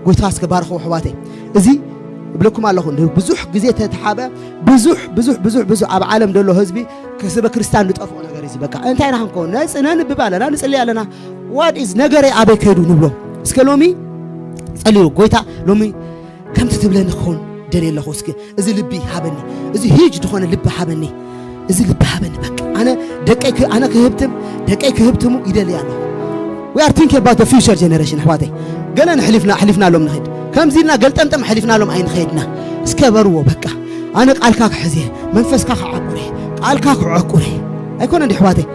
ጎይታ እስከ ባርኸው ኣሕዋተይ እዚ እብለኩም ኣለኹ፣ ብዙሕ ግዜ ተተሓበ፣ ብዙሕ ብዙሕ ብዙሕ ብዙሕ ኣብ ዓለም ዘሎ ህዝቢ ህዝበ ክርስቲያን ዝጠፍኦ ነገር እዚ። በቃ እንታይ ኢና ክንከውን? ነጽ ነንብብ ኣለና፣ ንጽሊ ኣለና። ዋት ኢዝ ነገረይ ኣበይ ከይዱ ንብሎ። እስከ ሎሚ ጸልዩ፣ ጎይታ ሎሚ ከምቲ ትብለኒ ክኸውን ደልየ ኣለኹ። እስኪ እዚ ልቢ ሃበኒ፣ እዚ ሂጅ ዝኾነ ልቢ ሃበኒ፣ እዚ ልቢ ሃበኒ። በቃ ኣነ ደቀይ ክ- ኣነ ክህብትም ደቀይ ክህብትሙ ይደልየ ኣለኹ። We are thinking about the future generation ኣሕዋተይ። ገለ ንሕሊፍና ኣሕሊፍናሎም ንኸይድ፣ ከምዚ ኢልና ገልጠምጠም ኣሕሊፍናሎም ኣይንኸይድና። እስከ በርዎ በቃ ኣነ ቃልካ ክሕዝ እየ፣ መንፈስካ ክዓቁር እየ፣ ቃልካ ክዓቁር እየ። ኣይኮነ እንዲ ኣሕዋተይ፣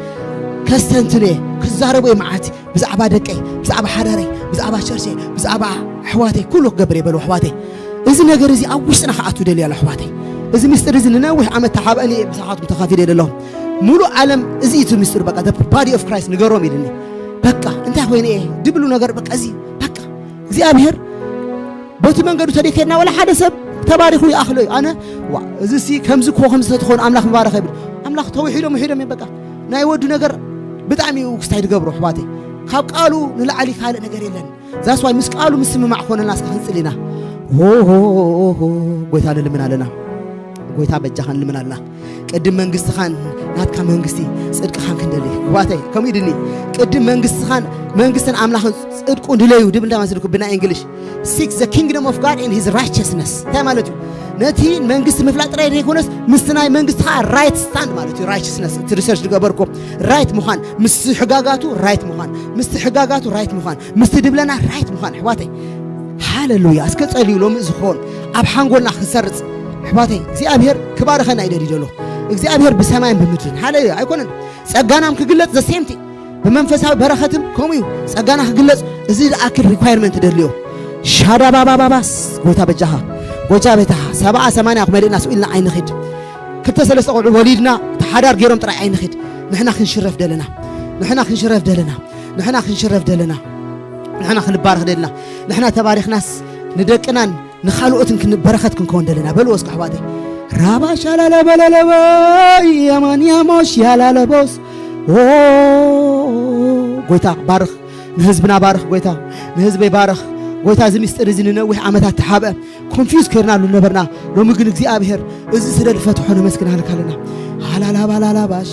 ከስተንትን እየ፣ ክዛረቦ እየ መዓት ብዛዕባ ደቀይ፣ ብዛዕባ ሓዳረይ፣ ብዛዕባ ቸርቸይ፣ ብዛዕባ ኣሕዋተይ ኩሉ ክገብር እየ በሉ ኣሕዋተይ። እዚ ነገር እዚ ኣብ ውሽጥና ክኣቱ ደልየ ኣሎ ኣሕዋተይ። እዚ ምስጢር እዚ ንነዊሕ ዓመት ተሓብአኒ እየ፣ ምሳኻትኩም ተኻፊለ ዘለኹ። ሙሉእ ዓለም እዚ እዩ እቲ ምስጢር። በቃ the body of Christ ንገሮም ኢልኒ። በቃ እንታይ ኮይነ እየ ድብሉ ነገር በቃ እዚ በቃ እግዚኣብሔር በቲ መንገዱ ተደይከድና ወላ ሓደ ሰብ ተባሪኹ ይኣኽሎ እዩ። ኣነ ዋ እዚ ሲ ከምዚ ኮ ከምዚ ተትኾኑ ኣምላኽ ምባረኸ ይብል። ኣምላኽ ተውሒዶም ውሒዶም እዮም። በቃ ናይ ወዱ ነገር ብጣዕሚ እዩ ክስታይ ዝገብሮ ኣሕዋተይ። ካብ ቃሉ ንላዕሊ ካልእ ነገር የለን። ዛስ ዋይ ምስ ቃሉ ምስምማዕ ኮነና እስከ ክንጽል ኢና። ሆ ሆ ሆ ሆ ጎይታ ንልምን ኣለና። ጎይታ በጃኻ ንልምን ኣለና። ቅድም መንግስትኻን ናትካ መንግስቲ ጽድቅኻን ክንደሊ። ኣሕዋተይ ከምኡ ይድኒ። ቅድም መንግስትኻን መንግስትን ኣምላኽን ጽድቁን ድለዩ ድብል እንታይ መስልኩ ብናይ እንግሊሽ seek the kingdom of God and his righteousness እንታይ ማለት እዩ? ነቲ መንግስቲ ምፍላጥ ጥራይ ዘይኮነስ ምስቲ ናይ መንግስቲ ከዓ right stand ማለት እዩ። Righteousness እቲ research ዝገበርኩ right ምዃን ምስቲ ሕጋጋቱ right ምዃን ምስቲ ሕጋጋቱ right ምዃን ምስቲ ድብለና right ምዃን ኣሕዋተይ። ሃለሉያ እስከ ጸልዩ ሎሚ ዝኸውን ኣብ ሓንጎልና ክሰርጽ ኣሕዋተይ እግዚኣብሔር ክባርኸና ይደልዩ ዘሎ እግዚኣብሔር ብሰማይን ብምድርን ሃለሉያ ኣይኮነን ጸጋናም ክግለጽ the same thing ብመንፈሳዊ በረኸትም ከምኡ እዩ ጸጋና ክግለጽ እዚ ዝኣክል requirement ደልዮ ሻዳባባባባስ ጎይታ በጃኻ ጎጃ ቤታ ሰብዓ ሰማንያ ክመልእና ስኡ ኢልና ኣይንኽድ ክልተ ሰለስተ ቆልዑ ወሊድና ተሓዳር ገይሮም ጥራይ ኣይንኽድ ንሕና ክንሽረፍ ደለና ንሕና ክንሽረፍ ደለና ንሕና ክንሽረፍ ደለና ንሕና ክንባረኽ ደለና ንሕና ተባሪኽናስ ንደቅናን ንኻልኦትን ክንበረኸት ክንከውን ደለና በልዎ እስከ ኣሕዋተይ ራባ ሻላላ ባላላባ ያማንያሞሽ ያላለቦስ ኦ ጎይታ ባርኽ ንህዝብና ባርኽ ጎይታ ንህዝበይ ባርኽ ጎይታ እዚ ምስጢር እዚ ንነዊሕ ዓመታት ተሓብአ ኮንፊውዝ ከይርናሉ ነበርና ሎሚ ግን እግዚኣብሔር እዚ ስለ ዝፈትሖ ነመስግናልካ ኣለና ሃላላባላላባሽ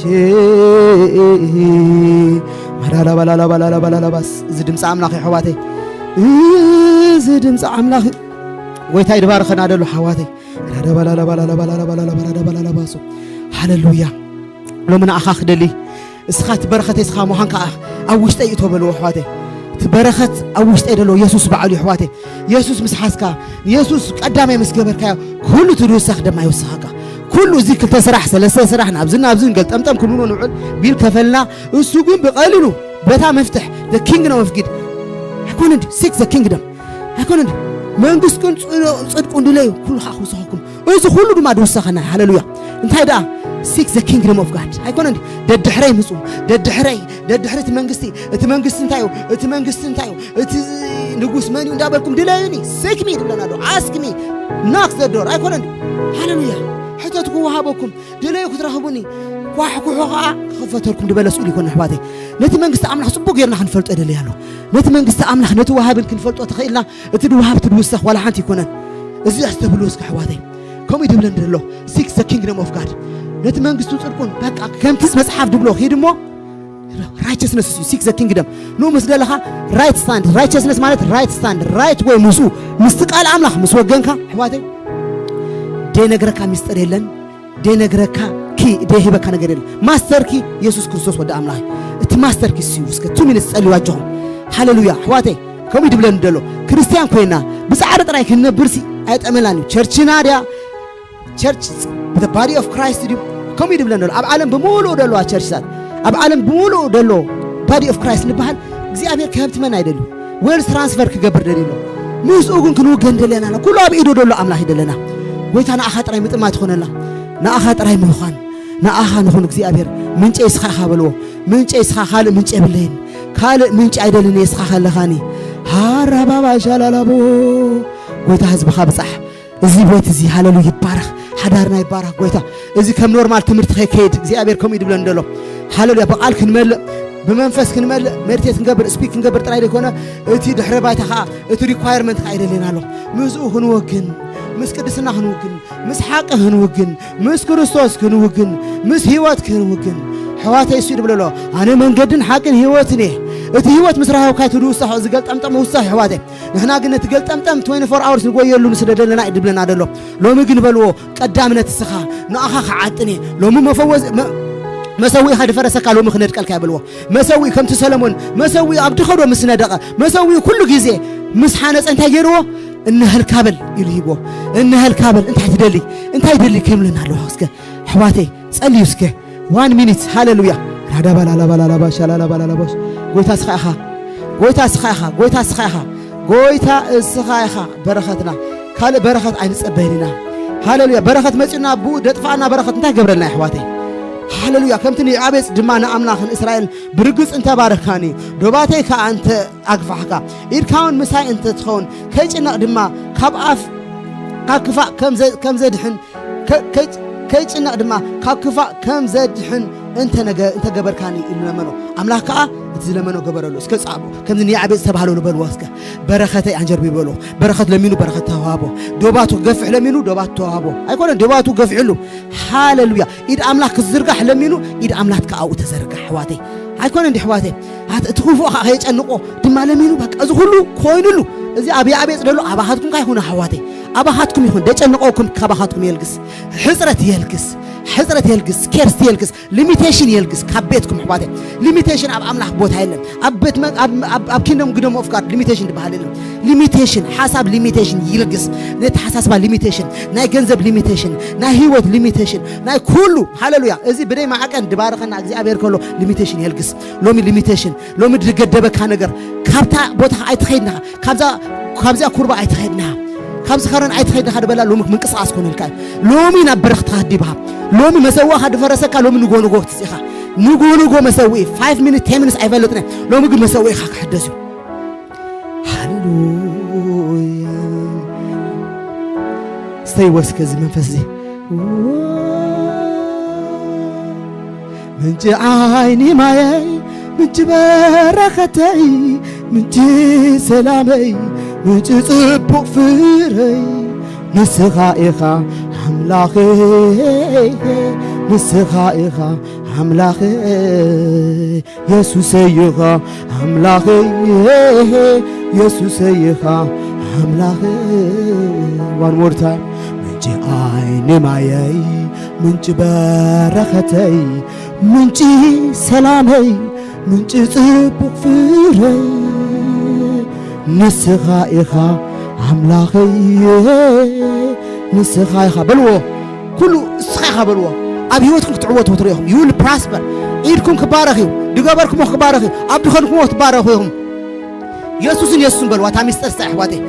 ማላላባላላባላላባላላባስ እዚ ድምፂ ኣምላኽ ኣሕዋተይ እዚ ድምፂ ኣምላኽ ጎይታ ይድባርኸና ደሎ ሓዋተይ ራዳባላላባላላባላላባላላባላላባላላባሱ ሃለሉያ ሎሚ ንኣኻ ክደሊ እስኻ እቲ በረኸተይ እስኻ ምዃን ከዓ ኣብ ውሽጠይ እቶ በልዎ ኣሕዋተይ እቲ በረኸት ኣብ ውሽጠይ ደሎ የሱስ በዓሉ ኣሕዋተይ የሱስ ምስ ሓዝካ ንየሱስ ቀዳማይ ምስ ገበርካዮ ኩሉ ትድውሰኽ ደማ ይውስኸካ ኩሉ እዚ ክልተ ስራሕ ሰለስተ ስራሕ ናብዚ ናብዚ ንገልጠምጠም ክንብሎ ንውዕል ቢል ከፈልና እሱ ግን ብቐሊሉ በታ መፍትሕ the kingdom of God ኣይኮነ seek the kingdom ኣይኮነ መንግስቱን ጽድቁን ድለዩ ኩሉ ከዓ ክውስኸኩም እዚ ኩሉ ድማ ድውሰኸና ሃለሉያ እንታይ ደኣ seek the kingdom of God ኣይኮነ ደድሕረይ ምፁ ደድሕረይ ደድሕሪ እቲ መንግስቲ እቲ መንግስቲ እንታይ እዩ እቲ መንግስቲ እንታይ እዩ እቲ ንጉስ መን እዩ እንዳበልኩም ድለዩኒ seek me ድብለና ዶ ask me knock the door ኣይኮነ ሃለሉያ ሕተቱ ክወሃበኩም ድለዩ ክትረኽቡኒ ኳሕኩሑ ከዓ ክኸፈተልኩም ድበለ ስኡል ይኮነ ኣሕዋተይ ነቲ መንግስቲ ኣምላኽ ፅቡቅ ጌርና ክንፈልጦ ይደለይ ኣሎ ነቲ መንግስቲ ኣምላኽ ነቲ ወሃብን ክንፈልጦ ተኽኢልና እቲ ድወሃብ ትድውሰኽ ዋላ ሓንቲ ይኮነን እዚ ኣስተብሉ እስከ ኣሕዋተይ ከምኡ ይድብለን ዘሎ seek the kingdom of God ነቲ መንግስቱ ፅድቁን በቃ ከምቲ መፅሓፍ ድብሎ ኪድ እሞ righteousness እዩ seek the kingdom ንኡ ምስ ደለኻ right stand righteousness ማለት right stand right ወይ ምስኡ ምስቲ ቃል ኣምላኽ ምስ ወገንካ ኣሕዋተይ ደይነግረካ ሚስጥር የለን ደይነግረካ ኪ ደይህበካ ነገር የለን master key የሱስ ክርስቶስ ወዲ ኣምላኽ እዩ እቲ master key እዩ እስከ two minutes ጸልዩ ኣጆኹም ሃለሉያ ኣሕዋተይ ከምኡ ይድብለኒ ደሎ ክርስትያን ኮይና ብጻዕሪ ጥራይ ክንነብርሲ ኣይጠመላን እዩ ቸርችና ድያ ቸርች the body of Christ ድዩ ከምኡ ይድብለኒ ደሎ ኣብ ዓለም ብምሉኡ ደለዋ ቸርችታት ኣብ ዓለም ብምሉኡ ደሎ body of Christ ንበሃል እግዚኣብሔር ክህብትመና ይደልዩ wealth transfer ክገብር ደልዩ ኣሎ ምስኡ ግን ክንውገን ደለና ኩሉ ኣብ ኢዱ ደሎ ኣምላኽ ይደለና ጎይታ ንኣኻ ጥራይ ምጥማት ይኾነላ ንኣኻ ጥራይ ምዃን ንኣኻ ንኹን እግዚኣብሔር ምንጨይ እስኻ ኢኻ በልዎ ምንጨይ እስኻ ካልእ ምንጨ የብለይን ካልእ ምንጭ ኣይደልን እየ እስኻ ከለኻኒ ሃራባባ ሻላላቦ ጎይታ ህዝብኻ ብጻሕ እዚ ቤት እዚ ሃለሉ ይባረኽ ሓዳርና ይባረኽ ጎይታ እዚ ከም ኖርማል ትምህርቲ ከይከይድ እግዚኣብሔር ከምኡ ይድብለኒ ደሎ ሃለሉያ ብቓል ክንመልእ ብመንፈስ ክንመልእ ሜዲቴት ክንገብር ስፒክ ክንገብር ጥራይ ዘይኮነ እቲ ድሕረ ባይታ ከዓ እቲ ሪኳየርመንት ከዓ ይደልየና ኣሎ ምስኡ ክንወግን ምስ ቅድስና ክንውግን፣ ምስ ሓቂ ክንውግን፣ ምስ ክርስቶስ ክንውግን፣ ምስ ህይወት ክንውግን። ኣሕዋተይ፣ እሱ እዩ ዝብሎ ኣሎ፣ "ኣነ መንገድን ሓቅን ህይወትን እየ። እቲ ህይወት ምስ ረኸብካዮ ትድውሳሖ፣ እዚ ገልጠምጠም ውሳሕ ኣሕዋተይ። ንሕና ግን ነቲ ገልጠምጠም ትዌንቲ ፎር ኣወርስ ንጎየሉ ንስደደለና እዩ ዝብለና ዘሎ። ሎሚ ግን በልዎ፣ ቀዳምነት እስኻ፣ ንኣኻ ክዓጥን እየ። ሎሚ መፈወዝ-፣ መ-፣ መሰዊእኻ ድፈረሰካ ሎሚ ክነድቀልካ እየ" በልዎ። መሰዊኡ ከምቲ ሰለሞን መሰዊኡ ኣብ ድኸዶ ምስ ነደቐ፣ መሰዊኡ ኩሉ ግዜ ምስ ሓነጸ እንታይ ገይርዎ? "እንሀልካ በል" ኢሉ ሂብዎ። "እንሀልካ በል፣ እንታይ ትደሊ? እንታይ ትደሊ?" ክምልና ኣለዋ። እስከ ኣሕዋተይ ጸልዩ እስከ። ዋን ሚኒት። ሃሌሉያ። ራዳባላላባላላባሽ፣ ላላባላላባሽ። ጎይታ እስኻ ኢኻ። ጎይታ እስኻ ኢኻ። ጎይታ እስኻ ኢኻ። ጎይታ እስኻ ኢኻ በረኸትና። ካልእ በረኸት ኣይንጸበይን ኢና። ሃሌሉያ። በረኸት መጺኡና ብኡ ደጥፋና በረኸት እንታይ ገብረልና ኣሕዋተይ? ሃሌሉያ። ከምቲ ንያቤጽ ድማ ንኣምላኽ ንእስራኤል ብርግጽ እንተ ባረኽካኒ፣ ዶባተይ ከኣ እንተ ኣግፋሕካ፣ ኢድካ እውን ምሳይ እንተ ትኸውን፣ ከይጭነቕ ድማ ካብ ኣፍ፣ ካብ ክፋእ ከም ዘ-፣ ከም ዘድሕን፣ ከ-፣ ከይ-፣ ከይጭነቕ ድማ ካብ ክፋእ ከም ዘድሕን እንተ ነገ-፣ እንተ ገበርካኒ ኢሉ ለመኖ። ኣምላኽ ከኣ እቲ ዝለመኖ ገበረሉ። እስከ ጻዕቡ። ከምዚ ንያዕቤጽ ዝተባህለሉ በልዎ እስከ። በረኸተይ ኣንጀርቢ በልዎ። በረኸት ለሚኑ በረኸት ተዋህቦ። ዶባቱ ክገፍሕ ለሚኑ ዶባቱ ተዋህቦ። ኣይኮነን ዶባቱ ገፊሕሉ። ሃሌሉያ። ኢድ ኣምላኽ ክትዝርጋሕ ለሚኑ፣ ኢድ ኣምላኽ ከኣ ኣብኡ ተዘርጋሕ፣ ኣሕዋተይ። ኣይኮነ እንዲ ኣሕዋተይ? ኣት-፣ እቲ ክፉእ ከኣ ከየጨንቆ ድማ ለሚኑ፣ በቃ፣ እዚ ኩሉ ኮይኑሉ። እዚ ኣብ ያዕቤጽ ደሎ ኣባኻትኩም ከኣ ይኹን፣ ኣሕዋተይ። ኣባኻትኩም ይኹን፣ ደጨንቆኩም ካባኻትኩም የልግስ። ሕጽረት የልግስ። ሕጽረት የልግስ። ስኬርስቲ የልግስ። ሊሚቴሽን የልግስ ካብ ቤትኩም፣ ኣሕዋተይ። ሊሚቴሽን ኣብ ኣምላኽ ቦታ የለን። ኣብ ቤት መ-፣ ኣብ፣ ኣብ፣ ኣብ ኪንደም ግደም ኦፍ ጋድ ሊሚቴሽን ዝበሃል የለን። ሊሚቴሽን፣ ሓሳብ ሊሚቴሽን ይልግስ። ነተሓሳስባ ሊሚቴሽን፣ ናይ ገንዘብ ሊሚቴሽን፣ ናይ ህይወት ሊሚቴሽን፣ ናይ ኩሉ። ሃሌሉያ። እዚ ብደይ ማዕቀን ድባረኸና እግዚኣብሔር ከሎ ሊሚቴሽን የልግስ። ሎሚ ሊሚቴሽን፣ ሎሚ ድገደበካ ነገር፣ ካብታ ቦታ ኣይትኸይድና፣ ካብዛ፣ ካብዚኣ ኩርባ ኣይትኸይድና፣ ካብዚ ከረን ኣይትኸይድና ድበላ ሎሚ ምንቅስቃስ ኮነልካ እዩ። ሎሚ ናብ በረኽትኻ ድብሃ። ሎሚ መሰዋእኻ ድፈረሰካ፣ ሎሚ ንጎ ንጎ ትጽኢኻ። ንጎ ንጎ መሰውኢ፣ ፋይቭ ሚኒት፣ ቴን ሚኒትስ ኣይፈልጥን እየ። ሎሚ ግን መሰውኢኻ ክሕደስ እዩ። ሃሌሉያ። ስተይ ወስከ እዚ መንፈስ እዚ። ምንጪ ዓይኒ ማየይ፣ ምንጪ በረኸተይ፣ ምንጪ ሰላመይ፣ ምንጪ ጽቡቕ ፍረይ፣ ንስኻ ኢኻ ኣምላኸይ፣ ንስኻ ኢኻ ኣምላኸይ። የሱሰይ ኢኻ ኣምላኸይ፣ የሱሰይ ኢኻ ኣምላኸይ። One more time። ምንጪ ዓይኒ ማየይ፣ ምንጪ በረኸተይ፣ ምንጪ ሰላመይ፣ ምንጪ ጽቡቕ ፍረይ፣ ንስኻ ኢኻ ኣምላኸይ፣ ንስኻ ኢኻ። በልዎ። ኩሉ እስኻ ኢኻ በልዎ። ኣብ ህይወትኩም ክትዕወቱ ክትርእኹም። You will prosper። ኢድኩም ክባረኽ እዩ። ድገበርኩሞ ክባረኽ እዩ። ኣብ ድኸድኩሞ ክትባረኹ ኢኹም። የሱስን የሱስን በልዋ። እታ ሚስጥር እስታ ኣሕዋተይ።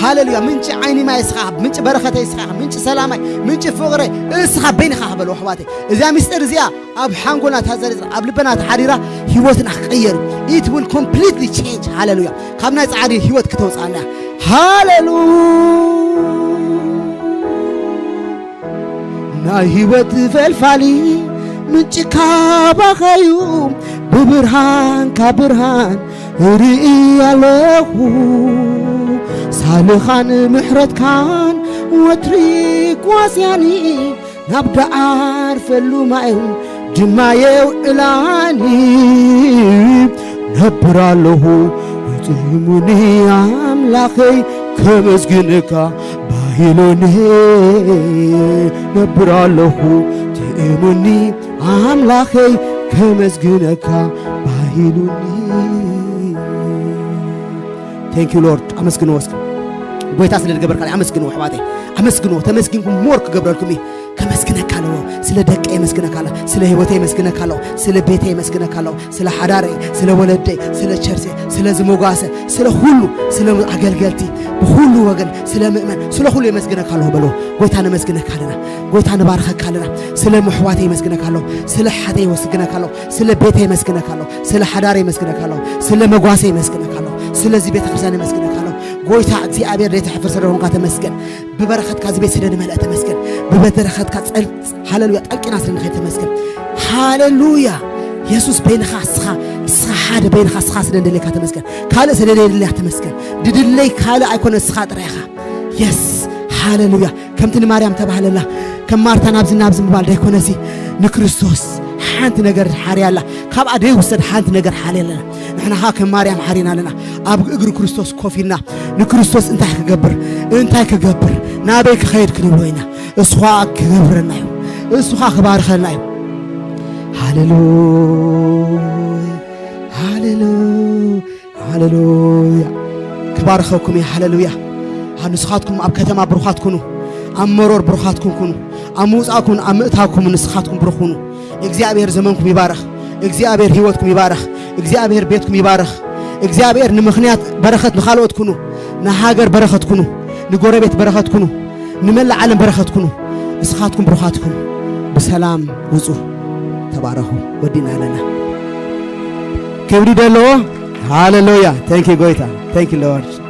ሃሌሉያ። ምንጪ ዓይኒ ማይ እስኻ፣ ምንጪ በረኸተይ እስኻ፣ ምንጪ ሰላማይ፣ ምንጪ ፍቕረይ እስኻ በይንኻ በልዋ ኣሕዋተይ። እዚኣ ሚስጥር እዚኣ ኣብ ሓንጎልና ተዘሪዝራ፣ ኣብ ልበና ተሓዲራ ህይወትና ክቕየር እዩ። It will completely change። ሃሌሉያ። ካብ ናይ ጻዕሪ ህይወት ክተውጽኣና። ሃሌሉያ። ናይ ህይወት ፈልፋሊ ምንጪ ካባኻዩ፣ ብብርሃንካ ብርሃን እርኢ ኣለኹ። ሳልኻን ምሕረትካን ወትሪ ጓስያኒ፣ ናብ ደዓርፈሉ ማይ ድማ የውዕላኒ። ነብር ኣለኹ ጥዕሙኒ ኣምላኸይ ከመስግንካ ባሂሉኒ። ነብር ኣለኹ ጥዕሙኒ ኣምላኸይ ከመስግነካ ባሂሉኒ። Thank you Lord። ኣመስግንዎ እስኪ። ጎይታ ስለ ዝገበርካለይ ኣመስግንዎ ኣሕዋተይ። ኣመስግንዎ። ተመስጊንኩም ሞር ክገብረልኩም እዩ። ከመስግነካ ኣለዎ። ስለ ደቀ የመስግነካ ኣለ። ስለ ህይወተይ የመስግነካ ኣለዎ። ስለ ቤተይ የመስግነካ ኣለዎ። ስለ ሓዳረይ፣ ስለ ወለደይ፣ ስለ ቸርቸይ፣ ስለ ዝመጓሰ፣ ስለ ኩሉ፣ ስለ ኣገልገልቲ፣ ብኩሉ ወገን፣ ስለ ምእመን፣ ስለ ኩሉ የመስግነካ ኣለዎ በልዎ። ጎይታ ነመስግነካ ኣለና። ጎይታ ንባርኸካ ኣለና። ስለ ምሕዋተይ የመስግነካ ኣለዎ። ስለ ሓተይ የመስግነካ ኣለዎ። ስለ ቤተይ የመስግነካ ኣለዎ። ስለ ሓዳረይ የመስግነካ ኣለዎ። ስለ መጓሰይ የመስግነካ ኣለዎ። ስለዚ ቤተክርስትያን የመስግነካ ኣለዎ። ጎይታ እግዚኣብሔር ዘይትሕፍር ስለ ዝኾንካ ተመስገን። ብበረኸትካ እዚ ቤት ስለ ዝመልአ ተመስገን። ብበረኸትካ ጸል-፣ ሃሌሉያ፣ ጠልቂና ስለ ንኸይድ ተመስገን። ሃሌሉያ። የሱስ በይንኻ እስኻ፣ እስኻ ሓደ በይንኻ እስኻ ስለ እንደለካ ተመስገን። ካልእ ስለ ዘይድልያ ተመስገን። ድድለይ ካልእ ኣይኮነ፣ እስኻ ጥራይ ኢኻ። የስ፣ ሃሌሉያ። ከምቲ ንማርያም ተባህለላ፣ ከም ማርታ ናብዚ ናብዚ ምባል ደይኮነሲ፣ ንክርስቶስ ሓንቲ ነገር ሓርያ ኣላ። ካብኣ ደይውሰድ ሓንቲ ነገር ሓርያ ኣለና። ንሕና ኸኣ ከም ማርያም ሓሪና ኣለና። ኣብ እግሪ ክርስቶስ ኮፍ ኢልና፣ ንክርስቶስ እንታይ ክገብር፣ እንታይ ክገብር፣ ናበይ ክኸይድ ክንብሎ ኢና። እሱ ኸኣ ክገብረና እዩ። እሱ ኸኣ ክባርኸና እዩ። ሃሌሉያ፣ ሃሌሉያ፣ ሃሌሉያ። ክባርኸኩም እዩ። ሃሌሉያ። ኣብ ንስኻትኩም ኣብ ከተማ ብሩኻት ኩኑ፣ ኣብ መሮር ብሩኻትኩም ኩኑ፣ ኣብ ምውጻእኩም ኣብ ምእታውኩም ንስኻትኩም ብሩኽ ኩኑ። እግዚኣብሔር ዘመንኩም ይባርኽ። እግዚኣብሔር ህይወትኩም ይባርኽ። እግዚኣብሔር ቤትኩም ይባርኽ። እግዚኣብሔር ንምኽንያት በረኸት ንኻልኦት ኩኑ፣ ንሃገር በረኸት ኩኑ፣ ንጎረቤት በረኸት ኩኑ፣ ንመላእ ዓለም በረኸት ኩኑ። ንስኻትኩም ብሩኻት ኩኑ። ብሰላም ውጹ። ተባረኹ። ወዲና ኣለና። ክብሪ ደለዎ። ሃሌሉያ። Thank you ጎይታ። Thank you Lord።